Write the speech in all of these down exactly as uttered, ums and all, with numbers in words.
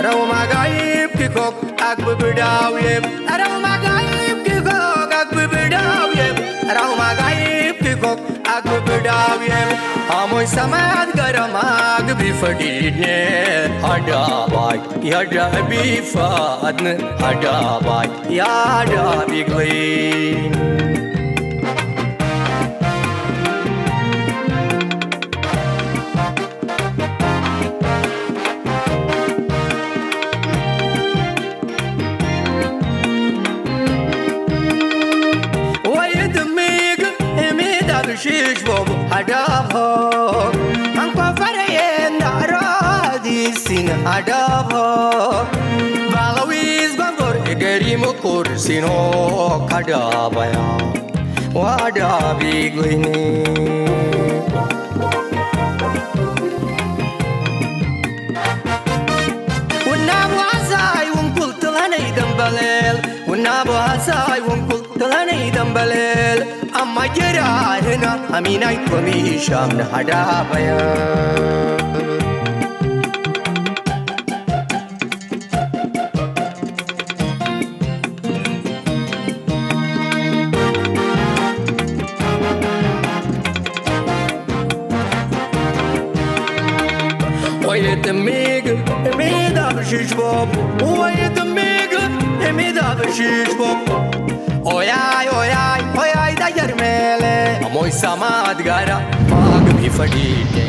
ڕەو ماگایب کی کۆک ئاگ ببداویێ، ڕەو ماگایب کی کۆک ئاگ ببداویێ، ڕەو ماگایب کی کۆک ئاگ ببداویێ. هەمووی سەماد گەرم ئاگ بیفەدیدنێ. هەدا بای، یادا بیفەدن، هەدا بای، یادا بیگڵین. وەی دمیگ ئمی دابشیش بۆ هەدا هۆ. ئەم کۆفەرەێ نارادی سین هەدا هۆ. باڵەویز بەنگۆر ئگەری مکور سین هۆ کەدا بەیا. وەدا بیگڵینی. ونابوازای ونکول تڵەنەی دەمبەڵێل، ونابوازای ونکول تڵەنەی دەمبەڵێل. ئەمە گەرارنە ئەمینای کۆمیشام نەهەدا بەیە. وەی دمیگ ئمی دابشیش بۆ، وەی دمیگ ئمی دابشیش بۆ. ئۆیای، ئۆیای، ئۆیای دەگەرمێلێ. ئەمۆی سەماد گەرە ماگ بیفەدیدێ.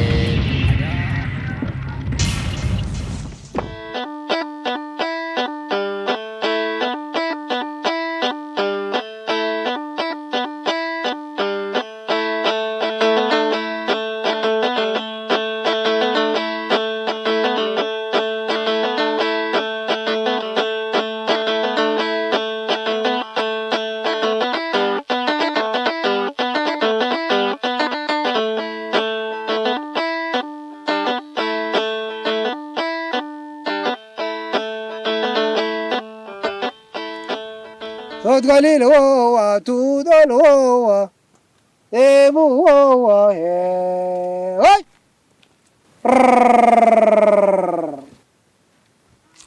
سۆد گەلیل وەوە، تو دەل وەوە، ئێ بوو وەوە، ئێ، هەی!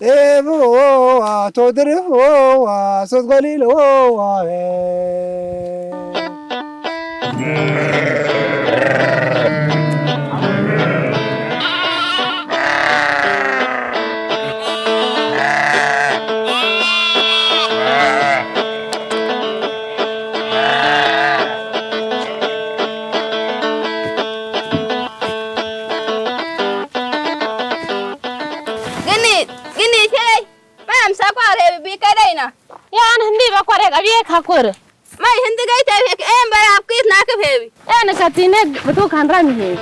ئێ بوو وەوە، تۆ در وەوە، سۆد گەلیل وەوە، ئێ. گنی، گنی چەی؟ مەی ئەمسە کوارێ بی کەرەینە. یان هندی بە کوارێ گەبیێ کە کور. مەی هندی گەی تەوێک ئێم بەرا بکیت ناکە فێوی. یان کەتینێ بتو کان ڕەمیێ.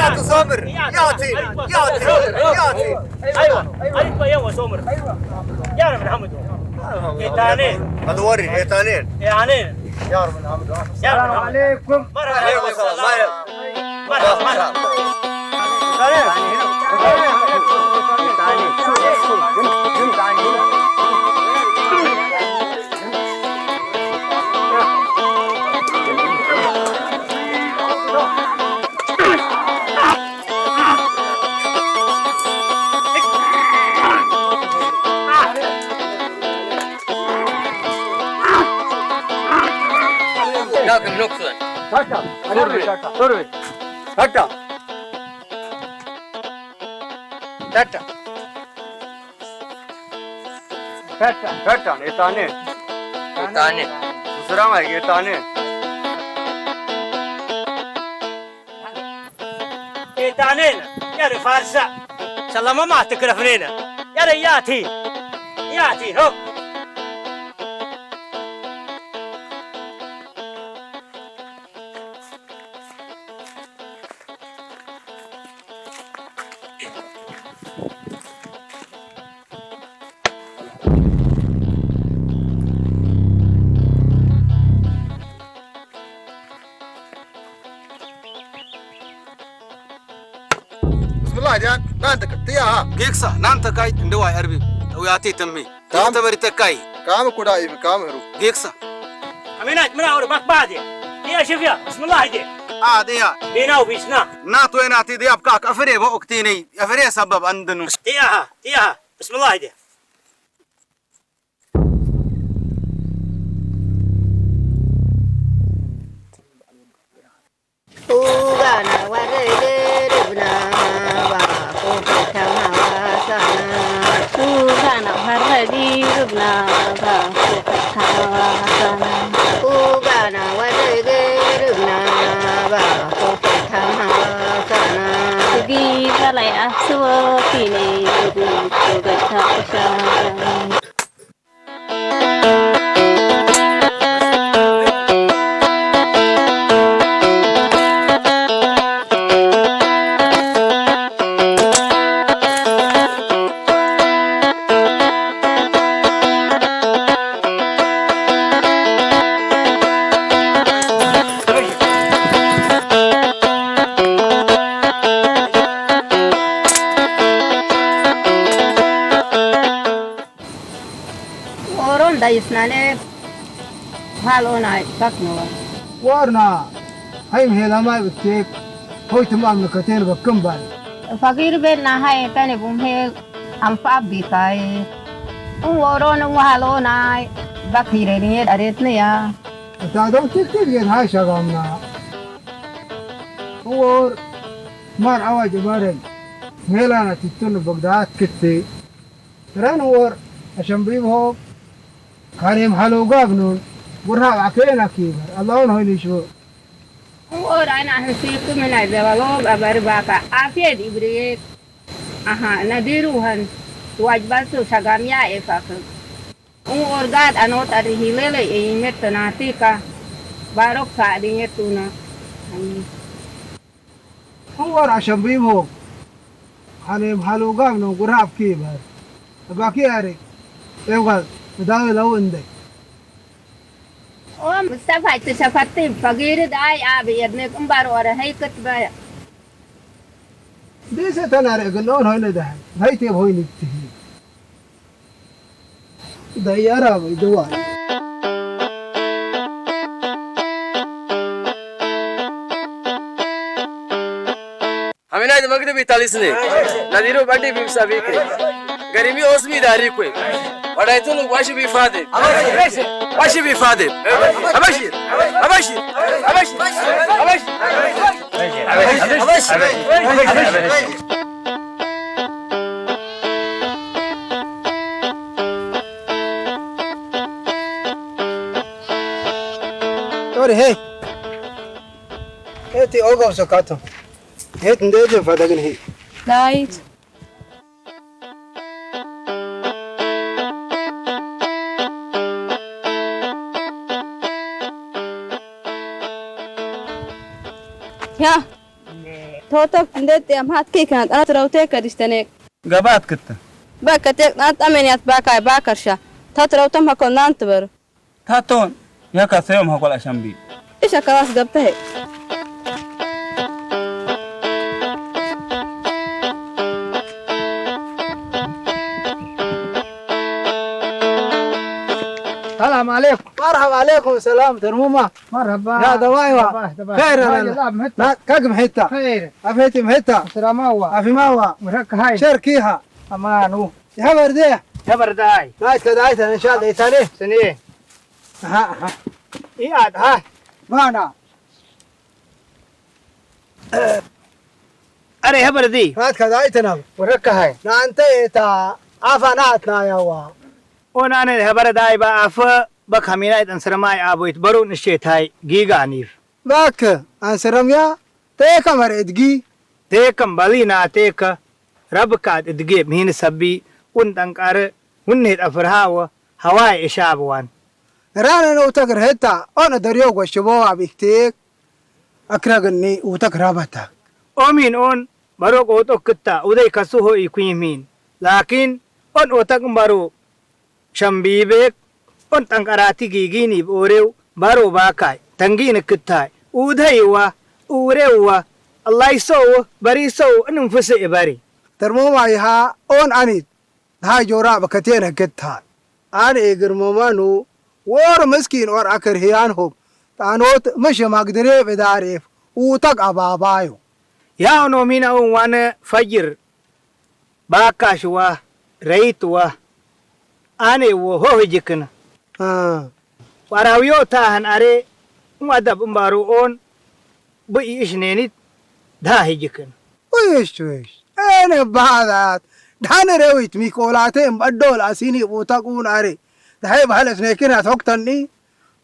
يا أخي صابر، يا أخي، يا أخي، يا أخي. أيوة، أيوة، يا سومر. يا رب الحمد. إيتانين. هذا وري، إيتانين. إيتانين. يا رب الحمد. يا رب الحمد. السلام عليكم. مرحبا. عليكم السلام. مرحبا، مرحبا. لكن نقصد. تاتا، تاتا، تاتا. تاتا. تاتا. تاتا، إيتانين. إيتانين. سسرام ئە، إيتانين. إيتانين. يا ري فارسا. سلام ما تكرفنينا. يا ري ياتي. ياتي، هوب. بسم الله ديان، نانتك، تياها. ܓܝܟܣܐ، ܢܢܬ ܟܐ ܐܝܬ ܕܘܐ ܐܪܒܝ، ܘܝܬܝ ܬܡܝ. ܬܡ. ܬܒܪܝ ܬܟܝ. ܟܡܐ ܟܘܕܐ ܝܡܝ، ܟܡܐ ܗܪܘ. ܓܝܟܣܐ. ܐܡܝܢܐܝܬ ܡܪܐ ܗܪ ܒܩ ܒܕܝ. ܝܐ ܫܘܦܝܐ، بسم الله ܕܝ. ܐܐ، ܕܝܐ. ܒܝܢܐ ܘܒܝܫܢܐ. ܢܬ ܘܐܝܢܐ ܐܬܝ ܕܝܐ ܒܩܩ ܐܦܪܝ ܒܘ ܐܘܟܬܝܢܝ، ܐܦܪܝ ܣܒܒ ܐܢܕܢܘ. ܕܝܐ، ܕܝܐ، بسم الله ܕܝ. ܘܓܢܐ ܘܪܐ ܕܪܒܢܐ ܒܚܘܦܐ ܬܡܐ ܘܣܢܐ. ܘܓܢܐ ܘܪܐ ܕܪܒܢܐ ܒܚܘܦܐ ܬܡܐ ܘܣܢܐ. ܘܓܢܐ ܘܪܐ ܕܪܒܢܐ ܒܚܘܦܐ ܬܡܐ ܘܣܢܐ. ܕܝ ܒܠܝ ܐܣܘܐ ܦܝܢܝ ܘܕܘܓܬܐ ܘܫܢܐ. ܘܪܘܢ ܕܝܣܢܢܐ ܗܠܘܢܐ ܒܟܢܘܐ. ܘܪܢܐ، ܗܝ ܡܗܠܐ ܡܝ ܒܬܟ، ܗܘܝܬ ܡܐ ܡܢ ܟܬܝܢ ܒܟܡ ܒܢ. ܦܓܝܪ ܒܝܢܐ ܗܝ ܬܢܝ ܒܘܡܗ ܥܡ ܦܒܝ ܟܐ. ܘܪܘܢ ܘܗܠܘܢܐ ܒܟܝܪܢܝ ܐܪܝܬܢܝܐ. ܬܕܘ ܬܟܬܟ ܓܢ ܗܝ ܫܓܡܢܐ. ܘܪܘܢ ܡܪ ܥܘܓ ܒܪܢ. ܡܗܠܢܐ ܬܬܘܢ ܒܓܕܐ ܟܬܝ. ܪܢ ܘܪܘܢ ܐܫܡܒܝ ܒܗܘ. ܚܢܝ ܡܗܠܘ ܓܒܢܘܢ. ܓܘܪܗܒ ܐܟܝ ܢܐ ܟܐ ܒܪ. ܐܠܗܘܢ ܗܘܝ ܢܫܘ. ܘܪܘܢ ܐܢܐ ܗܣܝܩ ܡܢ ܐܝܕ ܒܠܘܒ ܐܒܪ ܒܩܐ. ܐܦܝܐ ܕܝ ܒܪܝ. ܐܗܐ، ܢܕܝܪܘܗܢ. ܘܐܓܒܣܘ ܫܓܡܝܐ ܐܝ ܦܟ. ܘܪܘܢ ܓܕ ܐܢܘܬ ܐܪܝ ܗܝܠܠܝ ܐܝ ܡܬܢܬܝܟܐ. ܒܪܘܟ ܦܐܕܝ ܝܬܘܢܐ. ܐܡܝܢ. ܘܪܘܢ ܐܫܡܒܝ ܒܗܘ. ܚܢܝ ܡܗܠܘ ܓܒܢܘܢ ܓܘܪܗܒ ܟܐ ܒܪ. ܐܒܐ ܟܐ ܐܪܝ. ܐܝܘܓܠ، ܕܘܐ ܠܘ ܐܢܕܝ. ܘܡܣܬܦܐ ܬܫܦܬܝ ܦܓܝܪ ܕܐܝ ܐܒܝ ܐܕܢܝ ܩܡ ܒܪܘ ܐܪ ܗܝ ܟܬܒܐ. ܕܝܣܐ ܬܢܪ ܐܓܠܘܢ ܗܘܝܢ ܕܗܝ. ܗܝ ܬܝܒ ܗܘܝܢ ܕܗܝ. ܕܝܪܐ ܒܝ ܕܘܐ. ܗܡܝܢܐܝܬ ܡܓܕ ܒܝܬ ܠܝܣܢܝ. ܢܕܝܪܘ ܒܕܝ ܒܡܣܒܝܟܝ. ܓܪܝܡܝ ܐܘܣܡܝ ܕܪܝܟܘܝ. ܘܪܝܬܘܢ ܘܫ ܒܝ ܦܕܝ. ܘܫ ܒܝ ܦܕܝ. ܐܒܫܝܪ. ܐܒܫܝܪ. ܐܒܫܝܪ. ܐܒܫܝܪ. ܛܘܪ ܗܐ. ܗܐ ܬܝ ܐܘܓܘ ܣܘܟܬܘ. ܗܐ ܬܢܕܝ ܓܢ ܦܕܓܢ ܗܐ. ܕܐܝܬ. ܝܐ. ܬܘܬܒ ܬܢܕܝ ܕܝ ܡܗܬ ܟܐ ܟܢܬ ܐܢܐ ܬܪܘܬܝ ܟܕ ܐܫܬܢܝ. ܓܒܬ ܟܬܐ. ܒܟܬܝܟ ܢܬ ܐܡܝܢܝܬ ܒܟܝ ܒܟܪܫܐ. ܬܐ ܬܪܘܬܡ ܗܟܘܠ ܢܢܬܒܪ. ܬܬܘܢ، ܝܐ ܟܐ ܣܝܘܡ ܗܟܘܠ ܐܫܡܒܝ. ܐܝܫܐ ܟܠܣ ܓܒܬܗ. السلام عليكم. مرحبا عليكم، سلام، ترمومة. مرحبا. ܝܐ ܕܒܐ ܗܘܐ. ܕܒܐ، ܕܒܐ. خير، ܗܝ، لا. ܠܐ، ܡܗܬܐ. ܟܐ ܗܝܪܐ، ܠܐ. خير. ܐܦ ܗܝܬܝ ܡܗܬܐ. سلامة ܗܘܐ. ܐܦ ܡܐ ܗܘܐ. ܡܪܟ ܗܝ. شركيها. أمان، ܘ. ܝܐ ܗܒܪ ܕܝ. ܗܒܪ ܕܝ. ܢܐܝܬ ܟܕ ܐܝܬܢ، إن شاء الله، ܐܝܬܢ ܠܗ. ܣܢܝ. ܗܐ، ܗܐ. ܝܐ ܕܗܐ. ܡܢܐ. ܐܪܐ ܗܒܪ ܕܝ. ܢܐܝܬ ܟܕ ܐܝܬܢ ܗܘܐ. ܡܪܟ ܗܝ. ܢܐ ܐܢܬ ܝܬܐ، ܐܦ ܢܐ ܐܬܢܝܐ ܗܘܐ. ܘܐܢܐ ܗܒܪ ܕܝ ܒܐ ܐܦ، ܒܟ ܗܡܝܢܐܝܬ ܐܢ ܣܪܡܝ ܐܒܘܝܬ ܒܪܘܢ ܐܫܬܐ ܬܝ ܓܝܓܢܝ. ܒܟ، ܐܢ ܣܪܡܝܐ، ܬܝܟܐ ܡܪܐ ܕܓܝ. ܬܝܟܐ ܡܒܠܝ ܢܐ ܬܝܟܐ، ܪܒܐ ܟܕ ܕܓܝ ܡܗܝܢܐ ܣܒܝ، ܘܢ ܕܢܩܪܐ، ܘܢ ܗܕ ܐܦ ܪܗܒܐ، ܗܘܝܐ ܐܫܒܘܢ. ܪܢܐ ܢܘܬܟ ܪܗܬܐ، ܐܘܢܐ ܕܪܝܘܓ ܘܫܒܘܥܐ ܒܟܬܝܟ، ܐܟܪܓܢܝ ܘܬܟ ܪܒܬܐ. ܐܘܡܝܢ ܐܘܢ، Barok oto kǝtta, udey kasu ho ikuyim hin. Lakin, on otak baro. Shambi bek, on tangkarati gigini orew, baro bakay, tangini kǝttay. Udey wa, urew wa, Allah iso wa, bari so wa, anum fuse ibari. Tarmo ma iha, on anit. Dahay jora bakatena kǝtta. An egir mamanu, wor miskin or akir hiyan hok. Tanot, mishi magdire bedaref, utak ababayo. Ya ono mina un wane fajir. Bakash wa, reit wa. Ane wo ho hijikǝn. Ah. Warawiyo tahan are, um adab um baro on, bu i ishnenit, da hijikǝn. Wish, wish. Ene badat. Dan rewit mi kolate im baddol asini butak un are. Da hay bahalas nekina toktanni.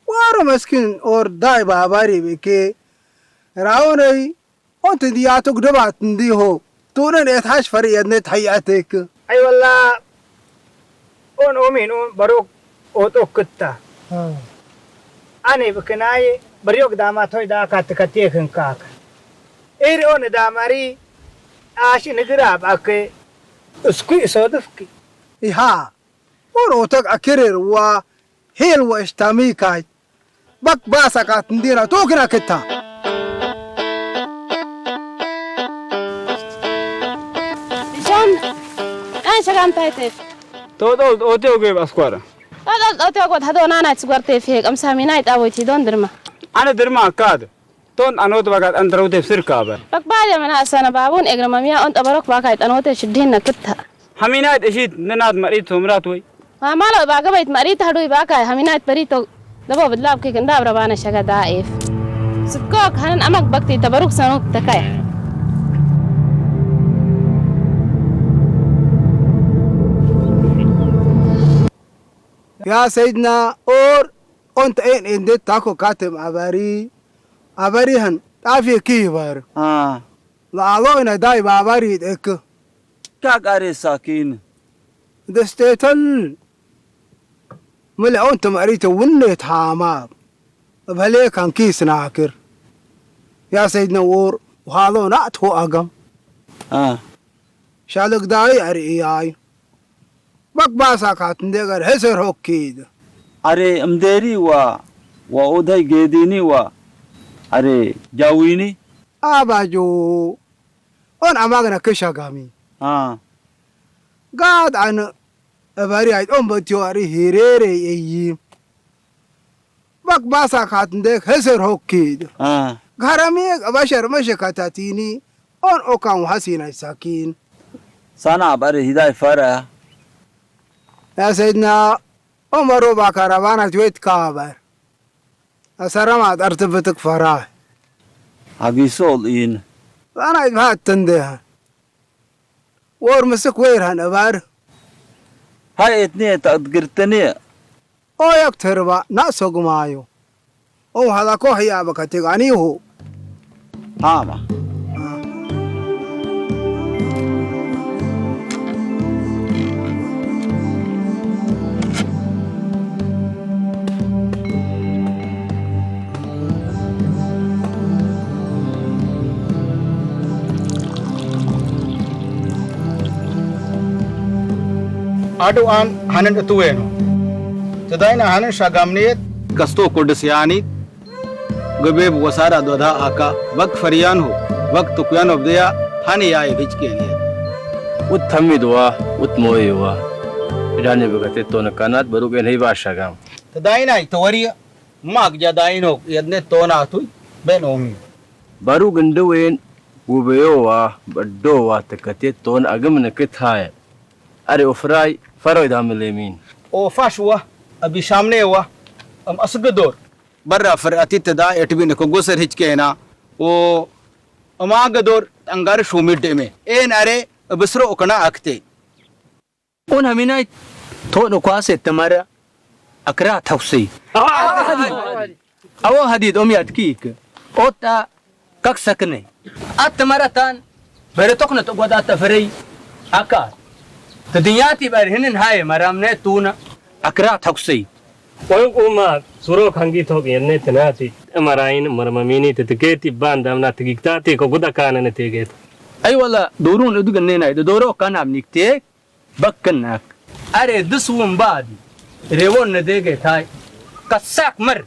Waro miskin or day babari beke. Raunay. Onti diyatuk dubat ndi ho. Tunen et hash fari ednet hayatek. Ay walla. On omin on barok oto kǝtta. Ha. Ane bikinaye barok dama toy da kat kat yekǝn kaka. Er on damari ashi nigira bake. Uskui sodufki. Iha. On otak akirer wa hel wa ishtami kay. Bak basa kat ndira tokina kǝtta. Bisham, kan shagam taytef. Todol ote oge baskwara. Todol ote oge hado nana tsugwarte fe kamsa minay taboy ti don dirma. Ana dirma kad. Ton anot bakat antarote sirka ba. Bak baya mana asana babun egrama miya on tabarok bakay tanote shiddin na kǝtta. Haminayt eshit, ninat marit somrat wey. Wa malo iba gabayt marit hadu iba kay, haminayt barito. Dabo bidlab ke kanda abra bana shaga daif. Sukok hanan amak bakti tabaruk sanuk takay. Ya Sayyidina, or, on ta en endet tako katem abari, abari han, tafi ki bar. Ah. La alo ina dai babari dek. Kak are sakin. Destetan. Mule on tamari ta wunne tama. Bale kan kis nakir. Ya Sayyidina wor, halo na to agam. Ah. Shalak dai are iyai. Bak basa katın degar heser hokkid. Are amderi wa, wa odai gedini wa, are jawini. Abajo. On amagna kışagami. Ha. Gad an abari ay on batiyo ari hirere eyi. Bak basa katın dek heser hokkid. Ha. Garami ek abashar mashe katatini. On okan hasina sakin. Sana abari hiday fara. Ya Sayyidina, Omar o bakara bana tuwet kabar. Asarama dar tibbitik fara. Abi sol in. Bana idbahat tende. Wor misik wer han abar. Hay etni ta girtani. O yak terba na sogmayo. O hala ko hiya bakatig ani ho. Hama. Adu an hanan atuweno. Tadayna hanan shagamniyet. Kasto kurdis yani. Gabeb wasara doda aka. Bak fariyan ho. Bak tukyan obdeya. Hani ya e bichkeniye. Ut tamid wa, ut moye wa. Idane bagate tona kanat baruk en hei ba shagam. Tadayna itawariya. Mak jadayin ho. Yadne tona atuy. Ben omi. Baruk ndewen. Gubeyo wa, baddo wa, takate tona agam nakit haya. Are ofray, faro da milemin. O fashwa, abi shamne wa, am asgador. Barra far ati tada etbin ko gosar hichkena. O ama gador angar shumid deme. En are, bisro okana akte. Un haminay to no kwase tamara akra tawsi. Awo hadid om yat kik. Ota kak sakne. At tamara tan. Bere tokna to gwada ta ferey. Aka. Ta dinyati bar hinin haye maram ne tuna. Akra tawsi. Oy kuma suro kangi tok yenne tenati. Amarain marmamini te tiketi bandam na tigiktati ko guda kana ne tiget. Ay wala, doorun udug neenay, de dooro kanam nikte, bakkan nak. Are, dus wun badi. Rewon ne dege tay. Kasak mer.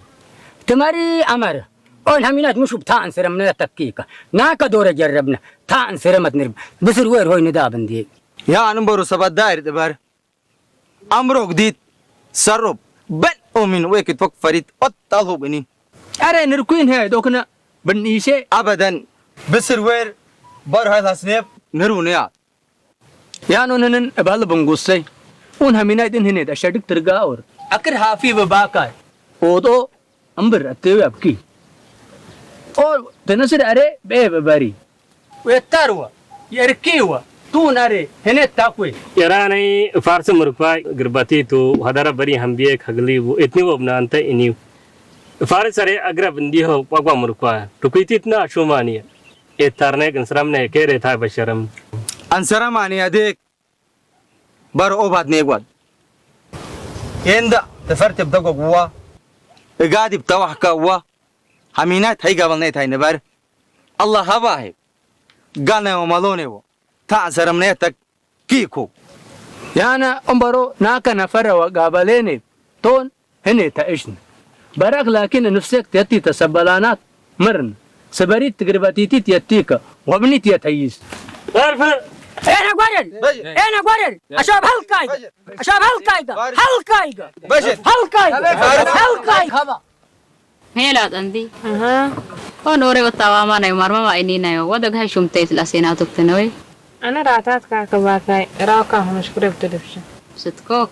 Temari amar. On haminat musub ta ansere mne takkika. Naka doore jarrabna. Ta ansere mat nirb. Bisir wer hoy ne da bandi. Ya anum boru sabat dair de bar. Amrok dit sarop ben omin wekit fok farit ot talhub ini. Are nirkuin he dokna ben ise. Abadan. Bisir wer bar hal hasnep nirune ya. Yan un henen ebal bungusay. Un haminay din hene da shadik tirga or. Akir hafi be bakai. Odo. Ambir atewi abki. O, tenasir are, be, be bari. We tarwa, yerkiwa, tun are, hene takwe. Yaranay Fars murkwa, girbatitu, hadara bari hambiye, kagli bu, itni wabna anta iniw. Fars are, agrab ndiho, wagwa murkwa. Tukwitit na shumaniya. Etarne gansaramne, kere ta basharam. Ansaramaniya dek. Bar obat ne gwad. Enda, tafarte bdago gwa. Egadi btawahka wa. Haminat hay gabal ne tay ne bar. Allah haba he. Gane o malone wo. Ta ansaram ne tak kiko. Yana ombaro naka nafara wa gabalene. Ton. Hene ta ishn. Barak lakin nufsek tiyati ta sabalanat. Mrn. Sabarit tigribatitit yatika. Wabnit yatayis. Barfar. Ena gwarer. Ena gwarer. Ashab halkayga. Ashab halkayga. Halkayga. Halkayga. Halkayga. Hela tandi. Aha. O nore o tawamanayo marmama ininayo. Wadag hay shumte isla sena tuktenawe. Ana ratat kaka bakay, raw ka humush kureb telefishin. Sitkok.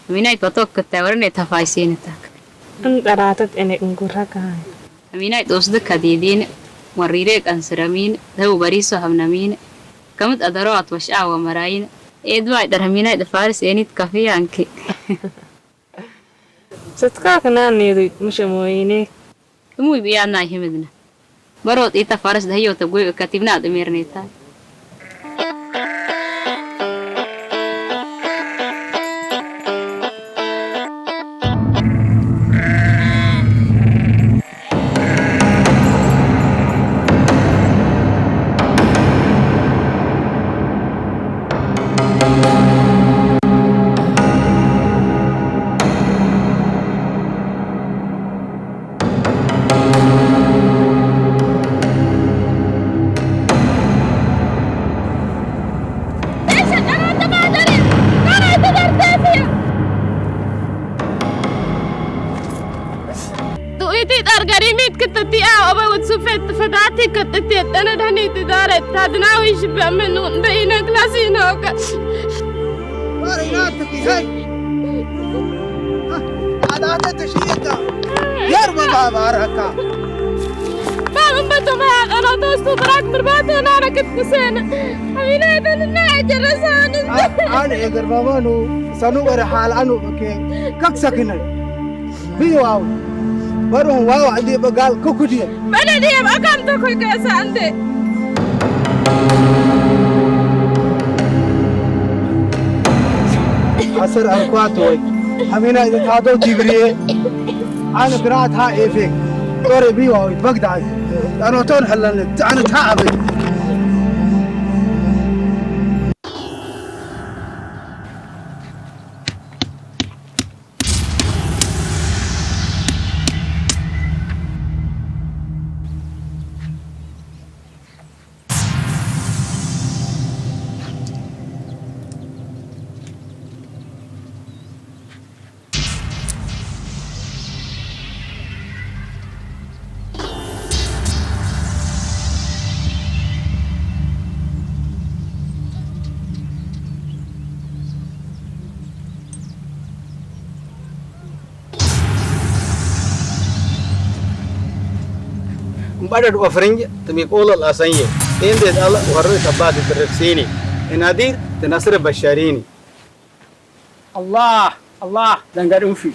Aminay patok kete warne tafaysin tak. Anta ratat ene ungurra kahay. Aminay tos de kadidin, warire kansiramin, daw bariso hamnamin. Kamut adaro atwash awa marayin. Edwa dar aminay de Faris enit kafi anki. Sitkok nan nidu mush moyine. Umuy biya na himidna. Barot ita Faris dahiyo ta gwe katibna de merneta. Du'iti dar garimit keteti'a, oba wut sufet fadati keteti'a, tana dani tidare, tadnawi shibamenun, be ina klasi noka. Barina tiki, hey. Ada ada tashita. Yar baba baraka. Baba bato ma ana to stu brak merbato nana ket kusena. Amina dan na jarasan. Ana egar baba nu sanu wer hal anu ke. Kak sakina. Bi waw. Baru waw adi bagal kukudiya. Bana diya akam to koy kasa ande. Asar arkwat way. Amina ida tado tibriye. Ana grat ha efek. Tore bi waw Bagdad. Ano ton halan ana ta abi. Mbadad wa frinj, timi kolal asanye. Ende ala warre tabati tereksini. Enadir, tenasre basharini. Allah, Allah, dangar unfish.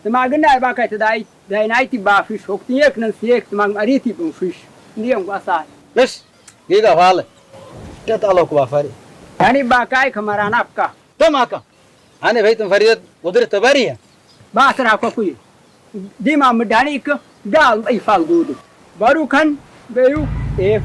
Tama gina ba kai tadai, dai nai ti ba fish, hok ti yek nan si yek, tama ari ti unfish. Ndi ang wasa. Nish, giga fale. Ket alo ku ba fari. Yani ba kai kamara napka. Tamaka. Ane baitum faridat, udur tabariya. Ba sara ko kuyi. Dima mudani ka, dal ifal dudu. Baru kan, beyu, ef.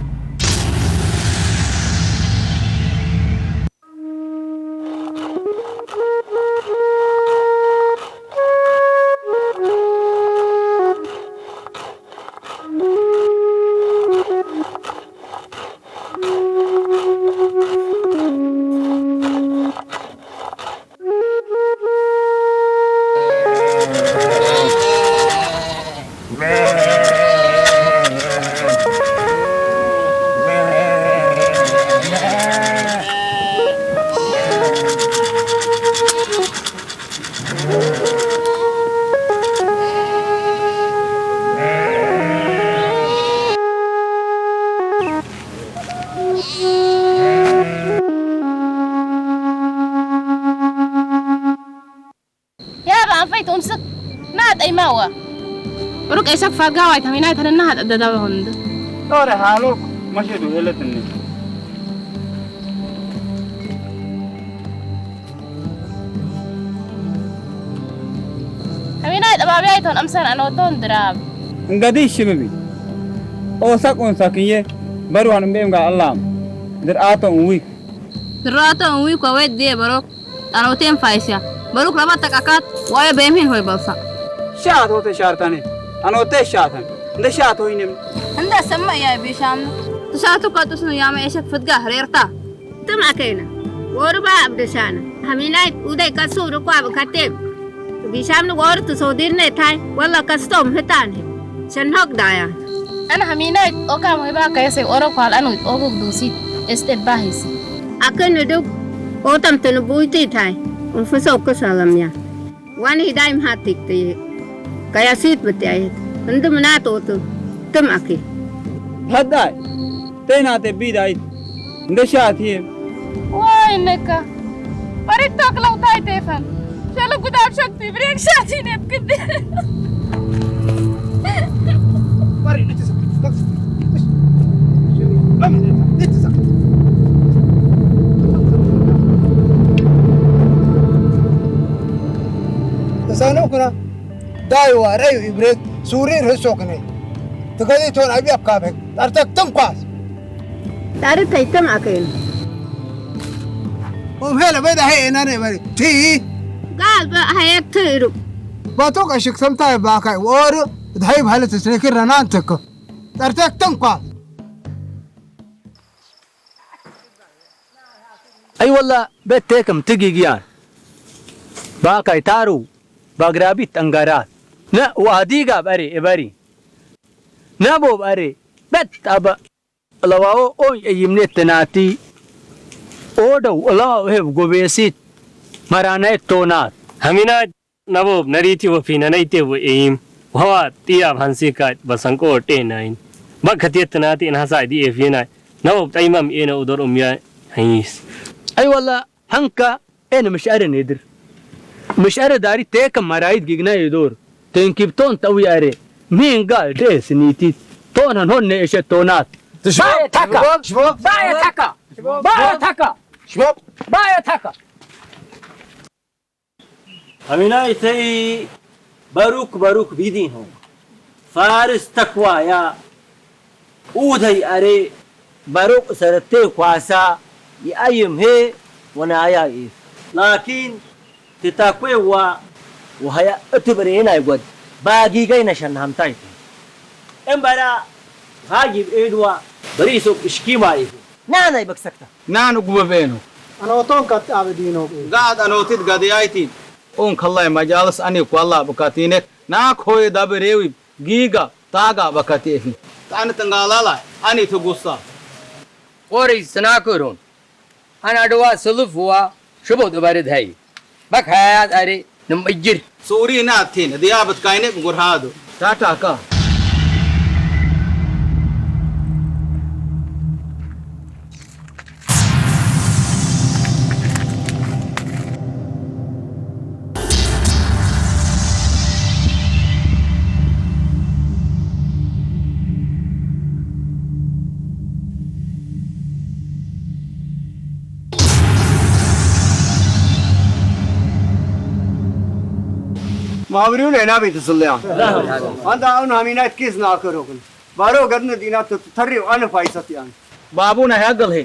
ܐܝܬ ܐܘܡܣܟ ܢܬ ܐܝܡܐ ܗܘܐ. ܒܪܘܟ ܐܝܫܟ ܦܓܐ ܗܘܝ ܗܡܝܢܐܝܬ ܗܢܢܗ ܕܕܒܗ ܗܘܢܕ. ܛܘܪܐ ܗܠܘܟ ܡܫܐ ܕܘܗܠܬܢܝ. ܗܡܝܢܐܝܬ ܐܒܒܝ ܐܝܬܘܢ ܐܡܣܢ ܐܢܘܬܘܢ ܕܪܒ. ܐܢ ܓܕܝ ܫܡܥ ܒܝ. ܐܘ ܣܩ ܐܘܢ ܣܩ ܝܐ ܒܪܘܢ ܒܝܡ ܓܐ ܐܠܡ. ܕܪܬܘܢ ܘܝܟ. ܕܪܬܘܢ ܘܝܟ ܘܐܘ ܕܝܗ ܒܪܘܟ. ܐܢܘܬܝ ܡܦܝܫܐ. ܒܪܘܟ ܪܒܐ ܬܟ ܐܟܬ ܘܐܝܐ ܒܝܡܝܢ ܗܘܝ ܒܠܣܐ. ܫܬܘܬܐ ܫܪܬܢܝ. ܐܢܘܬܝ ܫܬܢ. ܐܢܕ ܫܬܘ ܗܝܢܡ. ܐܢܕ ܣܡܐ ܝܐ ܒܫܡܢ. ܕܫܬܘ ܩܛܘܣܢ ܝܐ ܡܐ ܐܝܫܟ ܦܬܓܐ ܗܪܝܪܬܐ. ܬܡܐ ܐܟܝܢܐ. ܘܪܒܐ ܐܒܕܫܢܐ. ܗܡܝܢܐܝܬ ܘܕܐܝ ܟܣܘ ܪܘܩܐ ܒܟܬܝ. ܒܫܡܢ ܘܪ ܬܣܘܕܝܪܢ ܬܝ. ܘܠܐ ܟܣܬܘ ܡܗܬܢ ܗܝ. ܫܢܘܟ ܕܝܐ. ܐܢܐ ܗܡܝܢܐܝܬ ܐܘ ܟܡܐ ܗܒܐ ܟܝܣܝ ܘܪܘܩܐ ܗܠ ܐܢܘ ܐܘܓܘܟ ܕܘܣܝ. ܐܣܬ ܒܗܝܣܝ. ܐܟܢ ܕܘܟ ܐܘܬܡ ܬܢܒܘܝܬܝ ܬܝ. ܘܡܦܣܘܟ ܟܣܠܡܝܐ. ܘܐܢܝ ܗܕܝ ܡܗܬܝ ܟܬܝ. ܟܝܣܝܬ ܒܬܝ ܐܝܬ. ܐܢܕ ܡܢܬܘܬܘ. ܬܡܐ ܐܟܝ. ܗܕܝ. ܬܢܬܐ ܒܝܕ ܐܝܬ. ܐܢܕ ܫܬܝ. ܘܐܝ ܢܟܐ. ܒܪܝܬܘܟ ܠܘ ܬܝ ܬܝܦܢ. ܫܠܘ ܓܘܕ ܐܒܫܟܬܝ ܒܪܝܟ ܫܬܝ ܢܦ ܟܕ. ܒܪܝ ܠܬܣܐ. ܬܣܢܘܟ ܢܐ. ܕܝܘ ܪܝܘ ܐܒܪܬ ܣܘܪܝܪ ܗܣܘܟܢܝ. ܬܓܕܝܬܘܢ ܐܒܝ ܐܒ ܟܒܗ ܛܪܬܟ ܬܡ ܩܣ. ܛܪܬܝ ܬܡܐ ܐܟܝܢ. ܘܡܗܠܐ ܒܕ ܗܝ ܐܢܐ ܢܐ ܒܪܝ ܬܝ. ܓܠܒ ܗܝ ܬܝܪܘ. ܒܬܘܟ ܐܫܟ ܬܡܬܝ ܒܟܝ ܘܪܘ. ܕܗܝ ܒܗܠܬ ܣܢܝܟܪ ܢܢܬܟ. ܛܪܬܟ ܬܡ ܩܣ. ܐܝ ܘܠܐ ܒܬ ܬܟܡ ܬܓܝܓܝܢ. ܒܩܝ ܬܪܘ ܒܓܪܒܝܬ ܐܢܓܪܬ. ܢܐ ܘܐܕܝܓܐ ܒܪܝ ܐܒܪܝ. ܢܐ ܒܘܒ ܒܪܝ. ܒܬ ܐܒܐ ܠܘܐܘ ܐܘܢ ܐܝܡܢ ܬܢܬܝ. ܐܘܕܘ ܠܘܐܘ ܗܒ ܓܘܒܝܣܝܬ. ܡܪܢܝܬ ܬܘܢܬ. ܗܡܝܢܐܝܬ ܢܒܘܒ ܢܪܝܬܝ ܘܦܝܢܢܝܬܝ ܘܐܝܡ ܘܗܘܐ ܛܝܐ ܒܗܢܣܝܟܐ ܒܣܢܩܘܪ ܕܐܢܐܝܢ. ܒܟܬܝܬ ܬܢܬܝ ܐܢ ܗܣܐ ܕܝ ܐܦܝܢܐ. ܢܒܘܒ ܛܝܡܡ ܝܢܐ ܘܕܘܪ ܐܘܡܝܐ ܗܝܣ. ܐܝ ܘܠܐ ܗܢܟܐ ܐܢ ܡܫܐܪܢ ܐܕܪ. ܡܫܐܪ ܕܪܝ ܬܟܡ ܡܪܝܬ ܓܓܢܝ ܕܘܪ. ܬܢܟܝ ܒܬܘܢ ܬܘܝ ܐܪܝ. ܡܝܢ ܓܠ ܕܐ ܣܢܝܬܝ. ܬܘܢ ܗܢ ܗܘܢ ܢܐ ܐܫܬ ܬܘܢܬ. ܒܥܐ ܬܟܐ. ܒܥܐ ܬܟܐ. ܒܥܐ ܬܟܐ. ܒܥܐ ܬܟܐ. ܗܡܝܢܐܝܬ ܒܪܘܟ ܒܪܘܟ ܒܝܕ ܝܢ ܗܘܢ. ܦܪܣ ܬܟܘܝܐ. ܐܘܕܝ ܐܪܝ ܒܪܘܟ ܣܪܬܝ ܟܘܣܐ ܝܐܝܡ ܗܐ ܘܢܝܐ ܝܬ. ܠܟܢ ܬܬܟܘܝ ܘܐ ܘܗܝܐ ܐܬܒܪܝܢܐ ܝܓܘܕ ܒܓܝܓܝܢܐ ܫܢ ܗܡܬܝܬ. ܐܡ ܒܪܐ ܗܓܝ ܒܐܝܕ ܘܐ ܒܪܝܣܘܟ ܫܟܝܡܐ ܝܬ. ܢܢܝ ܒܟܣܟܬܐ. ܢܢܘܟ ܒܒܝܢܘܟ. ܐܢܘܬܘܢ ܟܕ ܐܒܕܝܢܘܟ. ܓܕ ܐܢܘܬܝ ܕܓܕܝ ܐܝܬܝܢ. ܐܘܢ ܟܠܝ ܡܓܠܣ ܐܢܝ ܟܠܗ ܒܟܬܝܢܐ ܝܢܐ. ܢܟ ܗܘܝ ܕܒܪ ܝܘܝ ܓܝܓܐ ܬܓܐ ܒܟܬܝ ܐܝܬܝܢ. ܐܢܐ ܬܢܓܠܠܗ ܐܢܝ ܬܓܘܣܐ. ܩܘܪܝ ܣܢܟܘܪܘܢ. ܐܢܐ ܕܘܐ ܣܠܦ ܘܐ ܫܒܘܕ ܒܪܕ ܗܝ. ܒܟ ܗܝܐ ܕܐܪܝ ܢܡܐܓܪ. ܣܘܪܝ ܢܐ ܬܝܢ ܕܝܐ ܒܬ ܟܝܢܐ ܒܓܘܪ ܗܕܘ. ܬܬܟܐ. ܡܒܪܘܢ ܐܢܐ ܒܝܬ ܨܠܝܐ. ܐܢܬ ܐܘܢ ܗܡܝܢܐܝܬ ܟܝܣ ܢܟܪܘܟܢ. ܒܪܘ ܓܕܢ ܕܝܢܐ ܬܬܪܝ ܘܐܢܐ ܦܝܣܬܝܢ. ܒܒܘܢܐ ܗܓܠ ܗܝ. ܬܓܕܝܬܘܢ ܒܫܘܡܐ. ܐܢܐ ܬܡܗܝ ܥܝܢܬܢ ܬܪܐ ܘܣܢܝܟܐ ܒܢܕ. ܐܢܐ ܒܪܐ ܐܟ ܬܟܡ ܗܢܟ ܬܫܒܒܢ ܬܟܐ. ܗܕܪܝ ܒܪܘ ܓܒ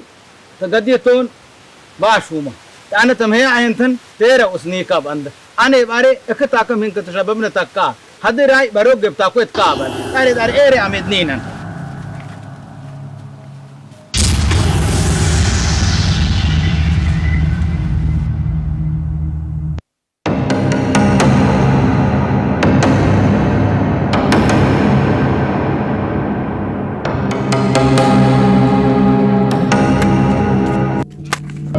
ܬܟܘܝܬ ܟܒܢ. ܐܪܝ ܕܐܪ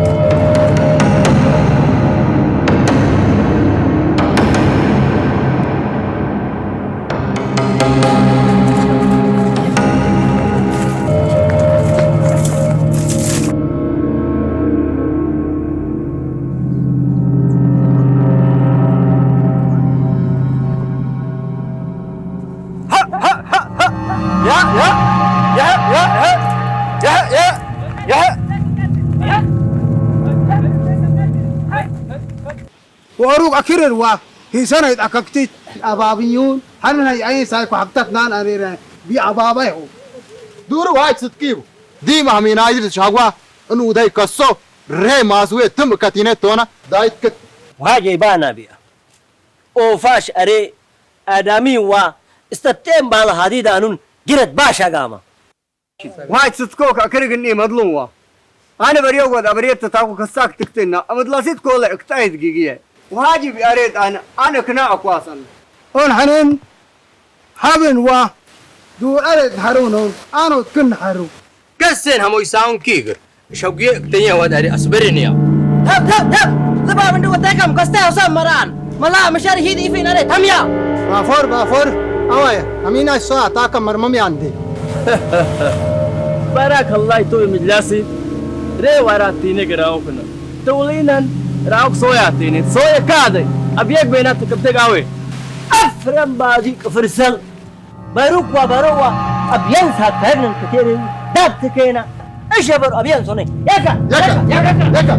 ܐܪܐ ܥܡܕܢܝܢܢ. Oruug akirǝr wa, hiisanayd akaktit, abaabiyuun, hanan hay ayin saay ko hagtatnan anire, bi abaabayo. Duuru waaj sutkibu, diima haminaayid shagwa, in uday kasso, ree maasuwe tǝm katine tona, daayit kǝt. Waaj baana biya. Ofaash are, adami wa, istatten bal hadidanun, girat baasha gama. Waaj sutkook akirgin i madlum wa. Ana bariyo wad abariyat taku kasak tiktinna, amad lasit kole iktayt gigiye. Waaj bi aret ana, ana kna akwasan. On hanen, haben wa, du aret harun on, ano kin haru. Kassen hamoy saun kigir. Shawgiye iktanya wad are asbarin ya. Tap, tap, tap. Laba bindu watekam kaste hosam maran. Mala mashar hidi ifin are tamya. Bafur, bafur. Awaya, amina soya takam marmam yandi. Barak Allah itu mijlasi. Re wara tine geraukna. Tulinan rauk soya tine. Soya kade. Abiyek bena tukabte gawe. Afram baji kafirsan. Baruk wa, baruk wa. Abiyan sa karnan katerin. Dab tikena. Isha bar abiyan sone. Yaka. Yaka. Yaka. Yaka.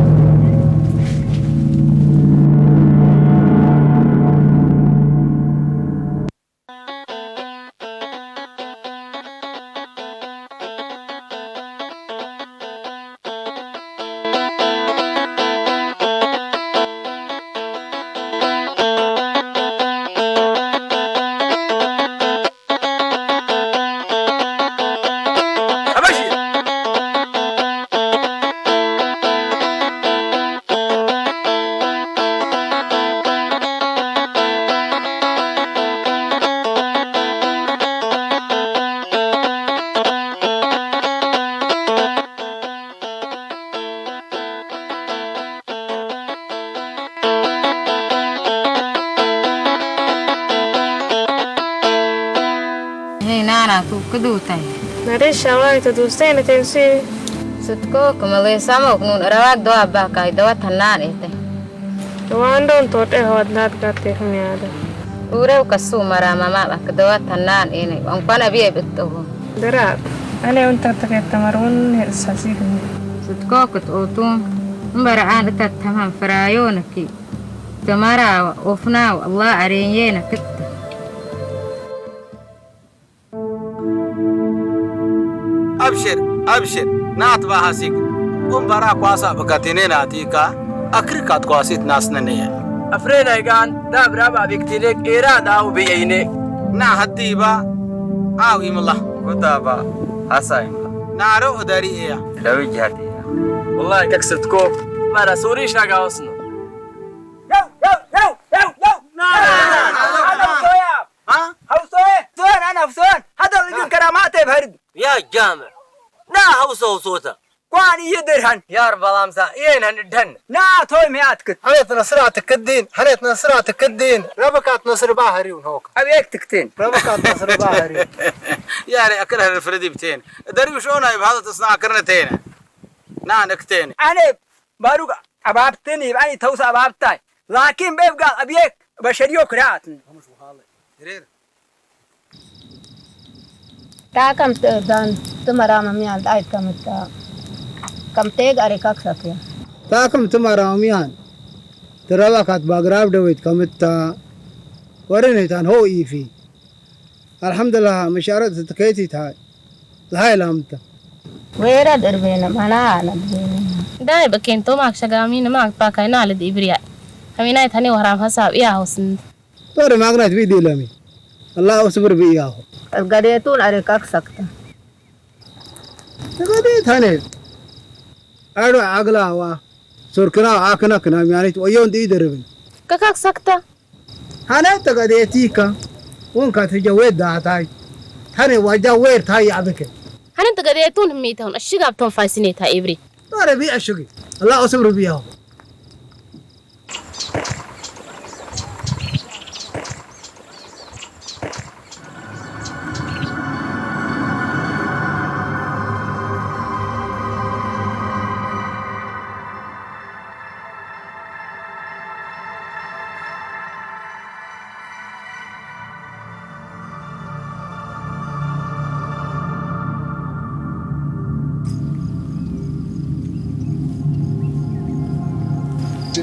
Hey, nana, tu kadu tai. Nare shawai tu dustai na tensi. Sutko, kamale samok nun rawak doa ba kai doa tanan ete. Wandon tot e hot nat gat ke kunyada. Ure u kasu mara mama bak doa tanan ene. Wan pana biye bitto. Darat. Ane un tat ke tamarun ne sasik ne. Sutko kut otum. Mbara an tat tamam frayo naki. Tamara wa ofna wa Allah arenye na kitta. Abshir, abshir, naat ba hasik. Um bara kwasa bakatine natika, akri kat kwasit nasna ne. Afrena igan, da braba biktine, era da u biyine. Na hatti ba, aw imla. Kuta ba, hasa imla. Na ro dari iya. Dawi jati iya. Wallahi kak sutko, mara suri shaga osno. Yaw, yaw, yaw, yaw, yaw. Na, na, na, na, na. Ana Hawsoya. Ha? Hawsoya, Hawsoya, ana Hawsoya. Hada ligin karamate barid. Ya jame. Na Hawso Hawsota. Kwani yedir han. Yar balamsa, yen han dan. Na toy me atkit. Hanet nasra tikaddin, hanet nasra tikaddin. Rabakat nasr bahari un hok. Abek tiktin. Rabakat nasr bahari. Yare akra har fredi biten. Dari shona ibhadat asna akrna tena. Na nakten. Ane Baruk ababteni, ani tawsa ababtay. Lakin befgal abiyek bashariyo kiraatn. Takam te dan, te marama miyan dait kamta. Kam teg are kak sakya. Takam te marama miyan. Te rabakat bagrab dawit kamta. Warene tan ho ifi. Alhamdulillah, masharat taketi ta. Lahay lamta. Wera derbena, mana ana derbena. Dai baken to mak shagami na mak pakai na led ibriya. Kami na itani waram hasab iya hosn. Tore magnait bi dilami. Allah usbur bi iya ho. Gadetun are kak sakta. Gade tane. Aro agla wa. Surkna akna kna miyanit wayon di derbin. Kakak sakta. Hane tagadetika, won kat hija wed datai. Hane waja wer tai abike. Hane tagadetun mitahun, ashigab ton faisine ta ibri. Tore bi ashigi. Allah usbur bi yaw.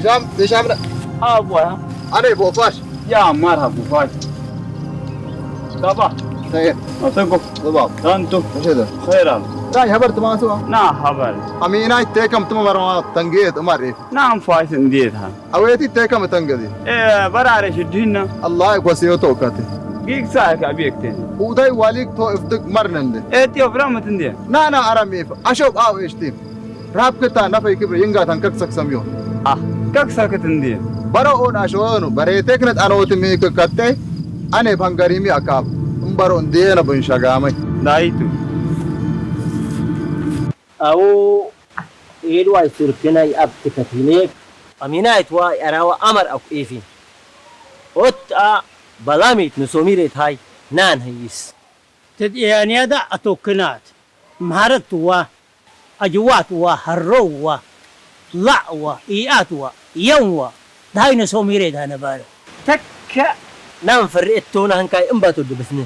Hişam, Hişam ne? ها بويا. أنا بوفاش. يا مرحبا بوفاش. صباح. خير. أتقو. صباح. تانتو. مش هذا. خير الله. راي خبر تماسوا؟ نا خبر. أمينة تيكم تم مرة تنقيت أمري. نعم فايس انديت ها. أويتي تيكم تنقدي. إيه براري شدينا. الله يكوسيو توكاتي. جيك سايك أبيك تين. وداي واليك تو افتك مرنندي. إيه تيو برامة تندي. نا نا أراميف. أشوف أو إشتيم. Raab kə ta nafey kibir yinga tan kak sak samyo. Ah, kak sak tindi. Baro on ashono, bare teknet ano timi kə katte, ane bangari mi akab. Baro ndiye na bun shagamay. Daitu. Awo, edway surkinay ab tikatinek. Aminayt wa yarawa amar ak efin. Ot a balamit nusomire tay nan hayis. Ted iyani ada atokinat. Maharat wa. Ajwat wa, harro wa, la wa, iat wa, yan wa, dai na somire da na bara. Takka nan farre ettona hankay in bato dubisne.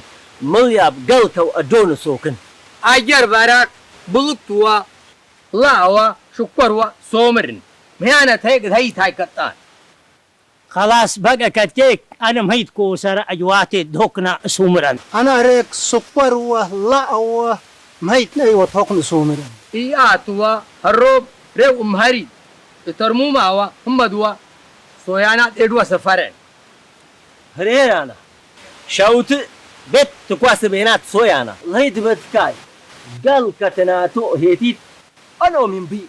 Milyab galtaw adona sokin. Ajar barak, bulukt wa, la wa, shukkar wa, somirin. Miyana tayg dai tay kattan. Khalas baq akatkeek, ana mahayt kosara ajwate dokna sumiran. Ana rek sukkar wa la wa mahayt nay wa dokna sumiran. Iat wa harrob rew umhari. Itarmuma wa hambad wa soyana edwa safaren. Hererana. Shawt bet tukwas benat soyana. Lahid bet kay. Gal katna to hetit. Ano min bi.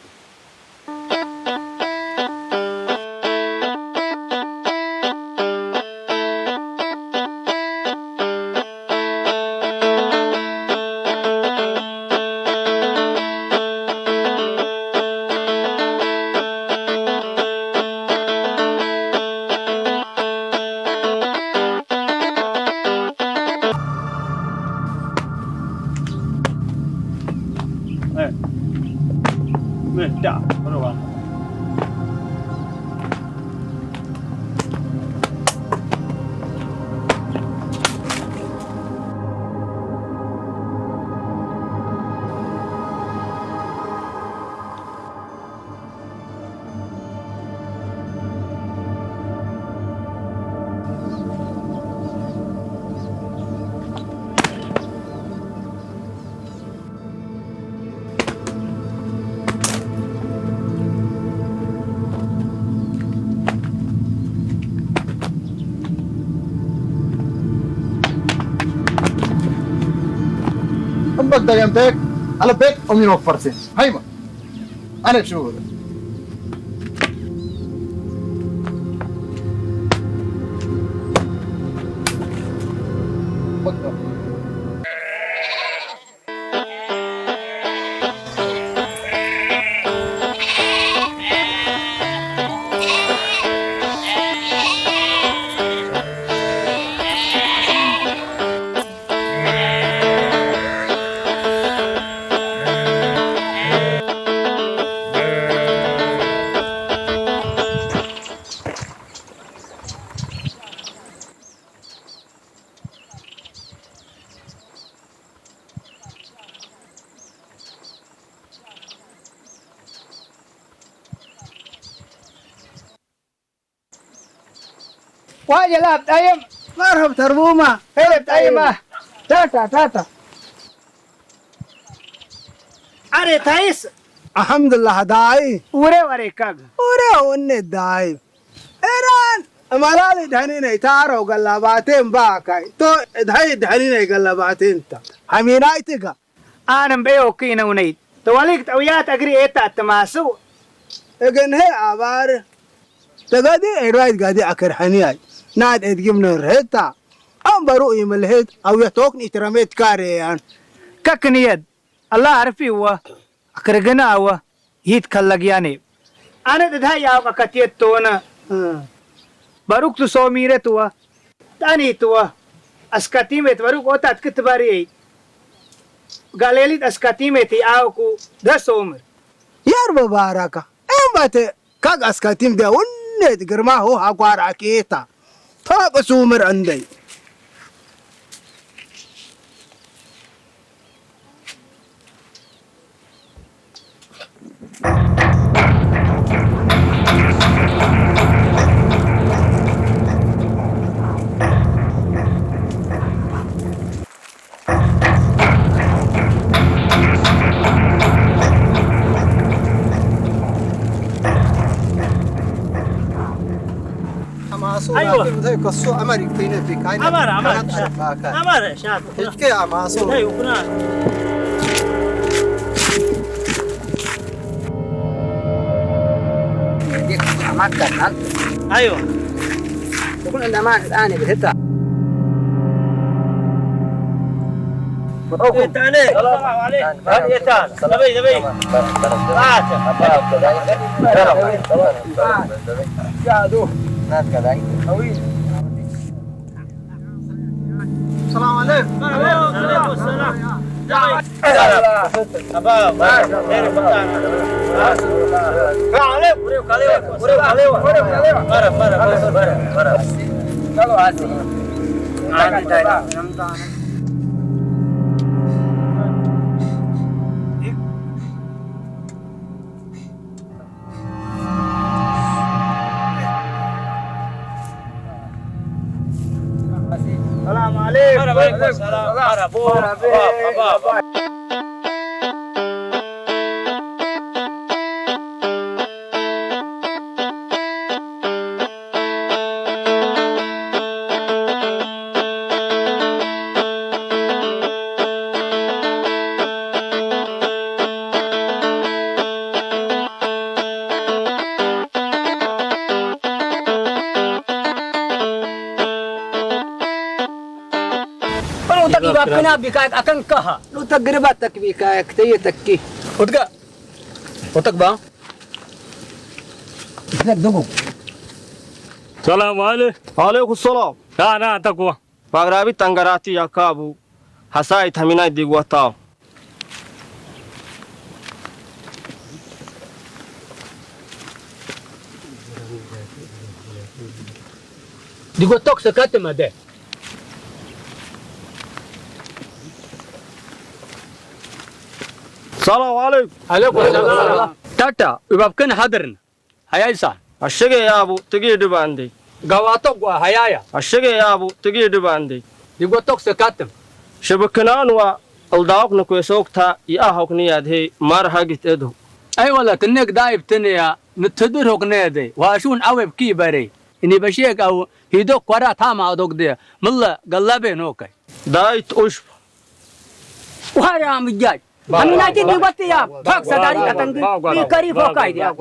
أمك ده ينتهك على بيت أمي نوفر سين. هيما. أنا شو هذا؟ واجه لا بتايم. مرحبا تربومة. خير بتايمة. تاتا، تاتا. أري تايس. الحمد لله داي. وري وري كاغ. وري وني داي. إيران. ملالي دهنيني تارو غلباتين باكاي. تو دهي دهنيني غلباتين تا. هميناي تيغا. Aanan bey okii na unayd. Tawaliikt awyaat agri eetaat tamaasu. Egen he abaar. Tagadi edwaid gadi akar haniyay. Naad edgim no reheta. An baru imal het awya tokn itramet kareyan. Kak niyad. Allah arfi wa. Akar gana wa. Hit kallag yani. Ana dad haya akatiyat tona. Baruk tu somiret wa. Tani tuwa, askatimet baruk otat kit bari. Galelit askatimet i awku da somir. Yar babaraka. Embate kag askatim de unnet girma ho hakwar aketa. Taba somir andai. ايوه. هاي كسو أمر يكتينه في كاين. أمر، أمر. كانت أربعة كاين. أمر، شاك. هيك يا ماسو. هاي وكنا. ديك أمان كان. ايوه. وكنا الأمان الآن بالهتا. السلام عليكم. هل يتان؟ نبي، نبي. آه. السلام عليكم. وعليكم السلام. أبا، خير فتان. مرة، مرة، مرة، مرة. السلام عليكم. وعليكم السلام. مرحبا. Olo, taki ba kena bika akan kaha. Lo, tak gere ba tak bika, tak teye taki. Otka. Otak ba. Isnek dugu. Salam alaikum. Alaikum salam. Na, na, takwa. Pagrabi tangarati yakabu. Hasai tamina digwatao. Digwatok sekatem ade. Salam alaikum. Alaikum salam. Tata, ubabken hadrin. Hayai sa. Ashege yabu, tigi dibande. Gawatok gwa hayaya. Ashege yabu, tigi dibande. Digwatok sekatem. Shebeknan wa aldawok ne kwesok ta, i ahok ne yadhe, mar hagit edo. Ay wala, tenek daib tene ya, ne tedir hok ne de. Wa shun aweb ki bare. Ini bashek aw, hidok kwara tama adok de. Malla, gallabe no kai. Dait ush. Wara mijaj. Aminati ni wati ya, pak sadari katangi, ni kari fokai dia.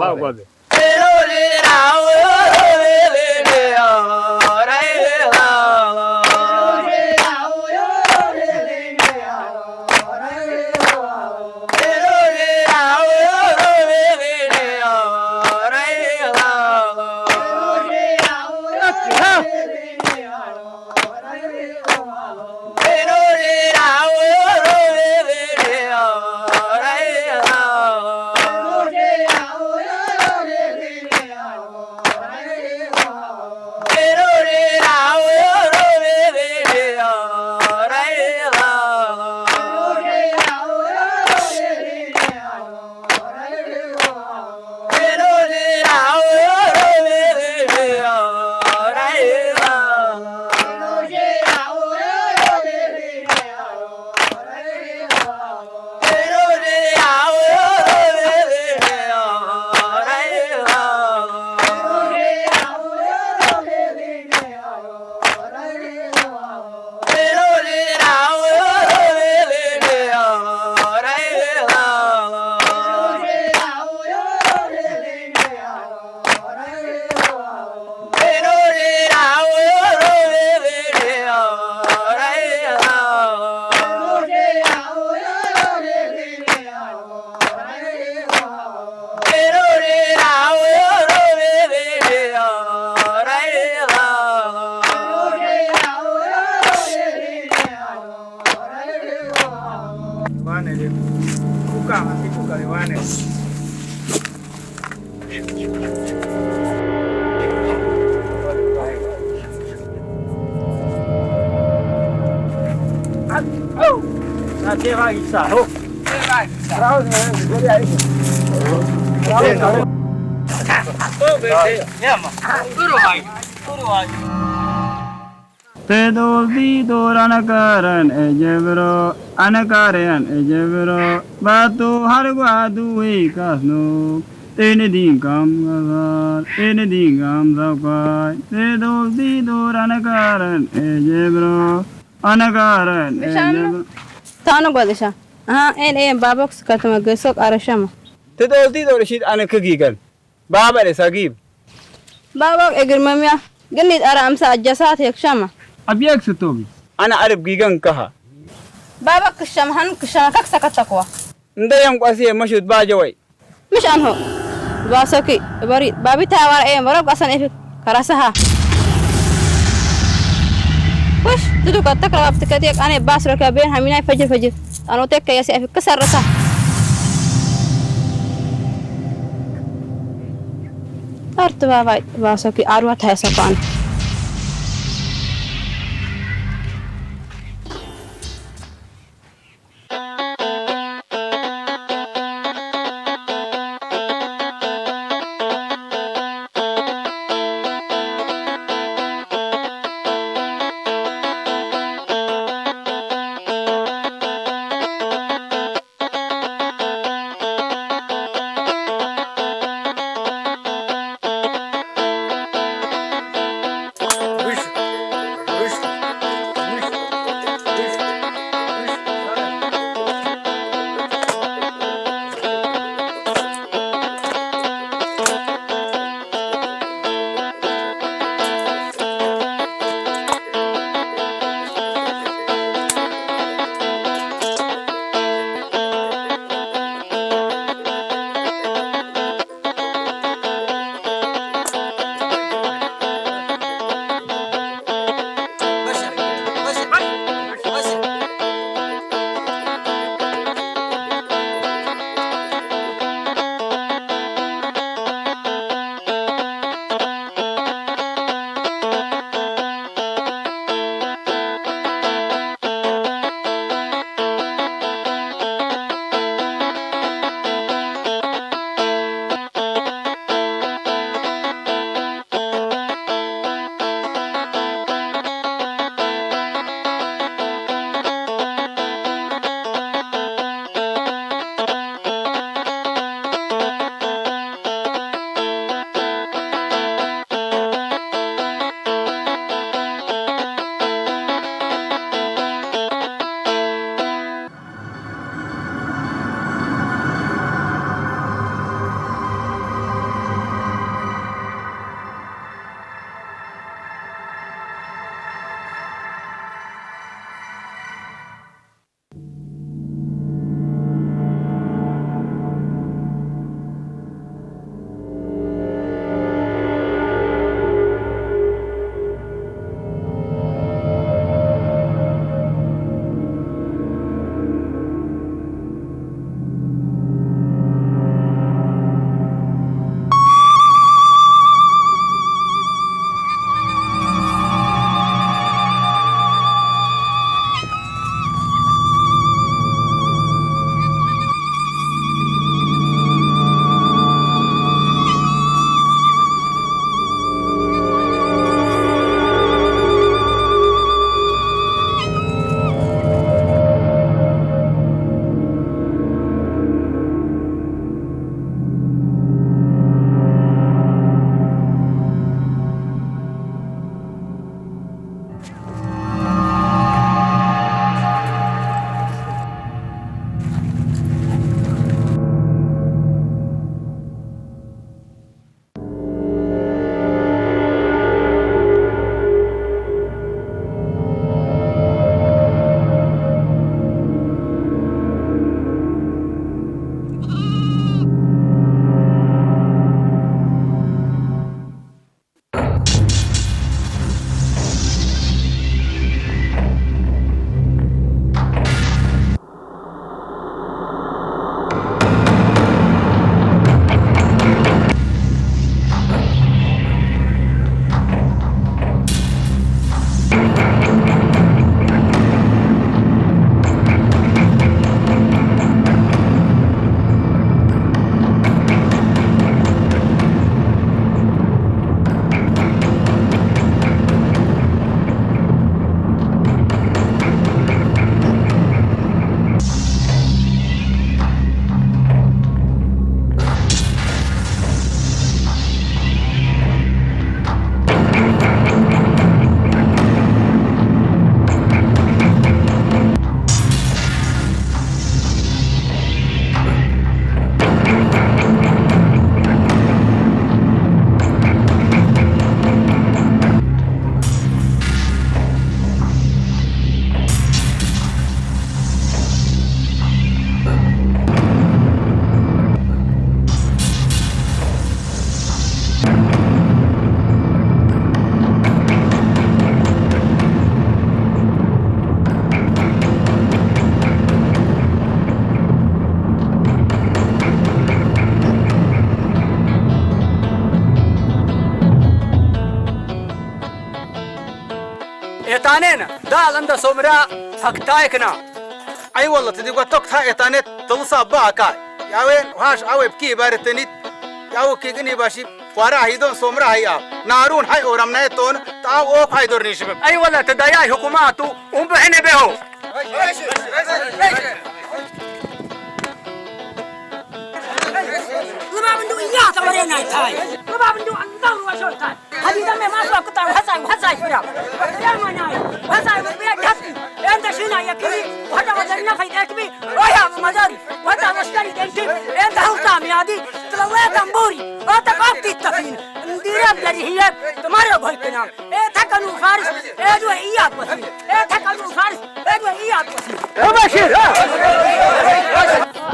Pedol di doran karan ejebro, an karan ejebro, batu har gwa duwi kasnuk. Ene dinkam gazar, ene dinkam zakai, de dosti dor anakaran ejebro, anakaran ejebro. Tano godisha. Aha, en en babok skatma gesok arashama. Te dosti dor shit anaka gigan. Baba de sagib. Babok egir mamya. Gennit ara amsa ajasat hekshama. Abyak sutobi. Ana arab gigan kaha. Babok kshama han kshama kak sakatakwa. Nda yang kwasi mashut bajawai. Mish anho. Basoki, bari, babi tawar em, baro kasan efik, karasaha. Kush, tudu katak rawap tikatik ane bas raka ben haminai fajir fajir. Ano tek kaya si efik kasar rasa. Artu babai, basoki, arwa thaya sapan. تانێنە، داڵ ئەندە سۆمرا هەک تایکنا. ئەی وەڵڵە تدی گوە تۆک تا ئێتانێت تڵسا باکای. یاوێن هاش ئەوێ بکی بارتنیت. یاوە کی گنی باشی. خوارا هیدۆن سۆمرا هەیا. نارون هەی ئۆرەم نەیتۆن تا ئەو ئۆک هەی دۆر نیشبم. ئەی وەڵڵە تدایای حکومات و ئوم بهنە بێهۆ. لبابندو ئیاتە وەرێ نایتای. لبابندو ئەنداڵ وەژۆرتای. هەدی دەمێ ماسوە کتان هەسای، هەسای فرا. یارمانای، هەسای وەربێ کەسی. ئێندە شینا یەکمی، هەدە وەدەر نەفەی دەکمی. ئۆیا مەداری، وەتا لەشکەری دەیتی. ئێندە هەڵتام یادی، تڵەوەیەتان بوری. ئۆتە کافتی تەفین. ئەندیرە بدەری هیە، تمارە بەی کنام. ئێ تەکەن و فارس، ئێ دوێ ئیاد وەسین. ئێ تەکەن و فارس، ئێ دوێ ئیاد وەسین. ئەو بەشیر، ها! ئۆ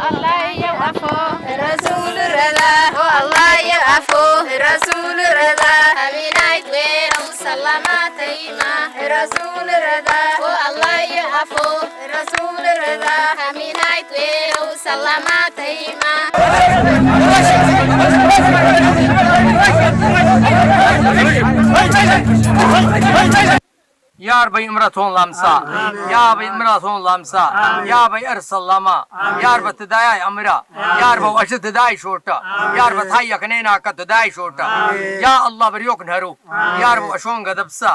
ئەڵای یەو ئەفۆ، رەسول رەدا. ئۆ ئەڵای یەو ئەفۆ، رەسول رەدا. هەمینای توێرە و سەڵامەتەیما، رەسول رەدا. ئۆ ئەڵای یەو ئەفۆ، رەسول رەدا. هەمینای توێرە و سەڵامەتەیما. یار بەی ئمرە تۆن لامسا. یا بەی ئمرە تۆن لامسا. یا بەی ئەر سەڵامە. یار بە تدایای ئەمرە. یار بە وەشە تدای شۆرتە. یار بە تای یەکنەی ناکە تدای شۆرتە. یا ئەڵڵا بریۆک نەرو. یار بە شۆن گەدە بسا.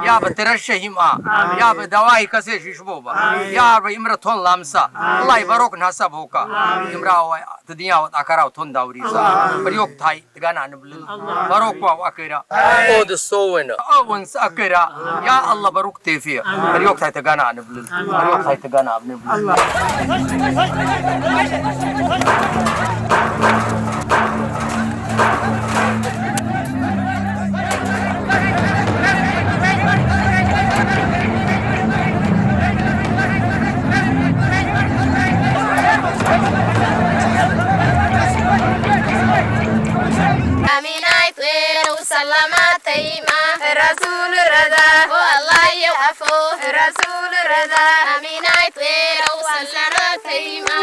یا بە ترە شەهیم ئا. یا بە دەوای کەسێ شیش بۆ بە. یار بە ئمرە تۆن لامسا. ئەڵای بەرۆک ناسە بۆکە. ئمرا وە تدنیا وە تاکەرا و تۆن داوریسا. بریۆک تای تگانا نبلل. بەرۆک واو ئەکرا. ئۆ دە سۆوەنە. ئەوەنس ئەکرا. یا ئەڵڵا بەرۆک تێفیە. بریۆک تای تگانا نبلل. بریۆک تای تگانا نبلل. هەمینای توێرە و سەڵامەتەیما، رەسول رەدا. ئۆ ئەڵای یەو ئەفۆ، رەسول رەدا. هەمینای توێرە و سەڵامەتەیما.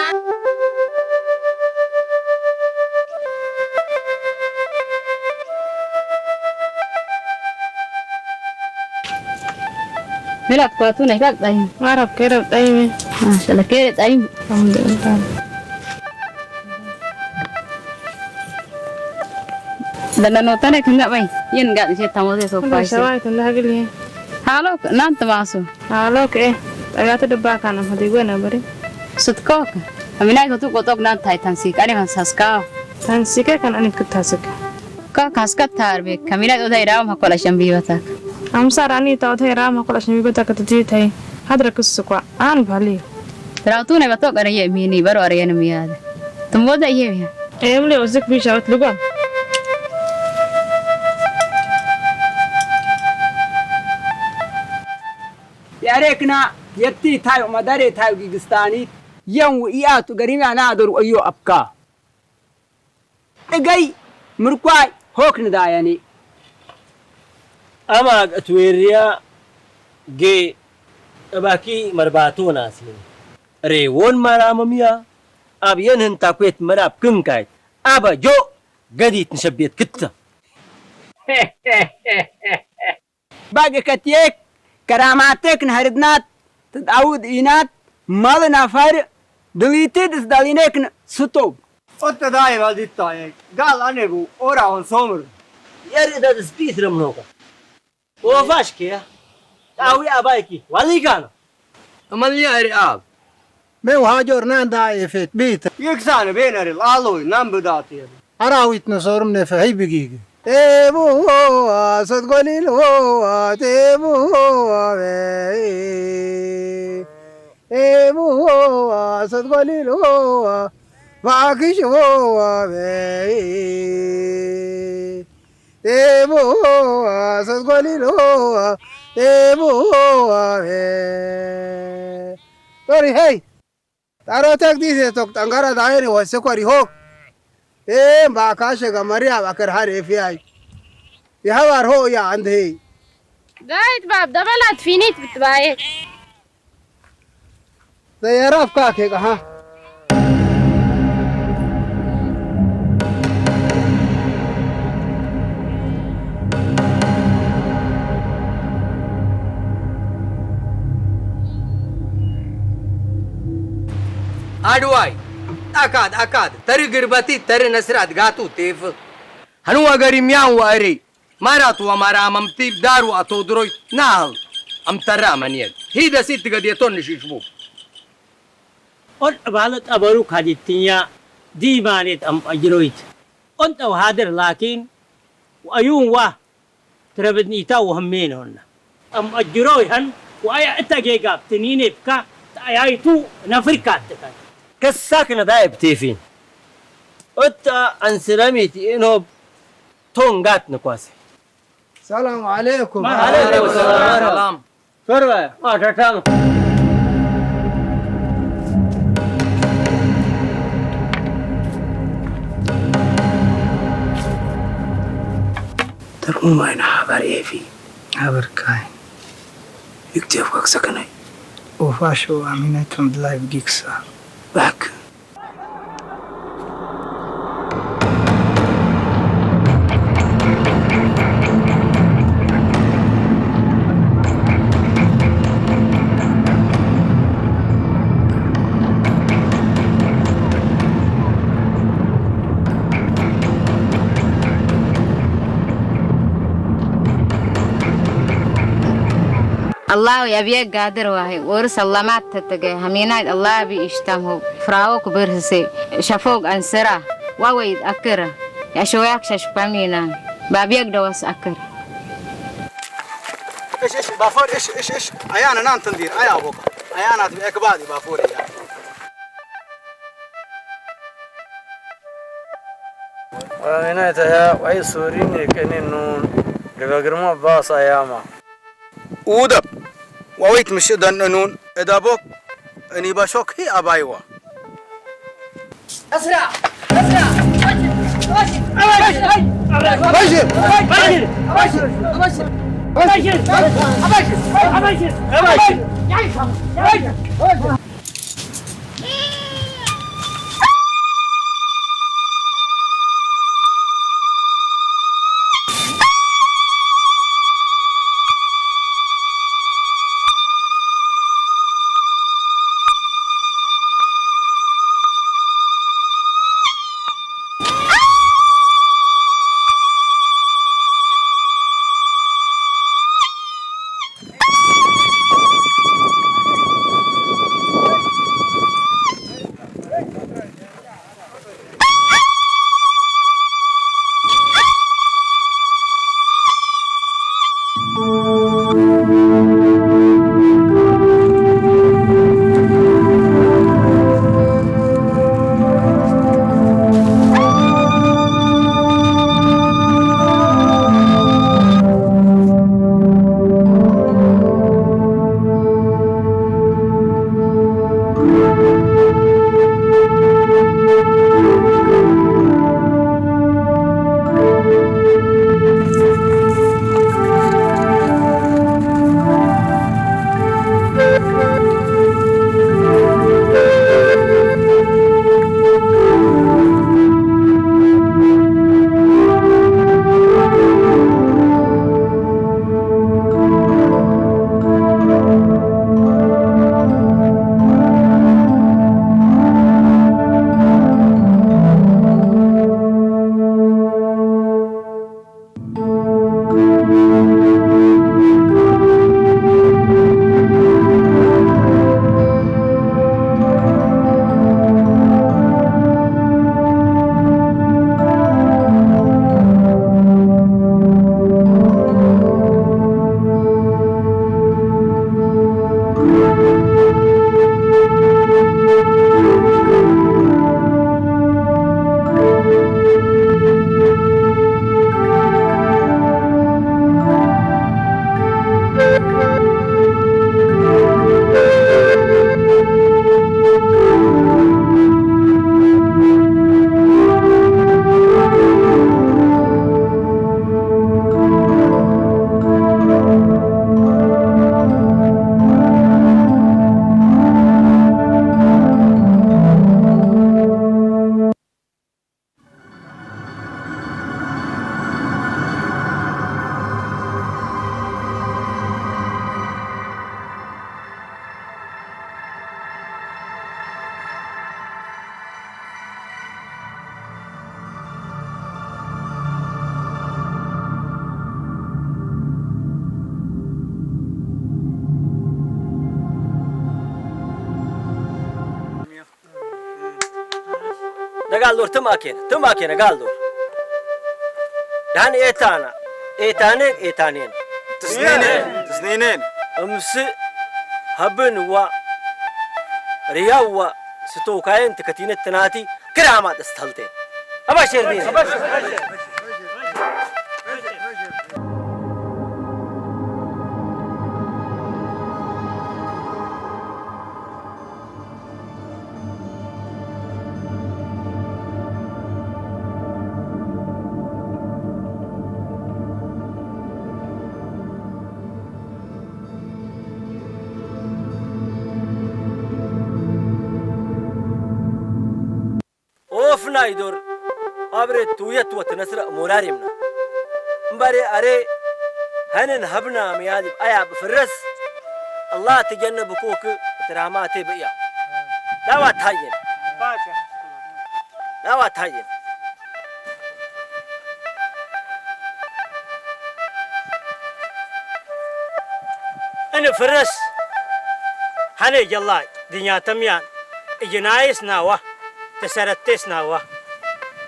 میلاد کواتو نه، هیلاک دایم. عرب کێرە دایمێ. ماشاءالله، کێرە دایم. الحمدلله. دەنە نۆتەنێ کەنگە بای. یەن گات نشێ تەمۆزێ سۆ پایسێ. شەوایتن لە هەگلیێ. هالۆک، نان تماسۆ. هالۆک ئێ. ئەگاتە دباکانم هەدی گوێ نەبەری. سوتکۆک. ئەمینای کە تو کۆتۆک نان تای تەنسیک. ئەنی هەن سەسکاو. تەنسیکە کەن ئەنی کت تەسک. کاک هەسکەت تار بێ. کەمینای ئۆدای راوم هەکۆلەشەم بیوەتەک. ئەمسار ئەنی تا ئۆدای راوم هەکۆلەشەم بیوەتەک کە تدی تای. هەدرە کس سکوا. ئان بالی. تراوتونە بە تۆ گەرە یە مینی بەرو ئەرێنم یاد. تم بۆ دە یە بیا. ئێم لێ ئۆزک بیشەوت لوگۆم. یارێکنا یەتی تای و مەدەرێ تای و گیگستانی یەم و ئیات و گەریمیا نادر و ئەیۆ ئەبکا. ئگەی مرکوای هۆک ندایەنی. ئەماگ ئەتوێریا گێ ئەباکی مەرباتۆ ناسین. ئەرێ وۆن مارامەمیا ئاب یەن هن تاکوێت مەرا بکن کایت. ئابە جۆ گەدیت نشە بێت کتە. باگە کەتیێک کەراماتێک نهردنات تد ئەود ئینات مەڵ نەفەر دڵیتی دس دەڵینێک ستۆب. ئۆت تدای ڤەلدیت تایێک گاڵ ئەنێ بوو ئۆرا هۆن سۆمر. یاری دە دس بیترم نۆکە. وەفاش کێ؟ ئاوی ئابایکی وەڵی گانە. ئەمەڵ یاری ئاب. مێ وها جۆر نان دایێ فێت بیت. یەکسانە بێنەرێ ڵاڵۆی نان بداتێ. ئەراویت نەزۆرم نێفە هەی بگیگە. ئێ بوو سەد گۆلیل هۆوات، ئێ بوو ئێ بوو سەد گۆلیل هۆوا، باکیش هۆوا بێ. ئێ بوو سەد گۆلیل هۆوا، ئێ بوو هۆوا بێ. تۆری هەی. تارۆتەک دیسێ تۆک تەنگەرە دایەنی وەسە کۆری هۆک. ئێ باکاشە گەمەریا بەکەر هەرێ فیای. یە هەوار هۆ یا ئەندهی. دایت باب دەبەلات فینیت بتبایێ. دە یەرا بکاکێک ئەها. ܐܕܘܐܝ. ܐܟܕ، ܐܟܕ، ܬܪܝ ܓܪܒܬܝ، ܬܪܝ ܢܣܪ̈ܐ ܕܓܬܘ ܬܝܦܐ. ܗܢܘ ܐܓܪܝ ܡܝܢ ܘܐܪܝ. ܡܪܬ ܘܡܪܡ ܡܬܝ ܒܕܪܘ ܐܬܘܕܪܘܝ ܢܗܠ. ܐܡ ܬܪܡܢܝܬ. ܗܝܕ ܣܝܬ ܓܕܝܬܘܢ ܢܫܝܫܒܘ. ܐܘܢ ܐܒܠܬ ܐܒܪܘܟ ܗܕܝ ܬܢܝܐ ܕܝܡܢܬ ܐܡ ܐܓܪܘܝܬ. ܐܘܢ ܬܘ ܗܕܪ ܠܟܢ ܘܐܝܘܢ ܘܐ ܬܪܒܕܢܝܬܐ ܘܗܡܢܘܢ. ܐܡ ܐܓܪܘܝ ܗܢ ܘܐܝܐ ܐܬܐ ܓܓܐ ܒܬܢܝܢܐ ܒܟܐ ܕܐܝܐ ܝܬܘ ܢܦܪ ܟܬܬܢ. ܟܣܟܢ ܕܐܝ ܒܬܝܦܝܢ. ܐܘܬܐ ܐܢ ܣܠܡܝܬ ܐܝܢܘܒ ܬܘܢܓܬ ܢܟܘܣܐ. السلام عليكم. وعليكم السلام. ܣܪܒܐ، ܐܬܐ ܬܡܐ. ܬܪܡܘܡܐ ܝܢܐ ܚܒܪ ܐܝܦܝ. ܚܒܪ ܟܐ ܝܢ؟ ܝܟܬܝ ܐܘܦ ܟܐ ܣܟܢܝ. ܘܦܫܘ ܐܡܝܢܐ ܬܘܢ ܕܠܐ ܒܓܟܣܐ. ܒܗܟ. ܐܠܗ ܝܒܝ ܓܕܪ ܘܗܝ ܘܪܣ ܐܠܗ ܡܬܬ ܬܓܐ ܗܡܝܢܐ ܕܐܠܗ ܒܝ ܐܫܬܡܗܘ ܦܪܘܟ ܒܪܗܣܐ ܫܦܘܟ ܐܢܣܪܐ ܘܐܘܝܕ ܐܟܪܐ ܝܫܘܥ ܟܫܫ ܦܡܝܢܐ ܒܒܝ ܓܕܘܣ ܐܟܪ. ܐܫ ܐܫ ܒܦܘܪ ܐܫ ܐܫ ܐܫ ܐܝܢܐ ܢܢܬܢ ܕܝܪ ܐܝܐ ܒܘܩ ܐܝܢܐ ܕܒܐܟܒܕܝ ܒܦܘܪ ܝܐ. ܘܐܡܝܢܐ ܬܝܐ ܘܐܝ ܣܘܪܝܢ ܝܩܢܝ ܢܘܢ ܕܒܓܪܡܐ ܒܨ ܐܝܡܐ. ܘܕܒ ܘܐܘܝܬ ܡܫܕܢ ܢܘܢ ܕܒܘܩ ܐܢܝ ܒܫܘܟ ܗܝ ܐܒܝ ܘܐ. ܐܣܪܐ، ܐܣܪܐ، ܐܒܫܪ، ܐܒܫܪ، ܐܒܫܪ، ܐܒܫܪ، ܐܒܫܪ، ܐܒܫܪ، ܐܒܫܪ، ܐܒܫܪ. Галдор, тымакена, тымакена, галдор. Яни этана, этанек, этанен. Тысненен, тысненен. Имсы хабын ва, риява, сытокаен тыкатинет тынати, крамат ысталтен. Абашердин. Офнай дор, абре туя туа тынасра мораремна. Мбаре аре, ханен хабна миядиб ая бфыррас, Аллах тыгенна букоку трамате бия. Дава тайен. Дава тайен. Эн фыррас, ханен йыллай, дынья тымян, эгинайес нава, тесараттес нава,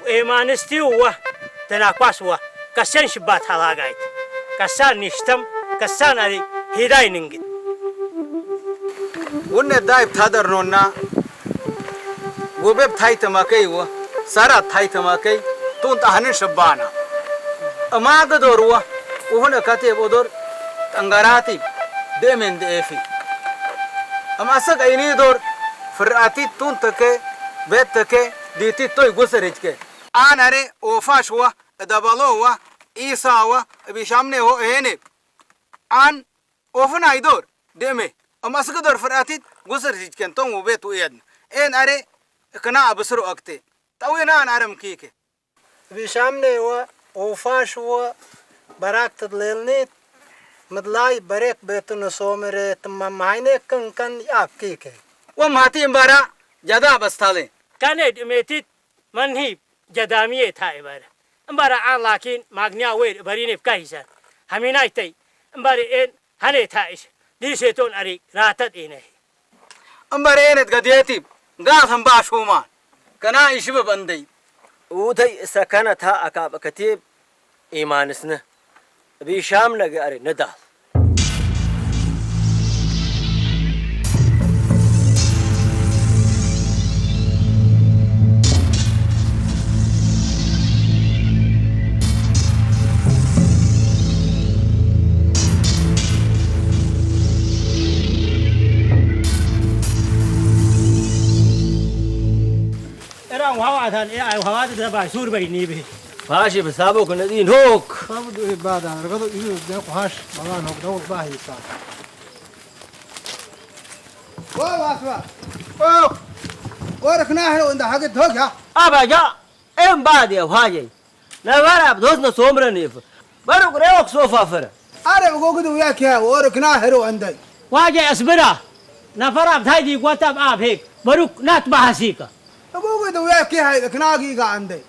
эманыстыва, тынакпасва, касен шиббат халагайт, касан ништэм, касан ари хидай нингит. Уннэ дайб тадар нонна, губеб тай тымакей ва, сарад тай тымакей, тунта ханын шиббана. Ма гыдор ва, уфна катеб одор, тангаратиб, демен деэфи. Ам асаг эйни дор, фырратит тунтаке, беттаке, дитит той гусаритке. Ан аре офаш ва, дабало ва, иса ва, бишамне ва эне. Ан офнай дор, деме. Ам асаг гыдор фырратит, гусариткен, тон ва бет уедн. Эн аре, кына абсру акте. Тауен ан арам кике. Бишамне ва, офаш ва, барак тыдлелнит, мыдлай барек бетуна сомерет, мамайне кынкан ап кике. Ва мати мбара, ӟада бастале. Кане деметит, манхи ӟадамие тай бара. Мбара ан лакин, магня вер, барине пкахиса. Хаминай тай, мбара эн, хане тайш, дисетон ари, ратат ине. Мбара энэт гадетиб, гал хамба шуман. Кана ишиб бандей. Утай сакана та акаб катеб иманысны. Бишамнеге ари недал. Эран ваватан, э, ай вават дабай, сур бай ни би. Паши б сабо куна дин хок. Сабо ду бада, ргадо ю ден кухаш, мала нок да вок бахи са. О, васва. О! О, ркна хро, онда хаге дог я. Аба я, эм баде, ваге. Нафараб дозна сомраниф. Барук ревок софа фыра. Аре, гогыд уя кия, о, ркна хро андай. Ваге эсбыра. Нафараб тайди гватаб аб хек. Барук нат бахасика. Гогыд уя кия, ркна гига андай.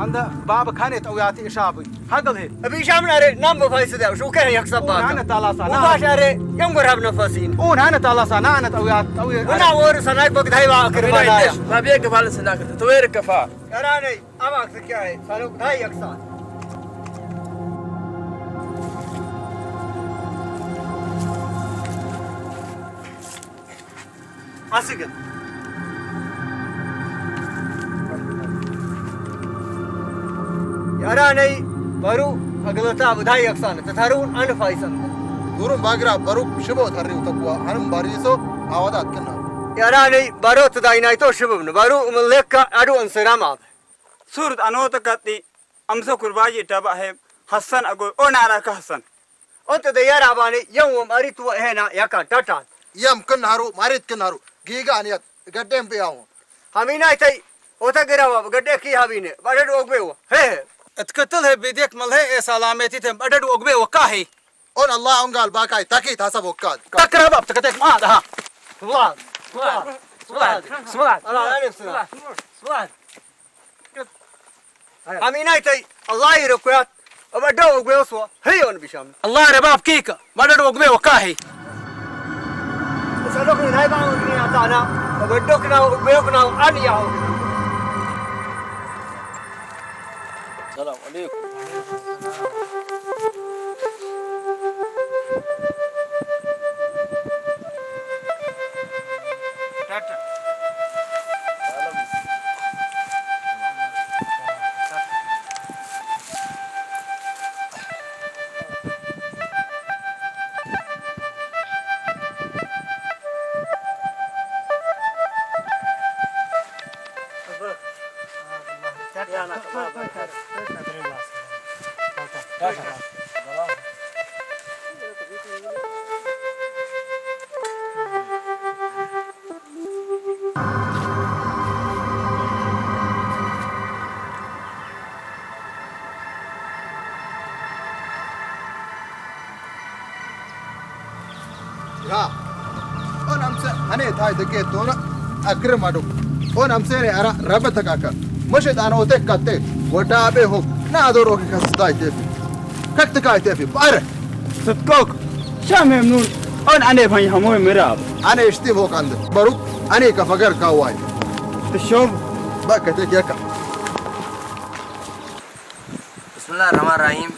هنده بابا کانت اویاتی اشابی. هگل هی. ابی شام ناره نام بفایسه ده. شو که یک سبا. او نانه تالاسا، او نانه. باش اره، یم گراب نفسین. او نانه تالاسا، نانه اویات، اویات. ونا ور سناک بک دای وا کربا دایا. ما بیه کفال سناک، تو ویر کفا. یارانه، اما کیا هی؟ سالو دای یک سال. اسیگن. یارانه بارو اگلتا بدای یکسان، تتارون ان فایسن. دورون باگرا بارو شبو تاری و تکوا، هنم باریسو آوادات کنا. یارانه بارو تداینای تو شبو بنه، بارو ملکا ادو انسرام آب. سورت انو تکتی، امسو کرباجی تبا هی، حسن اگو، او نارا که حسن. اون ته دیار آبانه، یم و ماری تو هنا، یکان، تاتان. یم کن هارو، ماریت کن هارو. گیگان یاد، گدم بیاو. همینای تای، اوتا گراوا، گده کی هاوینه، بادد اوگبه و. هه، هه. اتکتل هه بیدیک مل هه، ای سلامتی تم، بادد اوگبه و کاهی. اون الله اون گال باکای، تاکی تاسا بوکاد. تکرا باب، تکتک ما ده. سبحان، سبحان، سبحان، سبحان. الله، الله، سبحان. سبحان. همینای تای، الله ای رکویات، اما دو اوگویوسو، هی اون بیشام. الله رباب کیکا، مدد اوگوی وکاهی. سلوک نای با اون دنیا تانا، اما دو کنا اوگوی کنا ان یاو. السلام عليكم. یا، اون امسه هنه تای دکه تونا اکرم ادو. اون امسه ره ارا ربط کاکا. مشه دانه اوته کته، وٹا به هو، نا دورو کی کس دای تفی. کک تکای تفی، بار. ستکوک، شا ممنون. اون انه بھائی همو مراب. انه اشتی هو کند. بروک، انه کا فگر کا وای. تشوب. با کته کیا کا. بسم الله الرحمن الرحیم.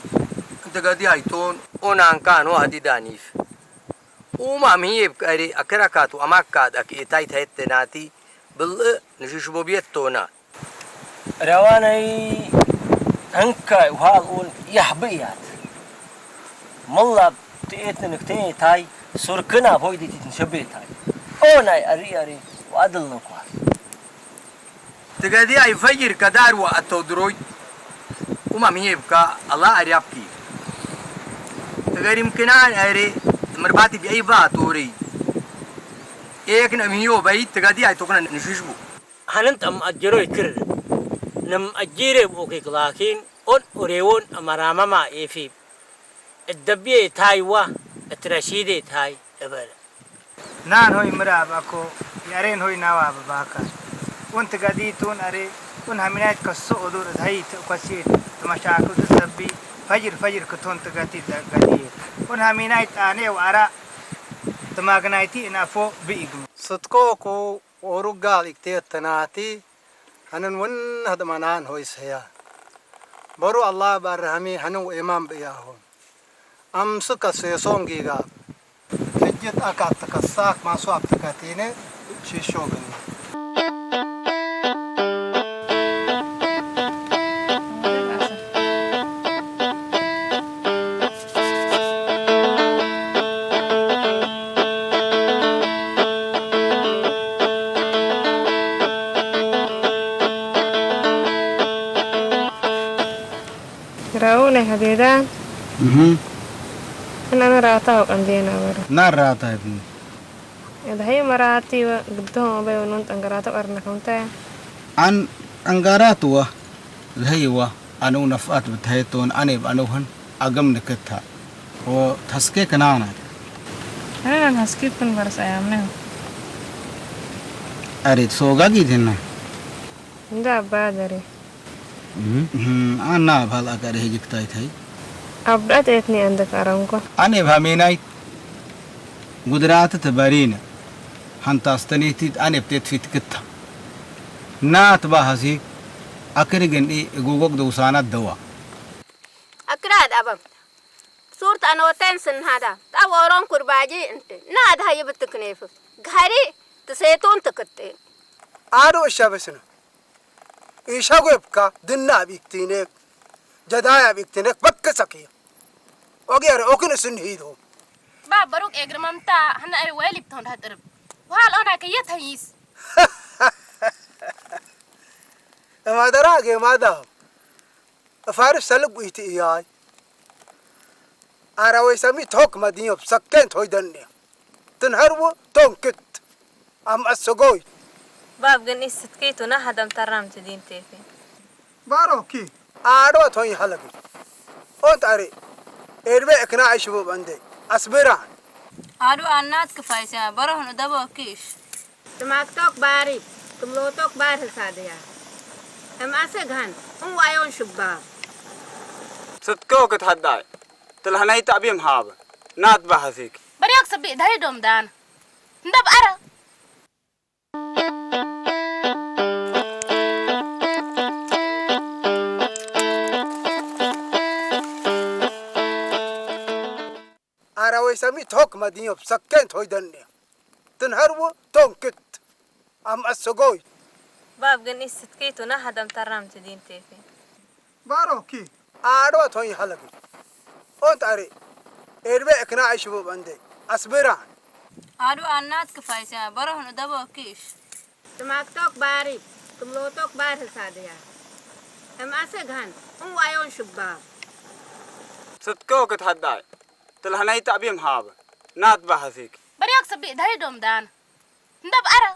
انت گدی آیتون، اون انکان و هدی دانیف. اوما میب کاری اکرا کاتو اما کاد اک ایتای تایت ناتی، بل نشوش بو بیت تونا. روانای انکای وحال اون یحبیات. ملا تیت نکتین تای، سرکنا بویدی تیت نشبی تای. اونای اری اری و عدل نکوار. تگادی ای فجر کدار و اتو دروی. اوما میه بکا الله اریاب کی. تگاریم کنان اری مرباتی بی ای با توری. ایک نمیو بی تگادی ای توکن نشوش بو. هننت ام اجروی کرد. نم اجیره بو کی کلاکین اون اوریون امرامه ما ایفی. الدبیه تای و اترشیده تای ابر. نان هوی مرا باکو، یارین هوی نوا باکا. اون تگادی تون اره، اون همینایت کسو ادور دهی ت-، کسی تماشاکو دسبی، فجر فجر کتون تگاتی د-، گادی. اون همینایت آنه و ارا تماگنایتی انافو بیگم. ستکوکو اوروگال ایکتیت تناتی، هنن ون هدمانان هویس هیا. برو الله بر همی هنو امام بیاهون. امسک سیسون گیگا. تجت اکات تکساک ماسو اپتکاتینه شیشو بنی. راونه هدیدان. مهم. انا انا راتا وقندينا ورا. نار راتا ابني. اذا هي مراتي وقدهم ابي ونونت انقراتا وارنكم تا. عن انقرات و. الهي و. انو نفعت بتهيتون اني بانوهن اقم نكتها. وتسكيك نانا. انا هسكيت كن برس ايامنا. اريد سوقا جيدنا. دا بادري. Mhm. Mhm, anna bal akar hijik tai tai. Abdat etni andak arangko. Ane bha menai. Gudraat te barina. Hanta astani tit ane ptet fit kitta. Naat ba hasi. Akar gen i gugok do usana dawa. Akraad abam. Surta ano ten sin hada. Ta woron kurbaji inte. Naad hayi bitiknefu. Gari te setun te kitte. Ado shabesna. Isha gwepka dinna biktinek. Jadaya biktinek bakka saki. Ogi are okin sin hido. Ba baruk egr mamta hana are welip ton hatrib. Wal ona ke yet hayis. Madara ge mada. Faris saluk iti iyai. Ara we sami tok madinyo sakken toy danne. Tin harwo tonkit. Am asogoy. Bab gen is sitkitu na hadam taram ti din tefe. Baro ki. Ado toy halagi. Ont are. Erbe ekna aishu bande. Asbira. Ado annat kifaysa. Baro hunu dabo kish. Timaktok bari, timlotok bar hisadiya. Em ase ghan, un wayon shubba. Sitko ket hadday. Tilhanay tabim hab. Naat ba hasik. Bari ak sabi dai dom dan. Ndab ara. Ara we sami tok madinyo sakken toy danne. Tin harwo tonkit. Am asogoy. Bab gen is sitkitu na hadam taram ti din tefe. Baro ki. Ado toy halagi. Ont are. Erbe ekna aishu bande. Asbira. Ado annat kifaysa. Baro hunu dabo kish. Timaktok bari, timlotok bar hisadiya. Em ase ghan, un wayon shubba. Sitko ket hadday. Tilhanay tabim hab. Naat ba hasik. Bari ak sabi dai dom dan. Ndab ara.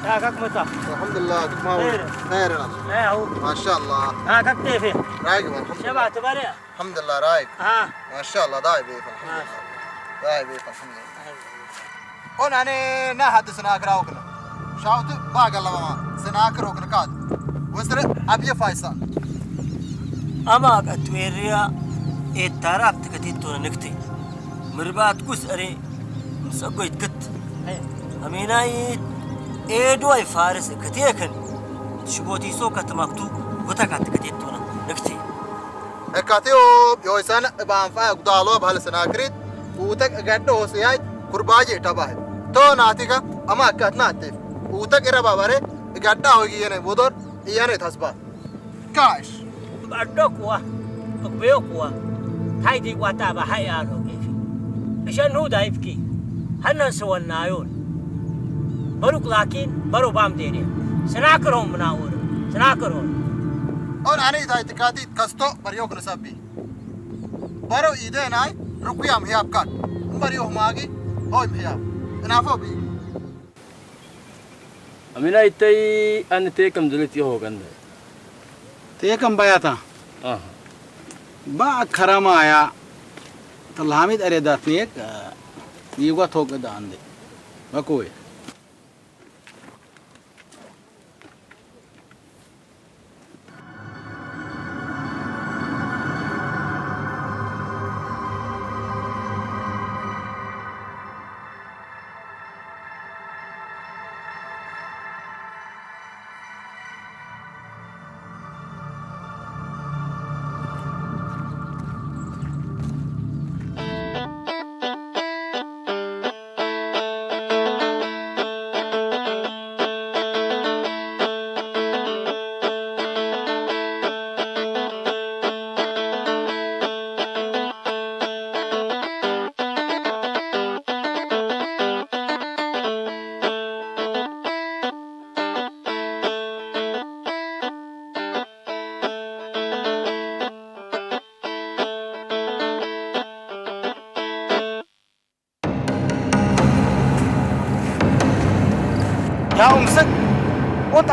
يا كاك متى؟ الحمد لله، كيف ما هو؟ خير. خير، الحمد لله. إيه، هو. ما شاء الله. ها، كاك كيفي؟ رايق، الحمد لله. شبع تبرع؟ الحمد لله، رايق. ها. ما شاء الله، داي بيف، الحمد لله. ما شاء الله. داي بيف، الحمد لله. أيوة. Ona ne na hadis na kira okna. Shawtu ba galla mama, sina kira okna kad. Wasre abiye faisa. Ama ka tueriya e tarap tikatin tona nikti. Mirbat kus are msagoit kit. Aminai e duai faris kateken. Shiboti so katmaktu gutaka tikatin tona nikti. Ekatio yoisan banfa gudalo bahal sina krit. Utak gaddo hosiyai kurbaje tabahe. To natika ama katna tif. Utak ira babare gadda hogi yene budor yene tasba. Kash. Gaddo kuwa. Akbeyo kuwa. Taidi wata ba haya no kefi. Ishan nu daifki. Hannan sawan nayon. Baruk lakin baro bam dene. Sinakarhon munawur. Sinakarhon. On ani dai tikati kasto baryo kuna sabbi. Baro ide nai, rukuya mhiyab kat. Bari oh magi, hoy mhiyab. Ina fo bi. Amina itay an tekam dulit yo hoganda. Tekam bayata. Aha. Ba karama ya. Talhamid are datnik, ah, yuga tok dande. Bakoy.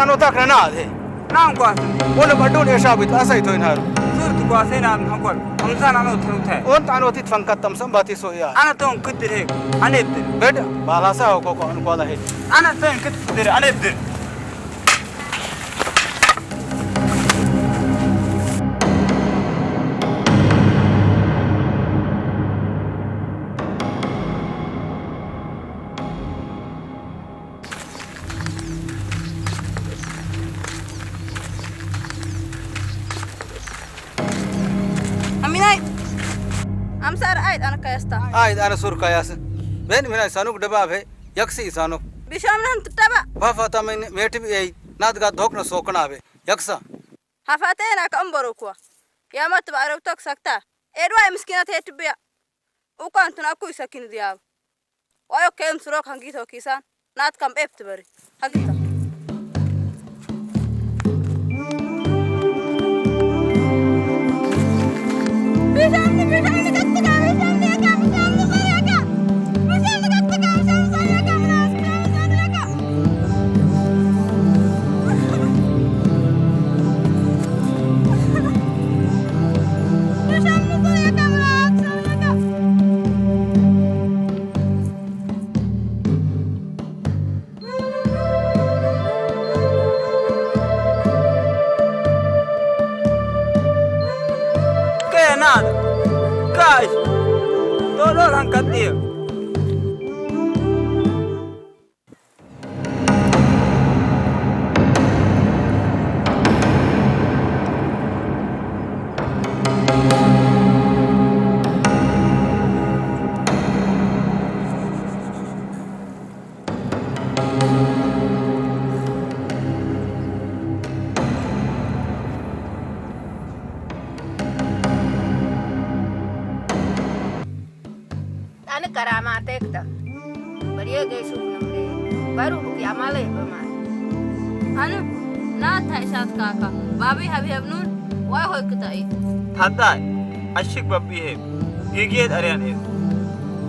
Ano tak na na de. Nan kuwa. Wala badun e sabit asay to inhar. Sur tu kuwa se na han kuwa. Amsa na no tru te. On tano tit fangkat tam sam bati so ya. Ana ton kutir he. Ane dir. Bed. Bala sa ko ko an kuwa he. Ana ton kutir ane dir. Aminay. Amsar ayt ana kayasta. Ayt ana sur kayas. Ben minay sanuk daba be. Yaksi sanuk. Bisham nan tutaba. Fa fata men meti bi ay. Nadga dhokna sokna be. Yaksa. Hafate na ka ambaro kuwa. Ya mat ba arok tok sakta. Edwa miskinat het biya. Ukan tun aku isakin diyaw. Wayo kem surok hangito kisan. Nat kam ep tibari. Hagita. Kaya nada. Kai. Todo han katia. Ani karamatek ta. Bariye gey suk namre. Baru buki amale bamar. Anu, na ta isat kaka. Babi habi habnun, wa hoy kita i. Tata, ashik babi heb. Gigiyet arian heb.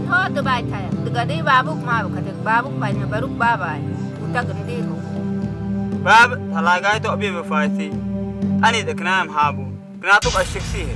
Ho, dubai ta ya. Dugadi babuk ma bukatek. Babuk pa nya baruk baba ai. Utak ndir ho. Bab, talagay to abi bafaisi. Ani deknam habu. Knatuk ashik si he.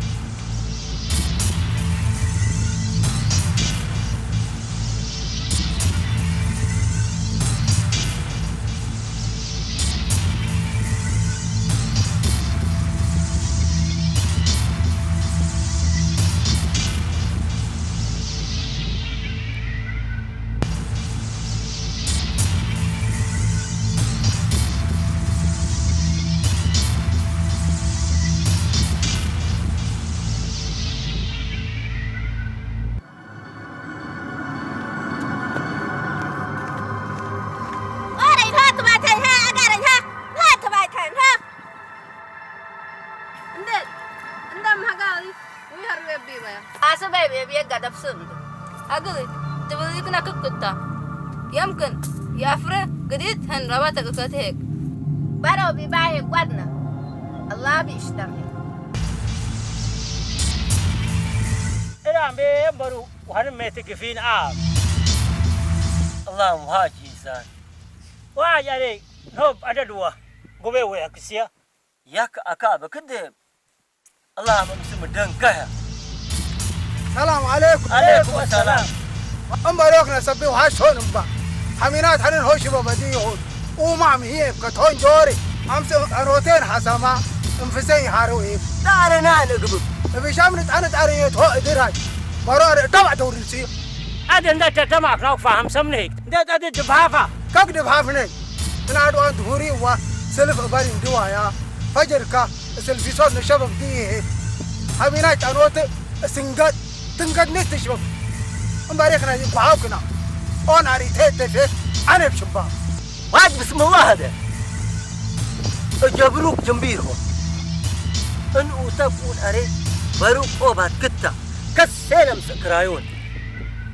Ore, ha, tuba tan, ha, agara, ha, ha, tuba tan, ha. Nde, nde mahagali, wi har we bi baya. Asa be be bi gadap sun. Agli, tibili kna kukutta. Yamkin, yafre, gadit, han rabata kukatek. Baro bi bahe kwadna. Allah bi ishtam he. Ira be baru. Wahan mete gifin a. Allahum haji insan. Wa jare, no, ada dua. Gobe we akisiya. Yak aka ba kede. Allahum muslim dan kaya. Salam alaikum. Alaikum salam. Amba rok na sabbi wa shon amba. Haminat hanin hoshi ba badi ho. Umam hiye ka ton jori. Amse aroten hasama. Mfisen haro e. Tare na ne gubu. Bi sham nit anat are yet ho idirai. Baro are tama dori si. Aden da ta tama akna faham sam ne. Da da de bhafa. Kak de bhafa ne. Ina do an dhuri wa self barin duwa ya. Fajar ka self son ne shabab di he. Habina tanote singat. Tingat ne tishbab. Amba rek na yi kwa kna. On ari te te fe. Ane shubba. Waj bismillah da. Jabruk jambir ho. An utab un are baruk obat kitta. Kas selam sakrayon.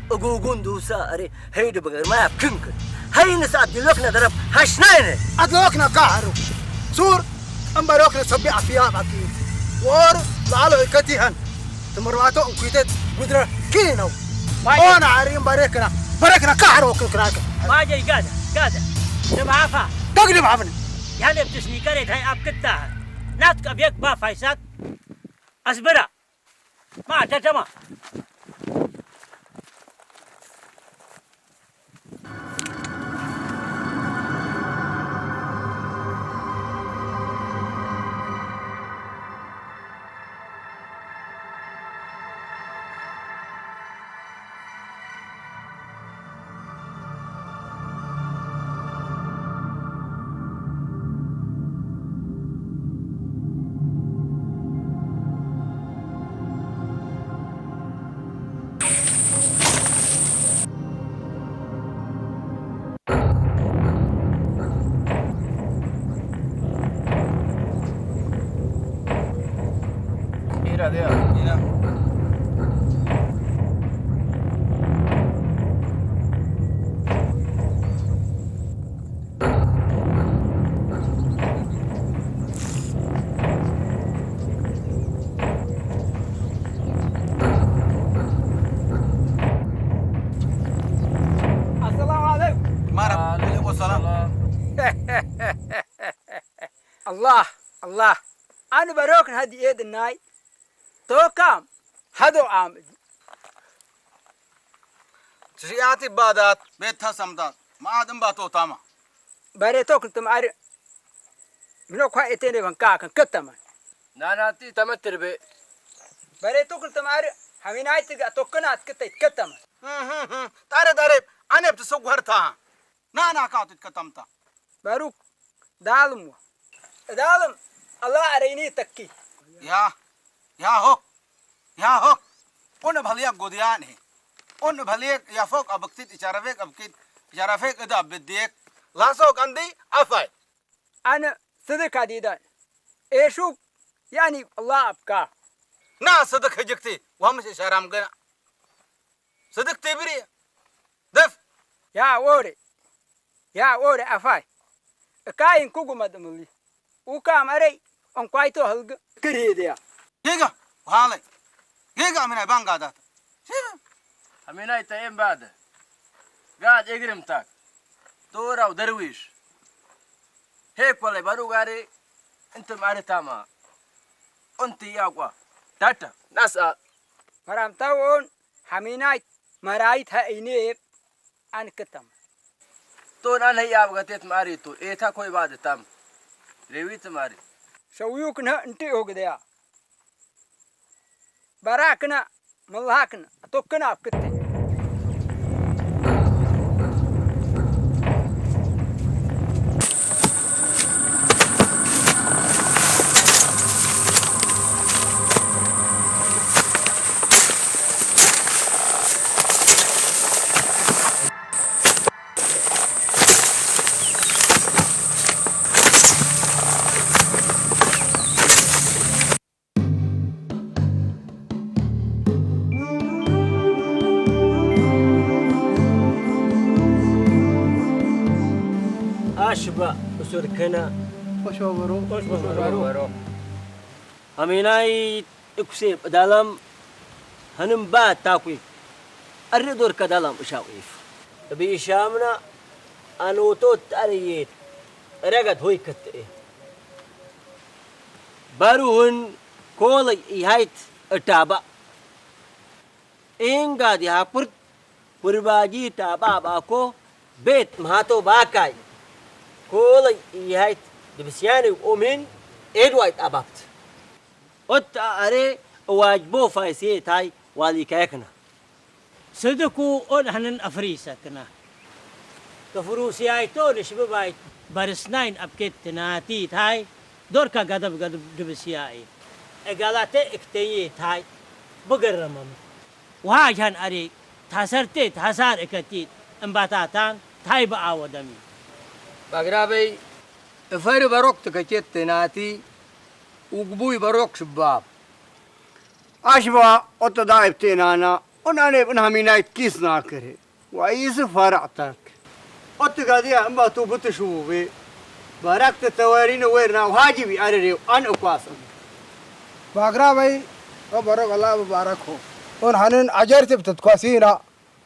Agugun dusa are. Hei de bagar ma yap kinkin. Hei ne sa adilok na darab hashnayne. Adilok na kaharo. Sur. Amba rok na sabbi afiya baki. Wor lalo ikati han. Tamarwato ukite gudra kino. Ona arim barekna. Barekna kaharo kukra. Waje gada, gada. De bafa. Tag de bafne. یانێ بتشنی کەێد هەی ئاب کتە هەر. ناتک ئەب یەک با فایسات ئەزبرا. ما تەتەما. السلام عليكم. مرحبا. وعليكم السلام. الله، الله. ئەن بەرۆکن هەدی ئێدن نای. تۆ کام؟ هەدۆ ئامدی. چشی ئاتی بادات، بێت هەسەمدات. ما ئادم با تۆ تاما. بەرێ تۆ کن تم ئەر. منۆ کوا ئێتێنێ بن کاکن، کتەمە. ناناتی تەمە تر بێ. بەرێ تۆ کن تم ئەر. هەمینای تگە تۆ کنات کتەیت، کتەمە. تارە دارێ، ئەنێ بتسە گوهر تا. نانا کاتت کتەمتە. باروک، داڵم وە. داڵم، ئەڵا ئەرەینی تەکی. یا، یا هۆ، یا هۆ. ئون بەڵیەک گودیانێ. ئون بەڵیەک یافۆک ئەبکتیت، ئیچارەفێک ئەبکیت، ئیچارەفێک ئەدا بدیەک. لاسۆک ئەندی ئەفای. ئەنە سدک ئەدیدان. ئێشوک، یانی ئەڵا ئەبکا. نا سدک هجکتی، وەمش ئیشارەم گەنا. سدک تێ بری. دف. یا وەرێ. یا وەرێ ئەفای. ئەکاین کوگومە دملی. ئوکام ئەرەی ئەنکوای تۆ هەڵگە. کریدیا. گێگا. هاڵێ. گێگا ئەمینای بانگا داتە. چی بە؟ ئەمینای تە ئێم بادە. گاد ئێگرم تاک. تۆرا و دەرویش. هێک وەڵێ بەروگارێ. ئنتم ئەرێ تاما. ئنتی یاگوا. تاتە. ناسا. مەرام تاوون. هەمینای مەرایت هە ئینێ ئەن کتەم. تۆ نان هەی ئاوگەتێت ماری تۆ، ئێتا کۆی بادە تام. رێویت ماری. شەویوکن هە ئنتی ئۆگدەیا. بەراکنە، مڵاکنە، تۆ کنا کتێ. ئاشبا ئسور کنە. خوەشەو بەرۆ. خوەشەو بەرۆ. هەمینای ئکوسێ داڵم هەنم با تاکوی ئەرێ دۆر کە داڵم ئشاو ئیف. بی ئشامنە ئەنۆتۆ تارێت ئەرەگەت هۆی کەت ئێ. بەروهن کۆڵی ئیهایت ئەتابە. ئینگا دی هاپرد پرباگی تابا باکۆ بێت مهاتۆ باکای. کۆڵی ئیهایت دبسیانێ ئۆمین ئێدوایت ئابابت. ئۆت ئەرێ ئەواج بۆ فایسێ تای والیکایەکنە. سدک و ئۆن هەنن ئەفریسەکنە. کە فروسیای تۆ نش ببایت بەرسناین ئەبکێت تناتیت های دۆر کە گەدب گەدب دبسیایی. ئەگەڵاتێ ئکتەیێت های بگەرەمەم. وهاج هەن ئەرێ تاسەرتێت هەسار ئکەتیت ئەم باتاتان تای بە ئاوەدەمی. باگرابەی ئفەر بەرۆک تکەچێت تناتی وگبوی بەرۆک شباب. ئاشبا ئۆتە دایب تێنانە، ئۆنانێ بن هەمینایت کیس ناکرێ. وە ئیس فەرع تەک. ئۆتگا دیا ئەم با تو بتشوو بێ. بارەک تە تەوارینە وێرنا و هاجی بی ئەرێ و ئەن ئەکواسم. باگرابەی ئەو بەرۆک ئەڵا ببارەک هۆ. ئۆن هەنن ئەجەرتێ بتت کواسینە.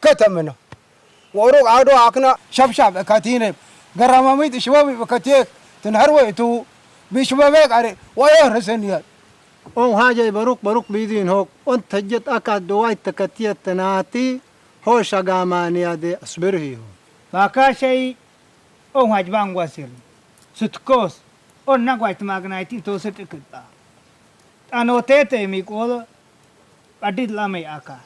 کەتە منە. وەڕۆک ئاودۆ ئاکنە شەپ شەپ ئەکاتینێ. گەڕەمەمیت شوەمی بکەتێک. Tınhar wey tu, biş bebek are, wayo resen ya. On hajay baruk baruk bidin hok, on tejjet akat doway teketiyet tenati, hoş agamani ade asbirhi ho. Baka şey, on haj bangwa sir. Sutkos, on nagway tmagnayti to sut ikta. Ano tete mi kolo, adit lamay aka.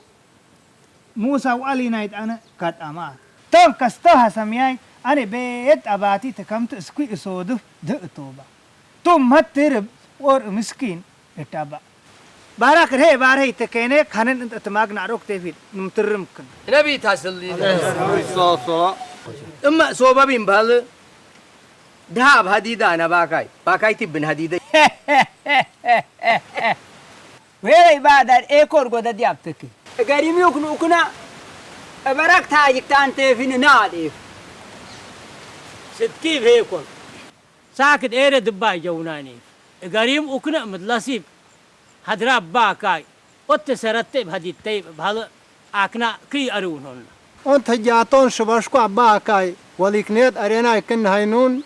Musa wali nayt ana kat ama. Ton kasto hasamiyay, ane bet abati te kamtu skwi isodu de toba. Tum mat tirib or miskin itaba. Bara kre bara ite kene kanen int atmag na rok te fit num tirim kan. Nabi tasalli. Amma soba bin bal. Dahab hadida na bakay. Bakay tibbin hadida. Were ibadar ekor goda diyab teke. Garimi uknu ukna. Barak tajik tan tefin na def. Sitki vekon. Sakit ere dibba jawnani. Garim ukna mid lasib. Hadra bakay. Otte saratte hadit tey bal akna ki aru non. On tajaton shubashku bakay. Waliknet arena ikin haynun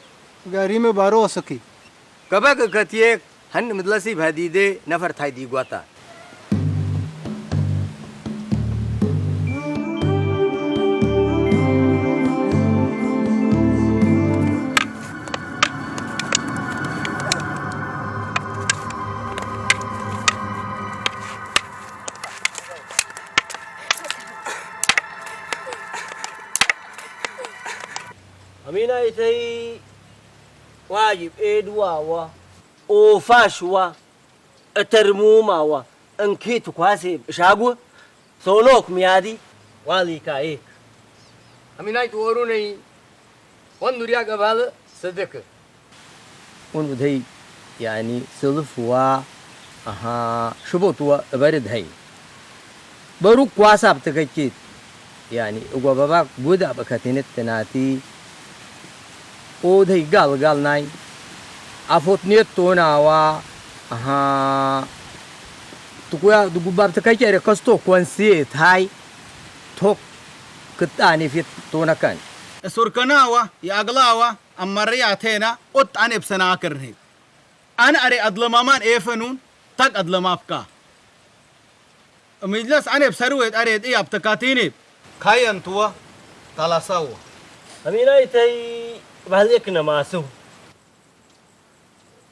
garimi barosuki. Kabak katiyek. Han midlasi bhadide nafar thai di gwata. Amina itay wajib edwa wa. Ofash wa, etermuma wa, enkit kwase shagu, sonok miyadi, wali ka ek. Aminay tu orunay, wan duriya gabal sedek. Un udhay, yani, silf wa, aha, shubot wa, ebarid hay. Baruk kwasa btekakit. Yani, ugwa babak buda bakatinit tinati. Odhay gal gal nay. Afot niyet tona wa. Aha. Tukuya dugu bab takakere kasto kwansi thay. Tok kitani fit tona kan. Surkana wa, ya agla wa, amar ya tena, ot ane bsana karne. An are adlamaman efenun, tak adlamapka. Mijlas ane bsaruet are di aptakatinib. Kayan tuwa, talasawa. Amina itay bal ek namasu.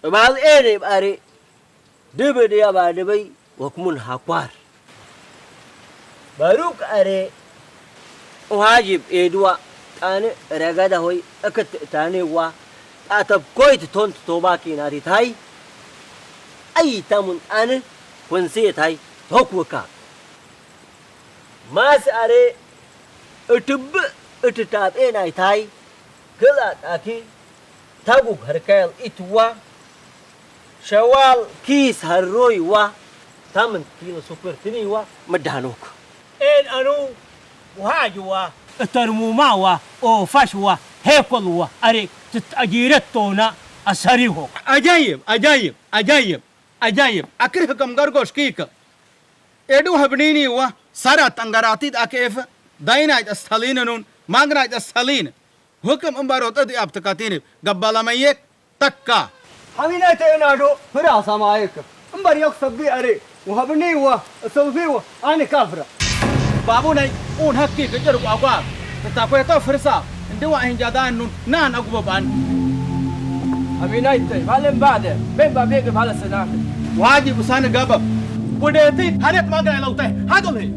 Bal ene are, debe de aba debe, wakmun hakwar. Baruk are, o hajib edwa, tane regada hoy, akat tane wa, atab koit tont toba kinati tay. Ay tamun ane, kwense tay, tokwaka. Mas are, itib, ititab enay tay, kila taki, taguk harkel itwa, shawal kis harroi wa, taman kilo sukar tini wa, madanok. En anu, wahaj wa, tarmuma wa, ofash wa, hekol wa, are, tit ajiret tona, asari ho. Ajayib, ajayib, ajayib, ajayib. Akir hakam gargosh kika. Edu habnini wa, sara tangarati da kef, dainait astalin nun, magnait astalin. Hukum ambarot adi aptakatinib, gabbala mayek, takka. Hamina te nado, hura samayek. Ambar yok sabbi are, wahabni wa, sawfi wa, ani kafra. Babu nay, un hakki kejar ku agwa. Takwe to firsa, ndiwa hin jadan nun, nan agubaban. Hamina ite, bale mbade, ben babege bale sedan. Waji usan gabab. Budeti, hanet maga elawte, hadol he.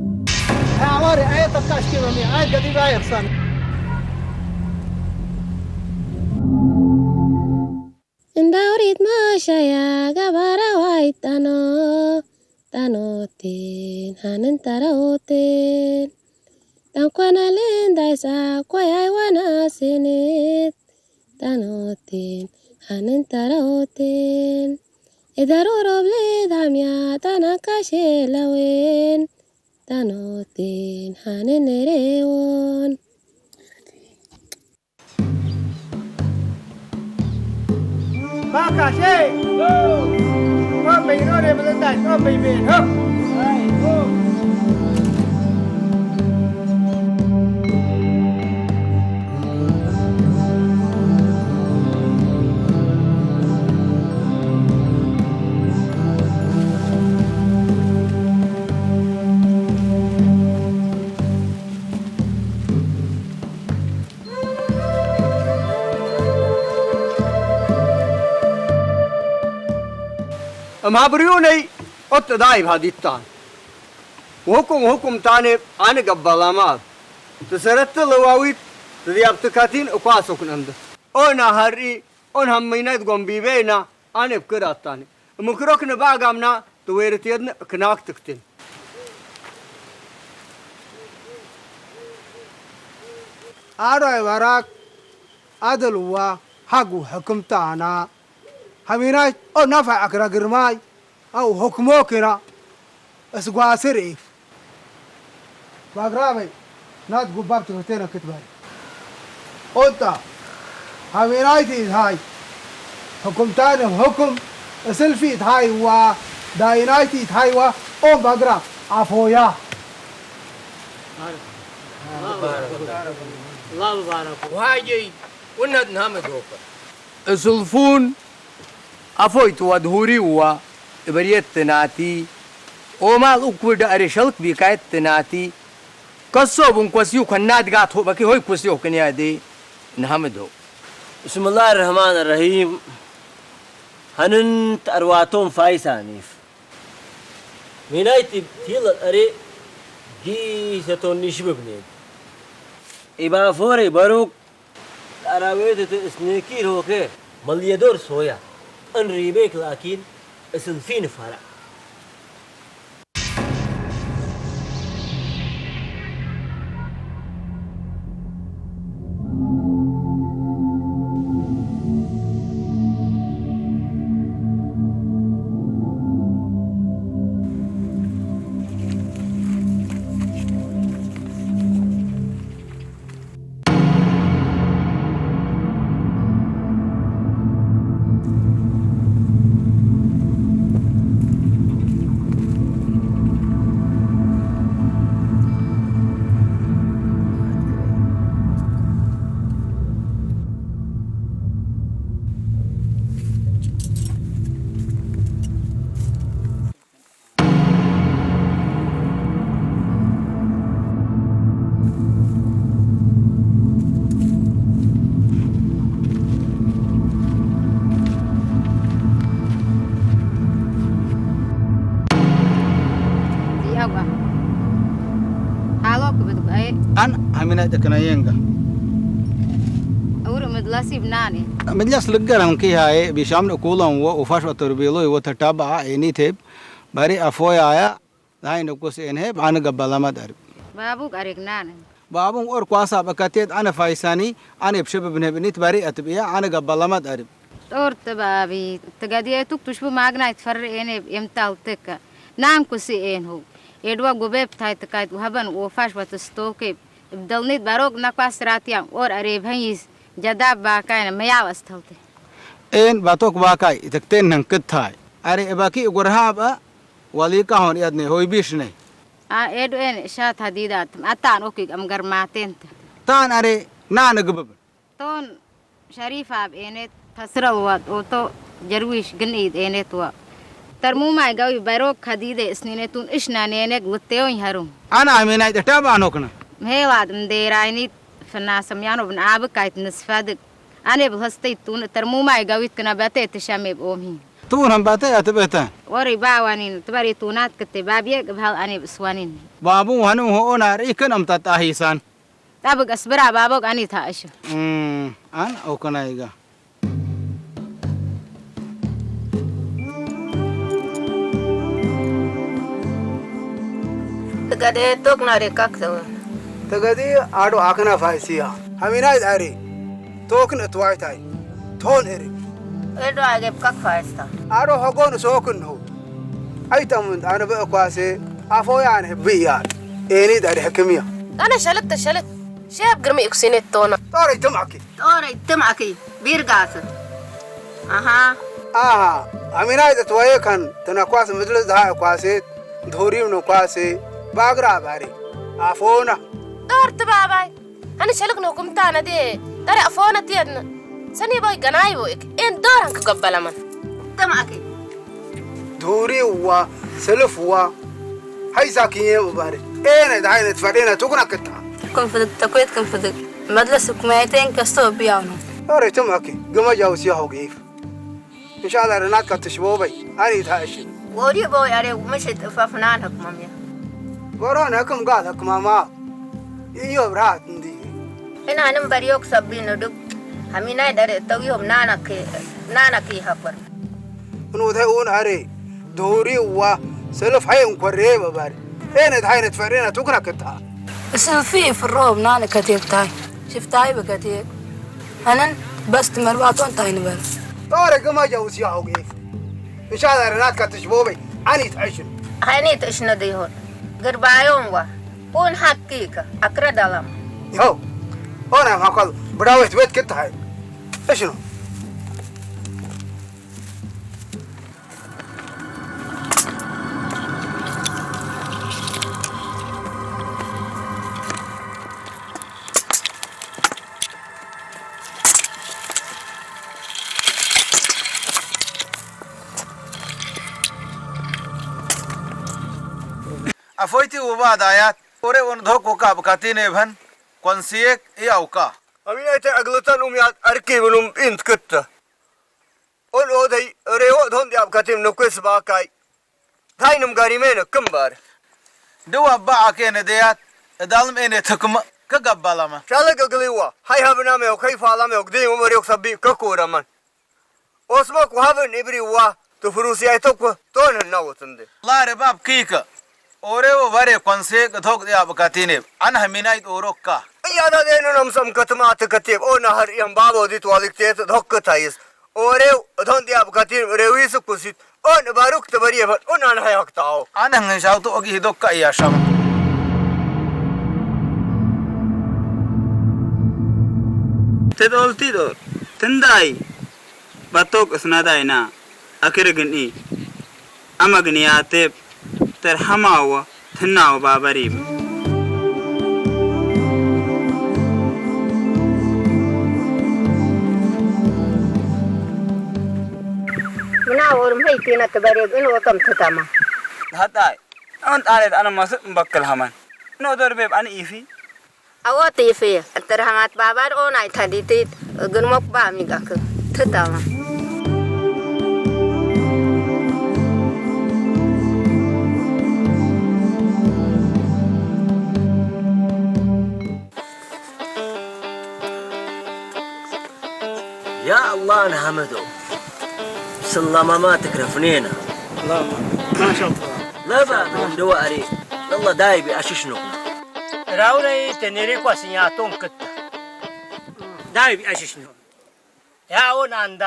Awar, ay takkash ke bami, ay gadi ba yafsan. Inda urit mashaya gabara wai tano, tano tin hanen tara oten. Tan kwana lenda isa kwayai wana sinit, tano tin hanen tara oten. Idaru roble damya tana kashe lawen. Tanotin hanen erewon. Makashe. Ho, meiro re belendai, ho, meimen, ho. Ama bürüyoney ot daib hadittan. Hukum hukum tane ani gabbalamad. Te serette lawawit, te diyab te katin ukwas oknamda. Ona harri, on hamminayt gombi bena, ani bkırattani. Mukrok ne bagamna, te werit yedne knak tıktin. Aroy warak, adıl wa, hagu hukum tana. Haminayt o nafa akra gırmay, aw hukmo kina, es gwasir if. Bagrabey, nat gubab te hotena kıt bari. Onta, haminayt it hay. Hukum tane hukum, esilfi it hay wa, dayinayt it hay wa, on bagrab, afoya. Lal barak. Wajey, unad named hoka. Esulfun, afoyt wa dhuri wa, ibariyet nati, omal ukwid are şalk bikayet nati, kasobun kwasi ukan nat gat ho baki hoy kwasi ukan yade, named ho. Bismillahir Rahmanir Rahim. Hanın arwaton faisanif. Minayt tilal are gi seton nişbibne. Iba fore baruk Arawet te isneki roke, maliyador soya. An ribek lakin isilfin fara. An haminayt eknayenga. Ur midlasib nane. Midlas liggaran ki haye, bişamne kulan wo, ufaş wa turbilo wo, tataba, eni teb. Bari afoya ya, dahin kus en heb, ani gabbalamad arib. Babuk arik nane. Babun or kwasa bakatet, ani faisani, ani bşebebne binit bari atbiya, ani gabbalamad arib. Tor te babi, te gadiye tuk tuşbu magnayt farre ene emtal teka. Nan kusi en hu. Edwa gubeb tay tekayt uhaban ufaş wa te stoke. Ibdalnit barok nakwas ratiyan or areb hanyis. Jadab bakayna mayaw astalte. En batok bakay, itekten nan kıt tay. Are ebaki ugurhaba, Wali kahon yadne, hoy bişne. A, edu en şat hadidat, atan okig am garmatente. Tan are, nane gıbıbın. Ton Şarif ab enet, tasral wad, oto Jarwiş gın id enet wa. Tarmumay gawi barok hadide isnine tun işna nenek lütteyon harum. Ana aminay de taban okna. Mhelad mderaynit fnasam yano bn abikayt nisfadik. Ane bl hastay tun tarmumay gawit kna bate tişame b omhi. Tun ham bate ate bete. Ori ba wanin, tbari tunat kete babiye g bhal ane b swanin. Babu wanin ho onar ikan am tat ahisan. Tabag asbara babog ani ta ashu. Hmm, an okanaiga. Tagade tok na re kak sawa. Tagade ado akna faisiya. Haminay are. Tokn atwaitai. Ton ere. Edo age kak faista. Ado hogon sokn ho. Ai tamun ana ba kwase. Afoyan he biyan. Eni dare hakimiya. Ana shalit ta shalit. Sheb grmi iksine tona. Tore tamaki. Tore tamaki. Birgas. Aha. Aha. Aminay atwaye kan. Tana kwase midlis da kwase. Dhori no kwase. Bagra bari. Afona. Tor ta babai. Hani shaluk no kumtana de. Tare afona tiyadna. Sani boy ganai boy ek. En dor hank gabbalaman. Tamaki. Duri wa, seluf wa. Hay sakiye ubare. Ene da ene tfadena tukuna kata. Kun faduk takwet kun faduk. Madla sukmayten kasto biyano. Are tamaki. Gama jaw siya ho gif. እንሻላ ርናት ከትሽቦበይ፣ አኒ ታእሽን። ወዲ ቦይ አሬ ምሽት ፈፍናን ህክመምያ። ጎሮን ህክም ጋል ህክመማ። ኢዮብ ራት እንዲ። እናንም በርዮክ ሰቢን ዱብ። ሀሚናይ ደረ ተው ኢዮብ ናናክ፣ ናናክ ይኸበር። እንወታይ ኡን አሬ ዶሪ ዋ ሰልፍ ሀይ እንኮሬ በባሪ። ሄነት ሀይነት ፈሬና ቱክና ክታ። እስልፊ ፍሮብ ናን ከቴብ ታይ። ሽፍታይ በከቴብ። አነን በስት መርባቶን ታይ ንበር። ጣረ ግማ ጃውስ ያው ጌፍ። እንሻላ ርናት ከትሽቦበይ አኒ ታእሽን። አኒ ታእሽን ደይሆን። ግርባዮን ዋ። ኡን ሀቂቀ አክረ ዳላም። ያው ኦና ማኳል ብዳወት ቤት ክታ ሀይ። እሽኖ። አፎይቲ ውባ ዳያት ኦሬ ኦን ዶክ ወካ ብካቲኔ ብሀን ኮንስዬክ ኢያውካ። አሚናይተ አግልተን ኡምያት አርኪ ብሉም ኢንት ክተ። ኦል ኦደይ ሬዎ ዶን ዲያብ ከቲም ንኩስ ባካይ። ታይንም ጋሪሜነ ክም ባር። ድዋ ባዓኬነ ደያት እዳልም ኤነ ትክመ ከገባላመ። ሻለቅ እግሊዋ ሃይ ሀብናሜው ከይፋላሜው ግዲም ወመሪው ሰቢ ከኩረመን። ኦስመክ ውሀብን ኢብሪዋ ትፍሩስያይ ተኮ ቶን ህናወት እንደ። ላረ ባብ ኪከ ኦሬ ወበሬ ኮንሴ ቅቶክ ዲያብ ከቲኔብ አን ሀሚናይት ኦሮካ። እያዳ ዴኑን አምሰም ከትማ ትከቴብ ኦ ናህር የም ባቦ ዲት ዋልክቴት ዶክ ታይስ። ኦሬው እቶን ዲያብ ከቲን ሬዊስ ኩሲት ኦን ባሩክ ተበሪ የፈን ኦን አን ሀያክታው። አን ህንሻውቱ ኦጊ ሂዶካ እያሻም። ትዶልቲ ዶር ትንዳይ ባቶክ እስናዳይና አክርግኒ አመግንያቴብ ተርሐማወ ትናወ ባበሪብ። ምና ወርም ሀይቲነ ትበሬግ እን ወከም ትተማ። ሀጣይ ኦን ጣሬት አነ መስል እምበክል ሀመን እኖ ዶርቤብ አነ ኢፊ። አወት ይፌ እትርሀማት ባባድ ኦናይ ተዲቲት እግን ሞክ ባሚጋክ ትተማ። ያ አላህ ንሐመዶ ስለማማ ትክረፍኔና። ማሻአላህ። ለባ እንደዋ አሬ ለላ ዳይ ቢአሽሽ ነው። ራውረይ ተኔሬ ኳስኛቶን ክታ ዳይ ቢአሽሽ ነው። ያውን አንዳ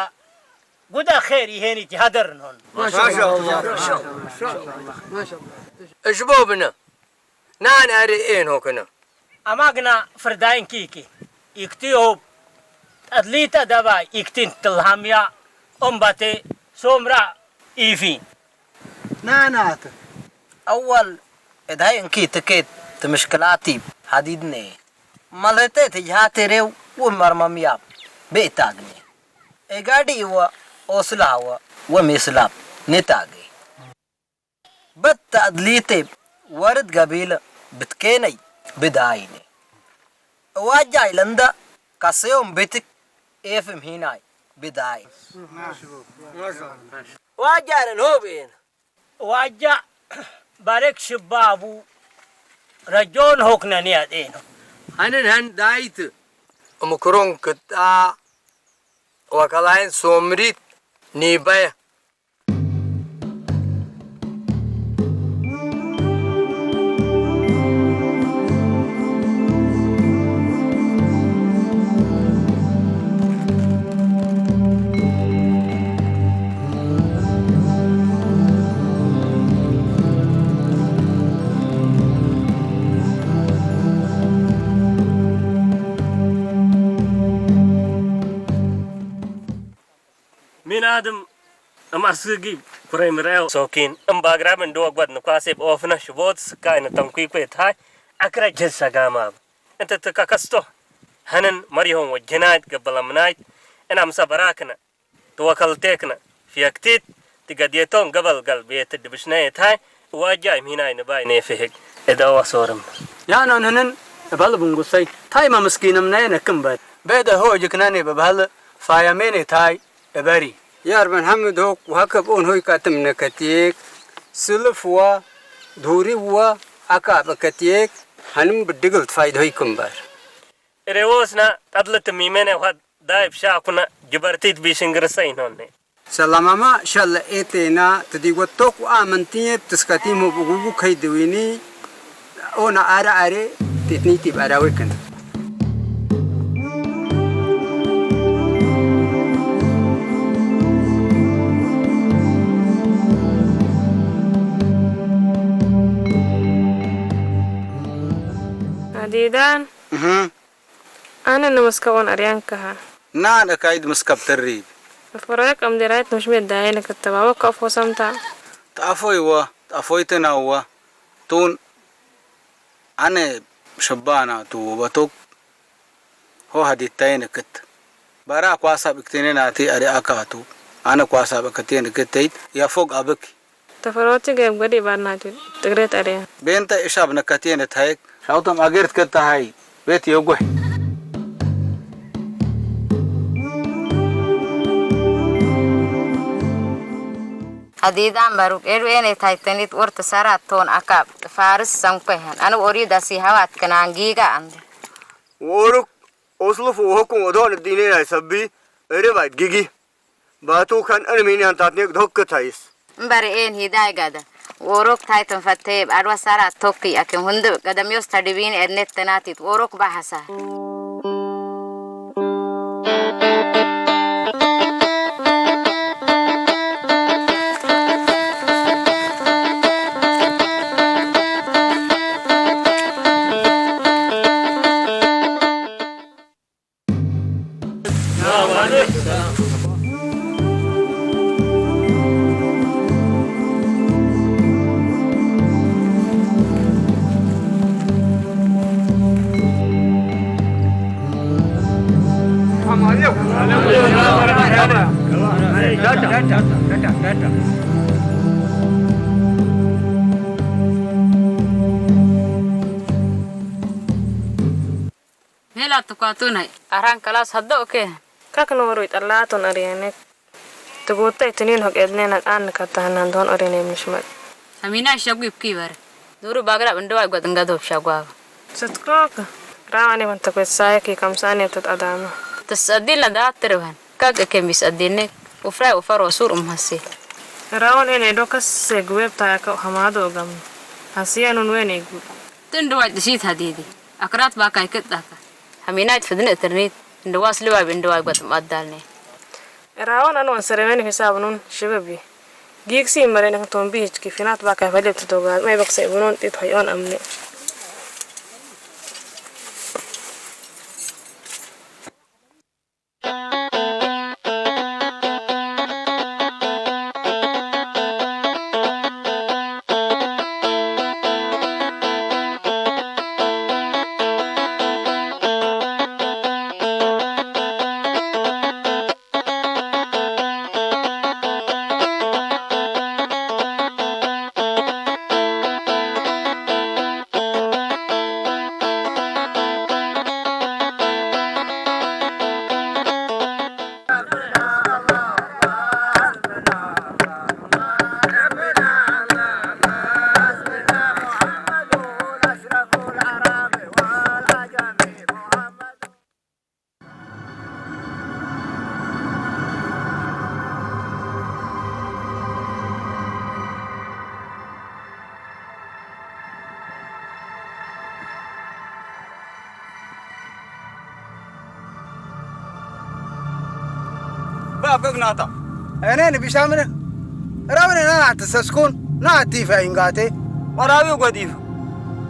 ጉዳ ኸይር ይሄን ይትሃደር ነው። ማሻአላህ። ማሻአላህ። እሽቦብነ ናን አሪ ኤን ሆክነ። አማግና ፍርዳይን ኪኪ ኢክቲ ሆብ ጠድሊተ ደባ ኢክቲን ትልሃምያ ኦምባቴ ሶምራ ኢፊ ናናት። አወል እዳይ እንኪ ትኬት ትምሽክላቲ ሀዲድኔ። መለቴ ትጅሃቴ ሬው ወመርመምያ ቤታግኔ። ኤጋዲ ወ ኦስላ ወ ወሜስላብ ኔታጌ። በት ተአድሊቴ ወርድ ገቢለ ብትኬነይ ብዳይኔ። እዋጃይ ለንዳ ካሰዮም ብትክ ኤፍም ሂናይ ብዳይ። ዋጃ ለንሆ ብኤን። ዋጃ ባሬክ ሽባቡ ረጆን ሆክነኒ አጤኖ። ሀንን ሀን ዳይት። እምክሮን ክጣ ወከላይን ሶምሪት ኒባየ። ምን አድም እም አስጊ ኩረይ ምርኤው ሶኪን እም ባግራም እንዶ ወግበድ ንኳሴ ብኦፍነ ሽቦት ስካይነ ተንኩይኩ የትሃይ አክረ ጀን ሰጋማብ እንተ ትከከስቶ ሀንን መሪሆን ወጀናይት ገበለምናይት እና ምሰ በራክነ ትወከልቴክነ ፊየክቲት ትገድየቶን ገበል ገል ቤት ድብሽነ የትሃይ ዋጃ እም ሂናይ ንባይ ኔፍህግ እደዋ ሶርም። ያኖን ህንን እበል ብንጉሰይ ታይመ ምስኪንም ነየነ ክምበት ቤደ ሆ እጅክነኔ በበህል ፋየሜኔ ታይ እበሪ። Yar bän həm dok, wa kab on hoy katım nəkətiyek, sılf wa, duri wa, akab kətiyek, hanım bıddigıl tfayd hoy kımbar. Rewos na, tadlı tımimene wa, dayıp şakuna, jıbartit bişin gırsay nonne. Şalla mama, şalla etena, tadi wa tok wa amıntiye, tıskati mo bugugu kay dewini, Ona ara are, titni tip ara weken. Adidan. Mhm. Ana na muska on aryan kaha. Na na kaid muska pterri. Foroyak am dirait mush me dain ka tabawa ka fosamta. Tafoy wa, tafoy tena wa. Tun ane shabana tu batuk. Ho hadit tayin kit. Bara kwasa biktine nati ari akatu. Ane kwasa biktine kit tait ya fog abik. Tafaroti geb gadi barnati tigret ari. Benta ishab nakatine taik. Shautam agert kit tahay. Bet yogoh. Adidan baruk eru ene taytenit orta sarat ton akab faris sangpehan. Anu ori dasi hawat kenan giga ande. Woruk osluf wohokun odon dine ay sabbi ere bait gigi. Batu kan anu mini han tatnek dhokke tayis. Mbare en hiday gada. Woruk tayten fatteb adwa sara tokki akin hundu gada miyos tadibin ernet tenatit woruk bahasa. Mela tukatunay. Aran kalas haddo ke. Kak noru it alaton ariyanek. Tugutay tunin hok edne nak an katahanan don orine mishmat. Amina shagwi pki bar. Nuru bagra bendo ay gwat ngado shagwa. Satkok. Rawane ban takwet saya ki kamsane tut adama. Tas adil na da terwan. Kak eke mis adinek. Ufray ufar osur umhasi. Rawane ne dokas segweb ta ka hamado gam. Hasiya nun wene gu. Tun do ay disit hadidi. Akrat ba kay kit daka. Haminayt fidin eternit. Ndo was liwa bin do ay gwat maddalne. Rawan anu an seremen hisab nun shibabi. Gig si mare nang tombi hichki finat ba kay falib tutogal. May bakse bunun tit hayon amne. Ba gag nata. Ene ni bishamne. Rawne na ta saskun. Na tifa ingate. Warawi gwadif.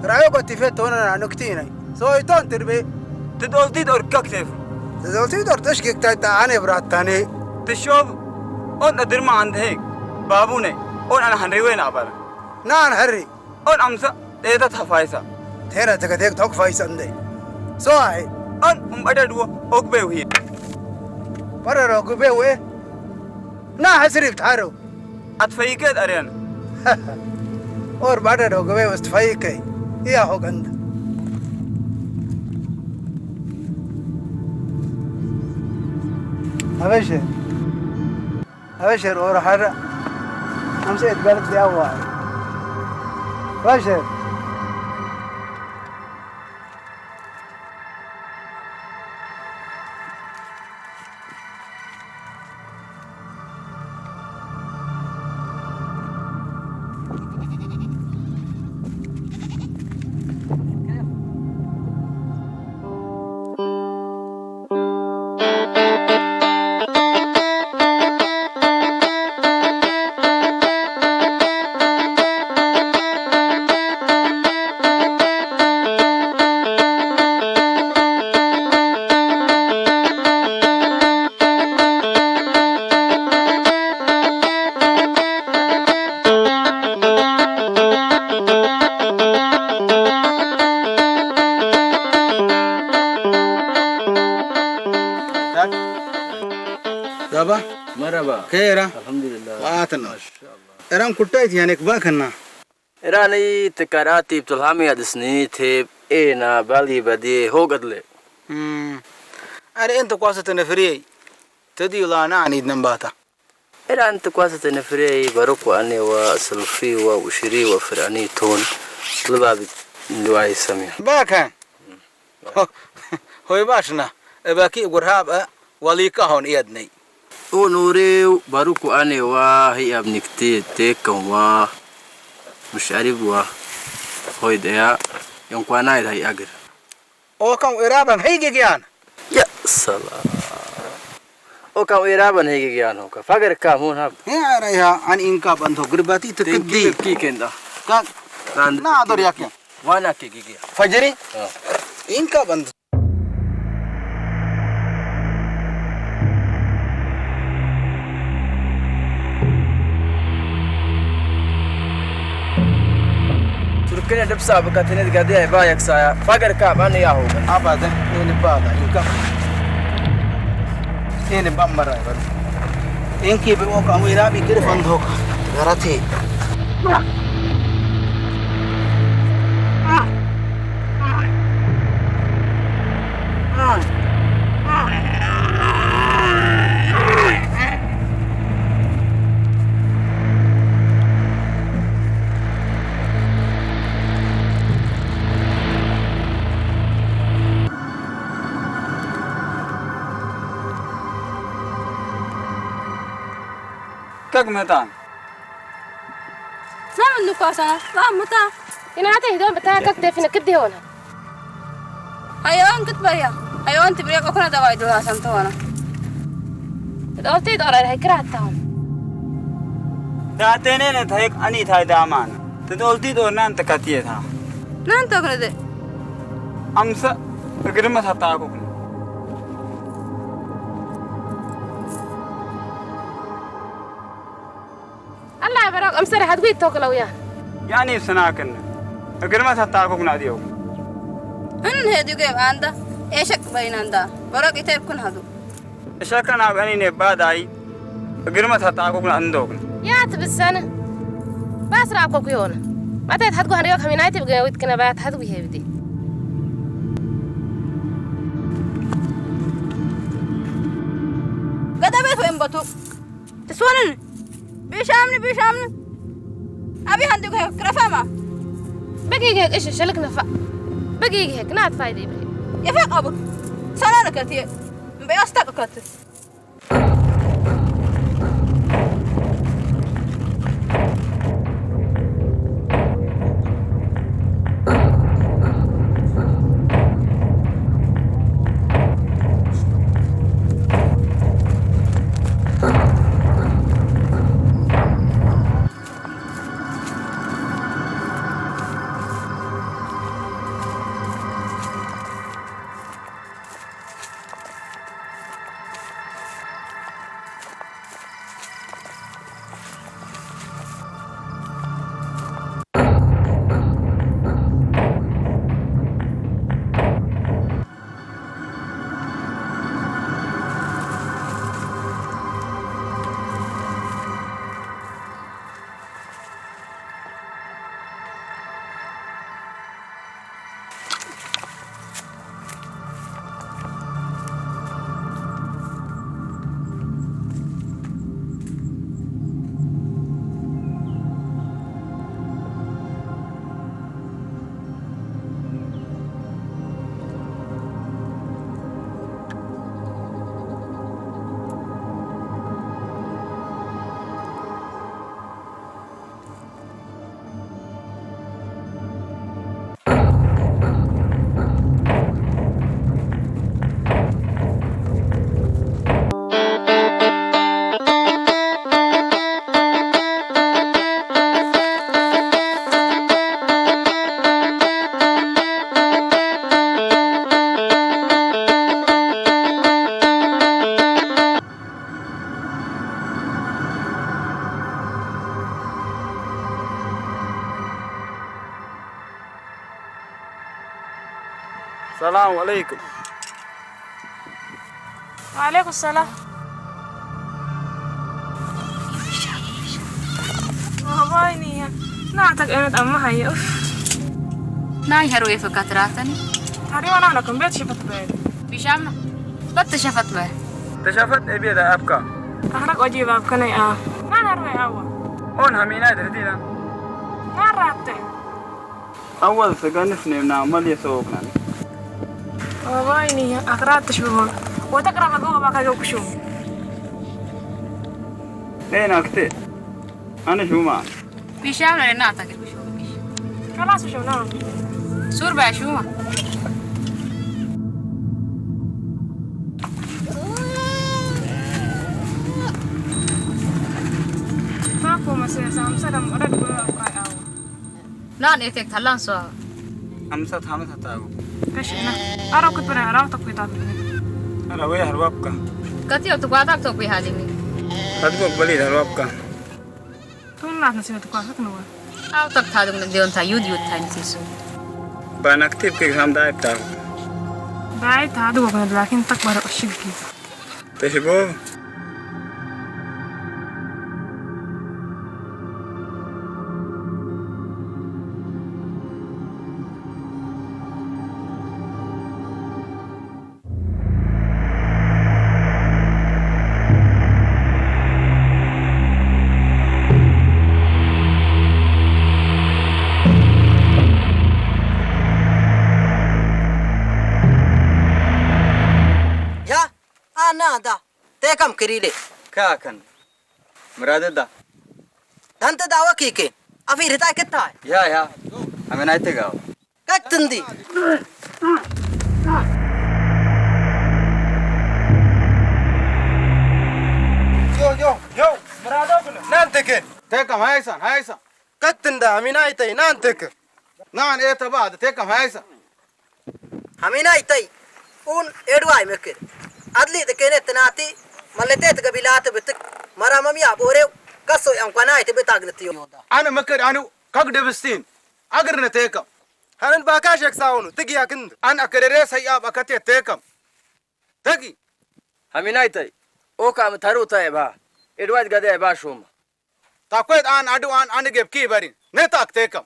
Rawi gwadif tona na nuktina. So iton tirbe. Tidolti dor kak tef. Tidolti dor tashkik ta ta ane bratane. Tishob. On adirma andhe. Babune. On an hanriwe na bala. Na an harri. On amsa, eta ta faisa. Tena teka tek tok faisa nde. So ai. On um ada dua, ok be wi. Para ro ku be we. Na hasrif tharo. At faiket arian. Or bada do ku be wast faike. Iya ho ganda. Abeshe. أبشر، أروح أنا. أمسيت قالت لي أول. أبشر. Saba? Maraba. Kera? Alhamdulillah. Waatna. Masha Allah. Eran kuttayt yanek ba kanna. Eran i tekarati tulhami adisni te ena bali badi hogad le. Hmm. Are enta kwasa tene firi. Tedi ula na anid nambata. Eran enta kwasa tene firi, baruku ane wa, sulfi wa, ushiri wa, firani ton. Lubabi nduai samia. Bakan. Ho-, hoy bashna, e baki gurhab, e, wali ka hon iyad nei. O nure, baruku ane wa, hi ab nikti, te kan wa, mush arib wa, hoy deya, yon kwana id hay agir. O kan iraban hay gigian. Ya salam. O kan iraban hay gigian ho ka. Fagar ka mun hab. He ara ya an inka ban to gurbati to kiddi. Ki kenda. Kan. Na dor yakin. Wana ke gigi. Fajri? Ha. Inka ban. Turkene dep sa baka tene gadi ay ba yak saya. Fagar ka ban ya ho. Abada, ini bada, inka. Ini bamara. Inki be o ka wira bi kir fan dhok. Garati. Kak metan. Naman nukasan, wa mata. Ina ate hidon bata kak defina kiddi hona. Hayawan kit baya. Hayawan tibriya kokona dawai dula santo hona. Dawti dora hay kira tahon. Da tene ne thayek ani thay daman. Te dolti dor nan takatiye tha. Nan takre de. Amsa, girma tha takuk. Allah barak, amsare hadwi tokla uya. Yani sanakin. Agirma tha takuk na diyo. An he duge anda. Eshak bayin anda. Barak iter kun hadu. Eshak na gani ne badai. Agirma tha takuk na andok. Ya tbisana. Bas ra kok yon. Mata hadgu han yok haminai tibge wit kina bat hadgu hebdi. Gada bet wem batu. Tiswanan. Bishamni, bishamni. Abi handu ke krafama. Bagi ke ish shalik nafa. Bagi ke knat faidi bi. Yafak abuk. Sana nakat ye. Be asta kat. السلام عليكم. وعليكم السلام. Abaayniya, naatag ened amma haye, uf. Naay harwey fakatraatani. Hari wana nakum bet shafat bet. Bishamna. Bet shafat bet. Tashafat ebiya da abka. Ahrak oji babka nay a. Naan harwey awa. On haminay derdina. Naan raatte. Awal saganif nem na amal ya sooknan. Abaayniya, akraat shubul. Wata krama go baka go kushum. Ee, nakte. Ani shuma. Bishamna, naatag kushum. Kalas shuma. Sur ba shuma. Mako mase sam sadam oda dugo kai aw. Naan etek talan so. Hamsa, hamsa taagu. Kash ina. Aro kut pura aro tok kuy taagu. Aro we harwapka. Kati o tukwa tak tok kuy hadi ni. Kati o bali harwapka. Tun naat nasi tukwa tak nuwa. Aw tak taagu na diyon ta yud yud ta ni sisu. Ba naktib ke ham dai taagu. Dai taagu na lakin tak bara oshig ki. Tashbo. Ya, ana da. Tekam kiride. Ka kan. Murad da. Danta da wa kike. Afir ta kitai. Ya, ya. Ame nai te gaw. Kattindi. Yo, yo, yo. Murad da kuna. Naan teke. Tekam haisan, haisan. Kattinda, haminay tay, naan teke. Naan eta ba, tekam haisan. Haminay tay, un edway mekir. Adli de kene tenati, malete te gabilate betek, mara mamiya borew, kaso yang kwanay te betag letiyo. Ana mekir anu, kag debistin. Agir ne tekam. Hanan baka shek saunu, tigi yakind. An akerere sayab akate tekam. Tagi. Haminay tay. O kam taru tay ba. Edway gade ba shuma. Takwet an adu an an gep ki barin. Ne tak tekam.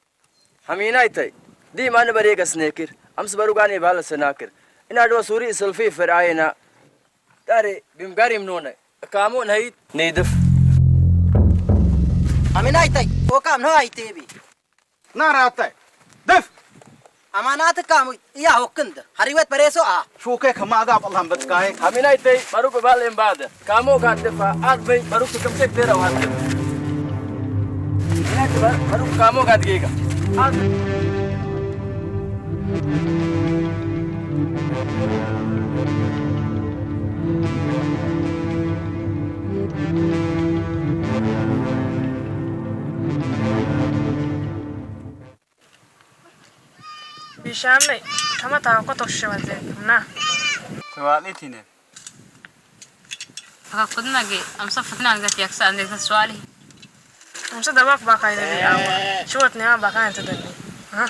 Haminay tay. Di man bari gas nekir. Am sabaru gani bal senakir. Ina adu suri selfie fer ayna. Tare bim garim nona. Kamu nait. Nidif. Haminay tay. O kam no ay tebi. Na ratay. Def. Amanat kamu iya hokkinda. Hariwet pareso a. Shuke kama ga Allah bet kai. Haminay tay baruk bal embada. Kamu ga defa. At bay baruk kam sek tera wa. Haminay tay baruk kamu ga degega. At. Bisham ne, tama ta ko to shawal de, na. Tawali tine. Aka kudna ge, amsa fatna ga tiyak sa ande sa swali. Amsa dawak ba kai de awa. Shuwat ne ba kai ante de. Ha?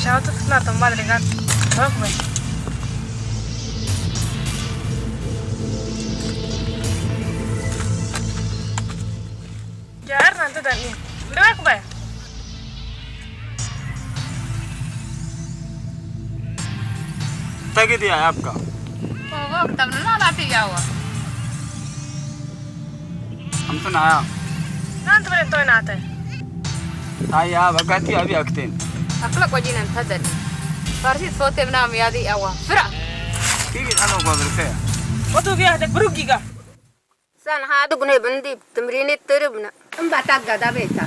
Shawtu fitna tumbal rigat. Rok be. Jair nanti dani. Rok be. Tagi dia apka. Ogo, tamna lati yawa. Amsa naya. Nan tuwele toy nate. Taya, bagati abi akten. Akla ko jinan tadal. Farsi fote bna miyadi awa. Fira. Kigi ano ko berkaya. Watu giya de berugiga. San hadu gune bendi temrini teribna. Im batak gada beta.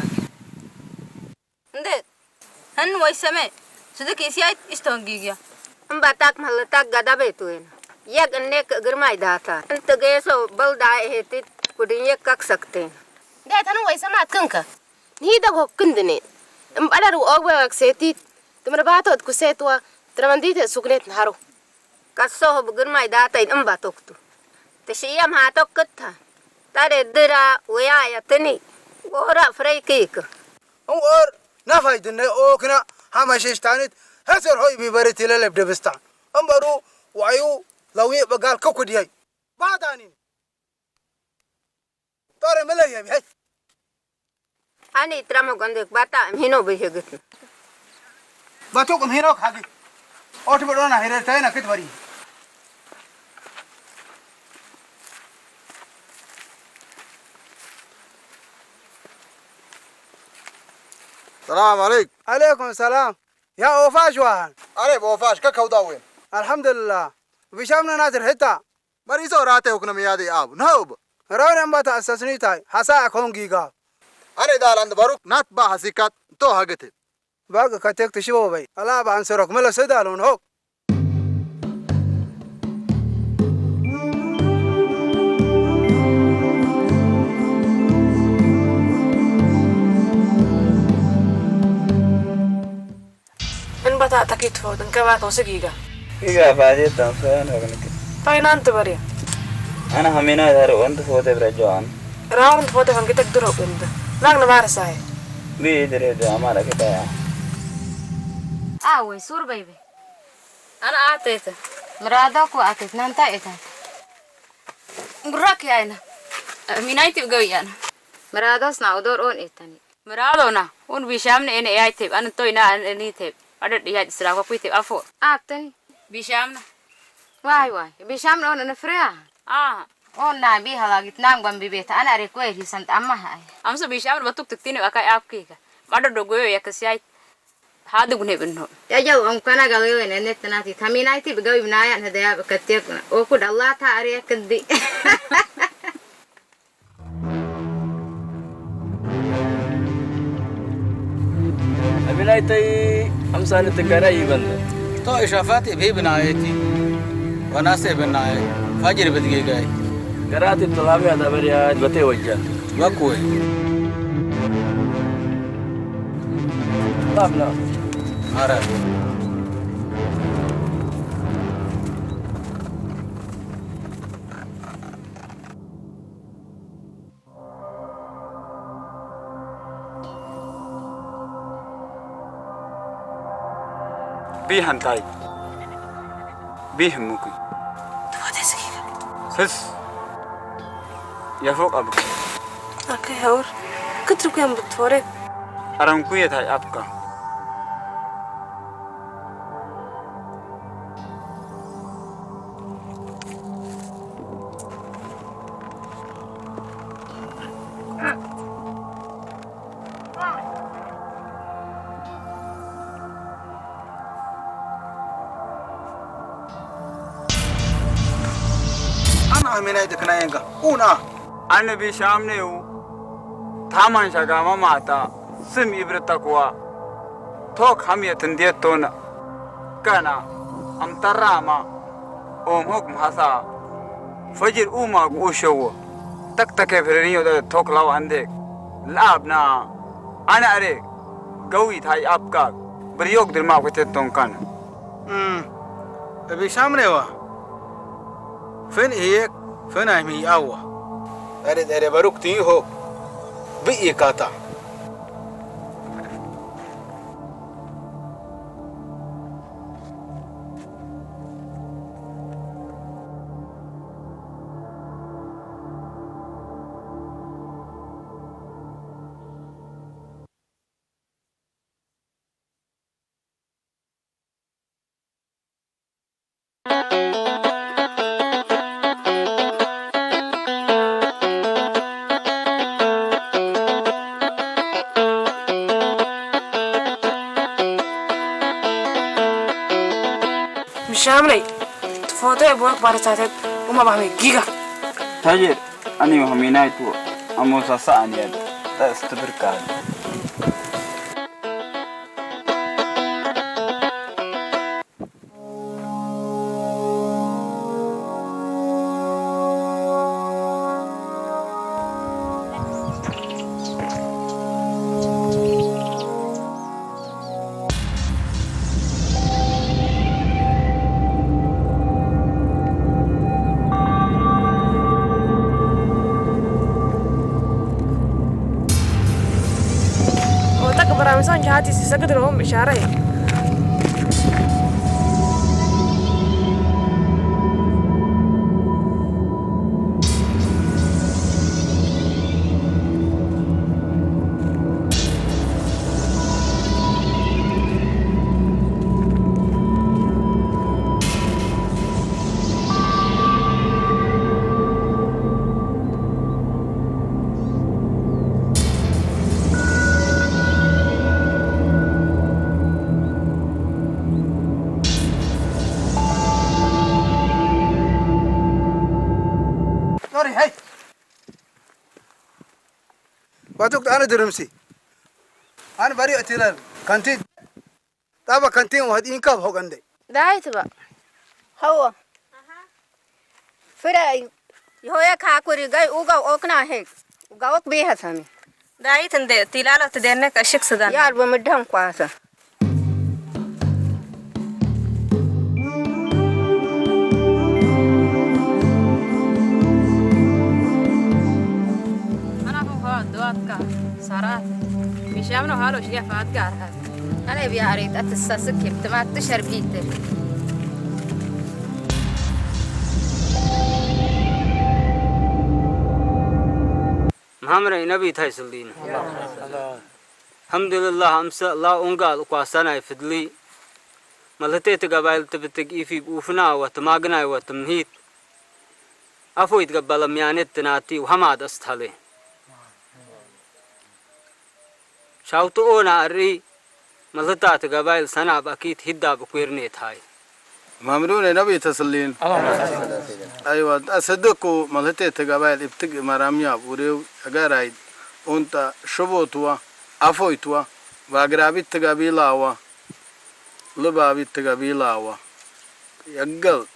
Nde, han way seme, sudu kisi ay iston gigia. Im batak mallatak gada betu en. Yag enne ka girmay data. Ente geso bal da ehetit kudin yek kak sakten. Nde, han way seme atkinka. Ni da gok kindine. Im badar og be wak setit. Tumra batot kusetwa, tramandite suknet naharo. Kaso ho bugir may data in im batok tu. Te shiyam hatok kutta. Tare dira waya ya tini. Gora frey kik. Im or na faydin ne okna hama shish tanit. Hesor hoy bi bari tile leb de bistan. Im baru wayu lawi bagal ka kudiyay. Badani. Tore mele ye bi hay. Ani tram ho gonde bata hino bi hegit. Batuk hino kagi. Ot bado na hire tayna kit bari. Salam aleyk. Aleykum salam. Ya ofash wahan. Are bo ofash ka kauda wen. Alhamdulillah. Bisham na natir hita. Bari so rate hukna miyadi abu. Nahub. Rawan amba ta asasni tay. Hasa akon giga. Are dalan baruk nat ba hasikat to hagete. Bag katek tishibo bay. Ala ba ansorok mala sedalon hok. In bata takit fo, in kaba to se giga. Giga baje tan so an hok niki. Tay nan te bari. Ana hamina dar on to fote bra joan. Raun fote han kitak duro inda. Nang na mar sai. Bi dire de amara kita ya. Awe, sur baby. Ana ateta. Mrado ku atet nan ta eta. Burak ya ina. Minay tib gawi ana. Mrados na udor on etani. Mrado na, un bishamne ene yai teb, an toy na an ene teb. Adad yai sra ko kuiteb afo. Atani. Bishamna. Wai, wai. Bishamna on na frea. Ah. On na bi halagit nang bam bibeta ana request hisan amma hai. Amso bishamna batuk tuk tini wakai apki ka. Mado dogoyo ya kasiai. Hadu gune benno. Ya jau am kana gawe ne net na ti thaminai ti gawi binayan hada ya katiak na. O kud Allah ta are kedi. Aminai tay amsani tagara iban. To ishafati bi binaye ti. Wanase binaye. Fajr bidgi gai. Garati talami ada bariya bate wajja. Wakwe. Tabla. Ara. Bihan tay. Bihan muki. His. Yafok abuk. Ake haur. Ketru kuyam butore. Aram kuya tay apka. Ana aminai dekna yenga. Una. Annabi shamne u. Taman shagama mata. Sim ibra takwa. Tok ham ya tindiyat tona. Kana. Am tarama. Om hok mhasa. Fajir uma gu ushowo. Tak take fereniyo da tok law andek. Lab na. Ana are. Gawi thai apka. Beriok dirma kutet tongkan. Hmm. Abi shamne wa. Fen iyek, fen ay mi awa. Ere, ere baruk ti ho. Bi ikata. Mishamrey, foto e buwak bara satet, uma bahmi giga. Tajir, ani mahaminay tu, amo sasa ani ad. Та эстэ бир кад. Отак брамсан чати сисагыдыр, ом ишара. Sorry, hey. Batuk ta ana dırımsi. Ana bari atilar. Kantin. Taba kantin wahad inka bhogande. Dai tiba. Hawa. Fira. Yoya kakuri gai uga okna hek. Uga ok bi hasami. Dai tinde tilala tidenne ka shik sudan. Yar ba mudham kwasa. Ana hu ha doatka sarat. Misham no halo shia fat gar. Ana biarit at sasik kip tamat sharbite. Mahamre nabi tay sildin. Alhamdulillah, amsa la ungal ukwasanay fidli. Malhete te gabail te bitik ifib ufna wa tmagna wa tmhit. Afoit gabala miyanet tnati wa hamad asthale. Shawtu ona ari malheta te gabail sana bakit hidda bukwirne thai. Mamrune nabi tasallin. Aywa, asadku malhete te gabail ibtik maramya urew agarai unta shubotwa, afoitwa, wagrabit te gabilawa. Lubabit te gabilawa. Yaggal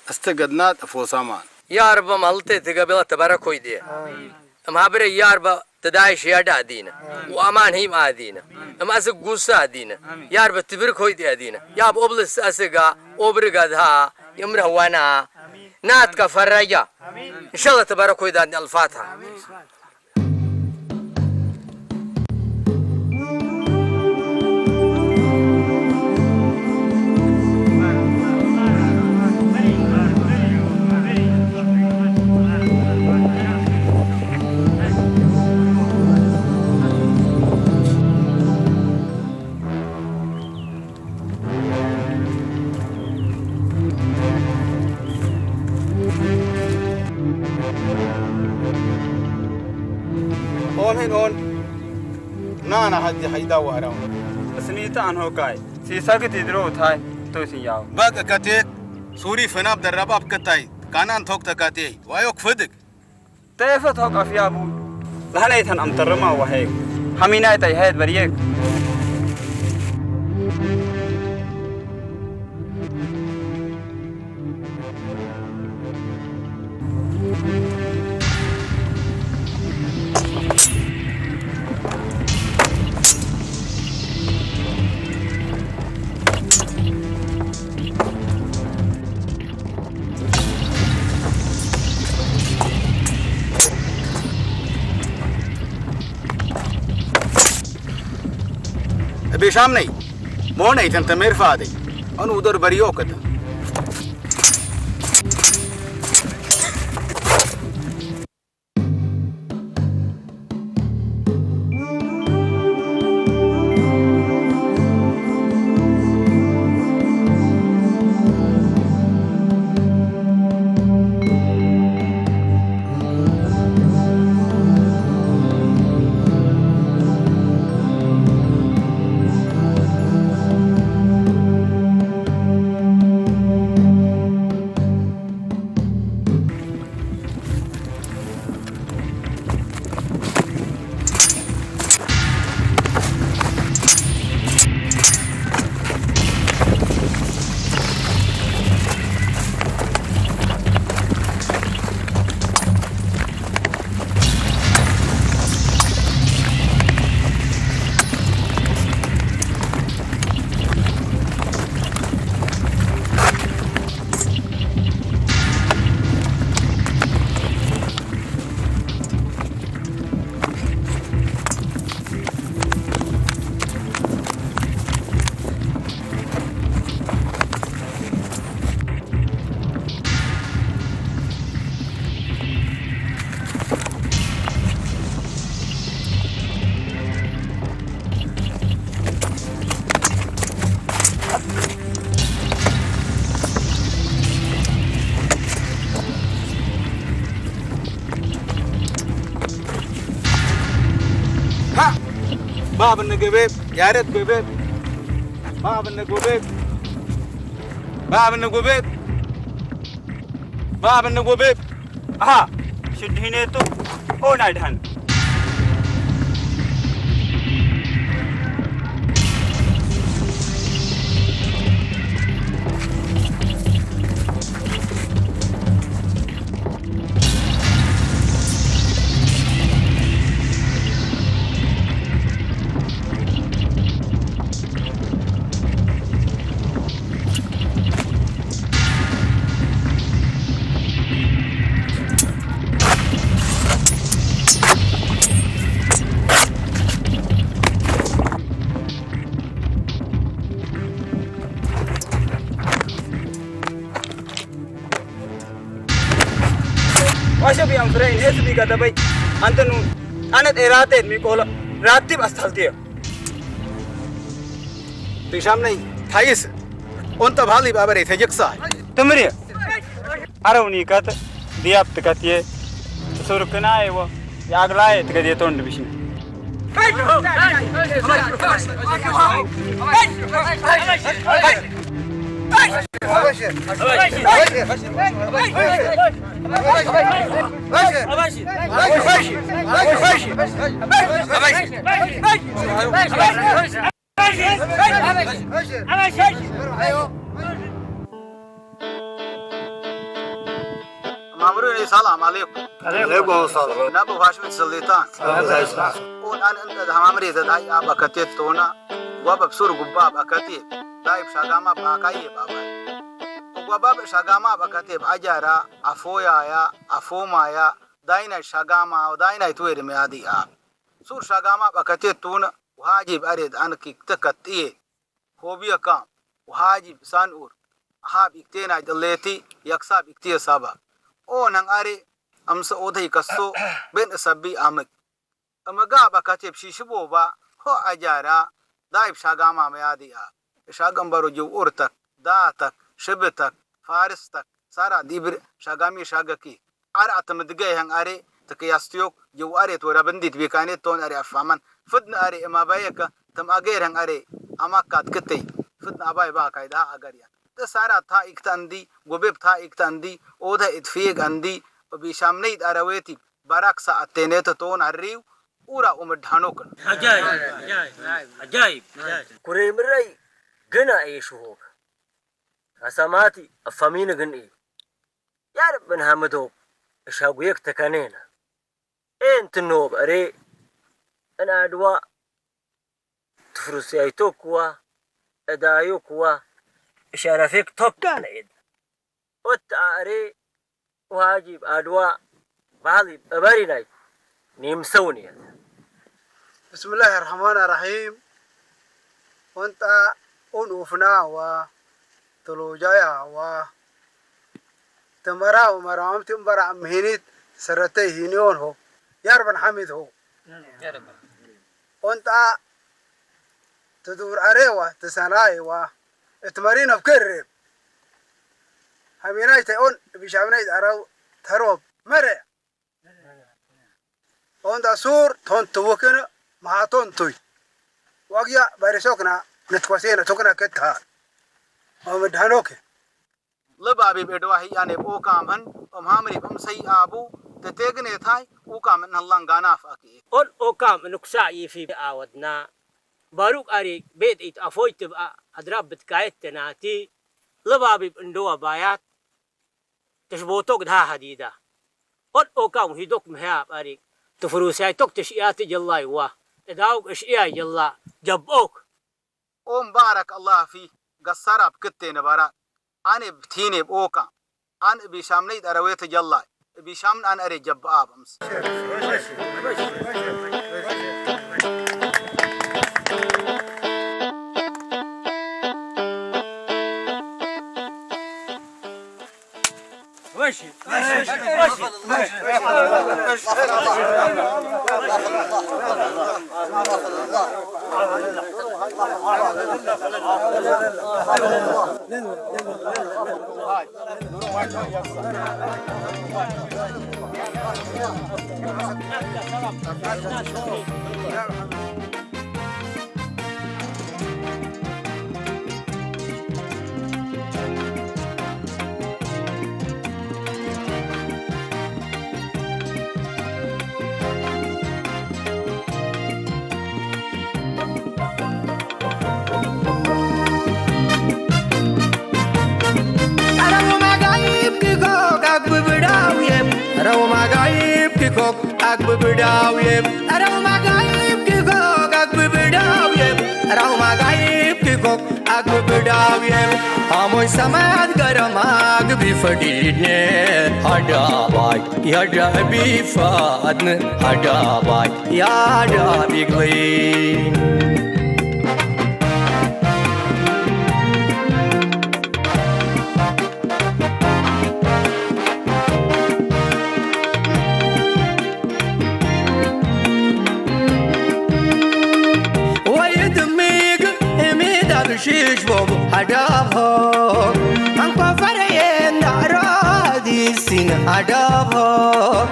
astagadnat afosaman. Yarba malhete te gabila tabarakoyde. Amin. Am habre yarba tadaish yada adina. Amin. Wa aman him adina. Amin. Am asik gusa adina. Amin. Yarba tibir koyde adina. Yab oblis asiga obriga dha yamra wana. Amin. Nat ka faraja. Amin. Inshallah tabarakoydan al-Fatiha. Amin. On hin on. Nana haddi hayda wara. Asni ta an hokai. Si sagit idro uthai. To si yao. Bak katek. Suri fenab darrabab katai. Kanan thok takate. Wayok fedik. Tefat hok afya bu. Lahanay tan am tarama wahek. Haminay tay hayat bariyek. Bişam ney. Mo ney tan tamir fadi. Anu udur bari okata. باب النقوبيب، يا ريت قوبيب. باب النقوبيب. باب النقوبيب. باب النقوبيب. أها، شد هنيتو. أو نايدهن. ዋሸ ቢያም ፍሬ እኔ ስቢ ገደበይ አንተኑ አነ ጤራቴ ሚቆሎ ራቲብ አስታልቴ ቢሻምነይ ታይስ ኦንተ ባሊ ባበሬ ተጀቅሳ ትምሪ አረውኒ ከት ዲያብ ትከትየ ትሱርክናይ ወ የአግላዬ ትገዴቶን ድብሽነ ማምሩ ሰላም አለይኩም። አለይኩም ሰላም። ነቡ ፋሽም ስልጣን። ኡን አን እንደ ሀማምሪ ዘዳይ አብ አከቴት ቶና ጓበብ ሱር ጉባብ አከቴት ዳይብ ሻጋማ ባካዬ ባባይ ጓበብ ሻጋማ ባከቴብ አጃራ አፎያያ አፎማያ ዳይናይ ሻጋማ ዳይናይ ትዌድ ሚያዲ አብ ሱር ሻጋማ ባከቴት ቱነ ውሃጂብ አሬድ አንክ ይክተከትዬ ሆብየ ካም ውሃጂብ ሳንኡር አሃብ ይክቴና ጀሌቲ የክሳብ ይክትየ ሳባ ኦነን አሬ አምሰ ኦተይ ከሶ ቤን እሰቢ አምግ እመጋ ባከቴብ ሺሽቦባ ሆ አጃራ ዳይብ ሻጋማ መያዲ አብ እሻገም በሮ ጅውኡር ተክ ዳ ተክ ሽብ ተክ ፋርስ ተክ ሳራ ዲብር ሻጋሚ ሻገኪ አር አተምድገ ይሀን አሬ ተከያስትዮክ ጅው አሬ ትወራ በንዲት ቤካኔት ቶን አሬ አፋመን ፍድን አሬ እማባየከ ተም አገር ሀን አሬ አማካት ክትይ ፍድን አባይ ባካይ ዳሃ አገር ያን ተሳራ ታ ኢክታ እንዲ ጎቤብ ታ ኢክታ እንዲ ኦተ ኢትፍየግ እንዲ ቢሻምነይድ አረዌቲ ባራክሳ አቴኔተ ቶን አሪው ኡራ ኡምድሃኖክን አጃይብ አጃይብ ኩሬ ምረይ ገና ኤሽሆክ አሳማቲ አፋሚን ግን ያረብን ሐምዶክ እሻጉየክ ተከኔነ ኤን ትኖብ አሬ እን አድዋ ትፍሩስያይቶክዋ እዳዮክዋ እሻረፌክ ቶክ ጋነ ኤድ ኦት አሬ ውሃጂብ አድዋ ባህሊ እበሪ ናይ ኒምሰውንየት። ብስምላህ ራሕማን ራሒም። ወንጣ ኡን ኡፍናዋ ተሎጃያዋ ተመራ ወመራምቲ እምበራ እምሂኒት ሰረተይ ሂኒዮን ሆ ያርበን ሐሚድ ሆ ኦንጣ ትዱር አሬዋ ትሰናይዋ እትመሪን አፍከሬብ ሀሚናይ ተይኦን ቢሻምናይ ዳራው ተሮብ መረ ኦንጣ ሱር ቶን ትውክነ መሃቶን ቱይ ዋግያ ባሪሶክና ንትኮሴነ ቶክና ከትሃ ወምድሃኖክ ለባቢብ እድዋ ህያኔ ብ ኦካም ሀን እምሃምሪብ እምሰይ አቡ ተቴግኔ ታይ ኡካም እንህላን ጋናፍ አኪ ኦን ኦካም እንኩሳ ይፊ አወድና ባሩቅ አሪ ቤት ኢት አፎይ ትብአ አድራብ ብትካየት ተናቲ ለባቢብ እንደዋ ባያት ተሽቦቶክ ድሃ ሀዲዳ ኦን ኦካም ሂዶክ ምህያብ አሪቅ ትፍሩስያይቶክ ተሽእያቲ ጀላይዋ እዳውክ እሽእያይ ጀላ ጀብኦክ ኦም ባረክ አላህ ፊ ገሳራብ ክቴ ነበራ አኔ ብቲኔ ብኦካ አን እቢሻምነይ ደረዌተ ጀላይ እቢሻምን አን አሬ ጀብአብ እምስ Рау магаиб кикок, ак быбыдауе. Рау магаиб кикок, ак быбыдауе. Рау магаиб кикок, ак быбыдауе. Амой самат гарамаг бифадидне. Адабай, яда бифадны, адабай, яда биглы. Ойдмиг эмидаб шишбоб адабхо. Анкофараен дарадисин адабхо.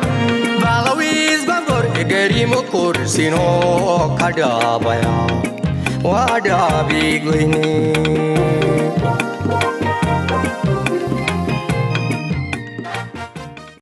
Балауиз гонкор эгерим курсино кадабая. Вада биглыни.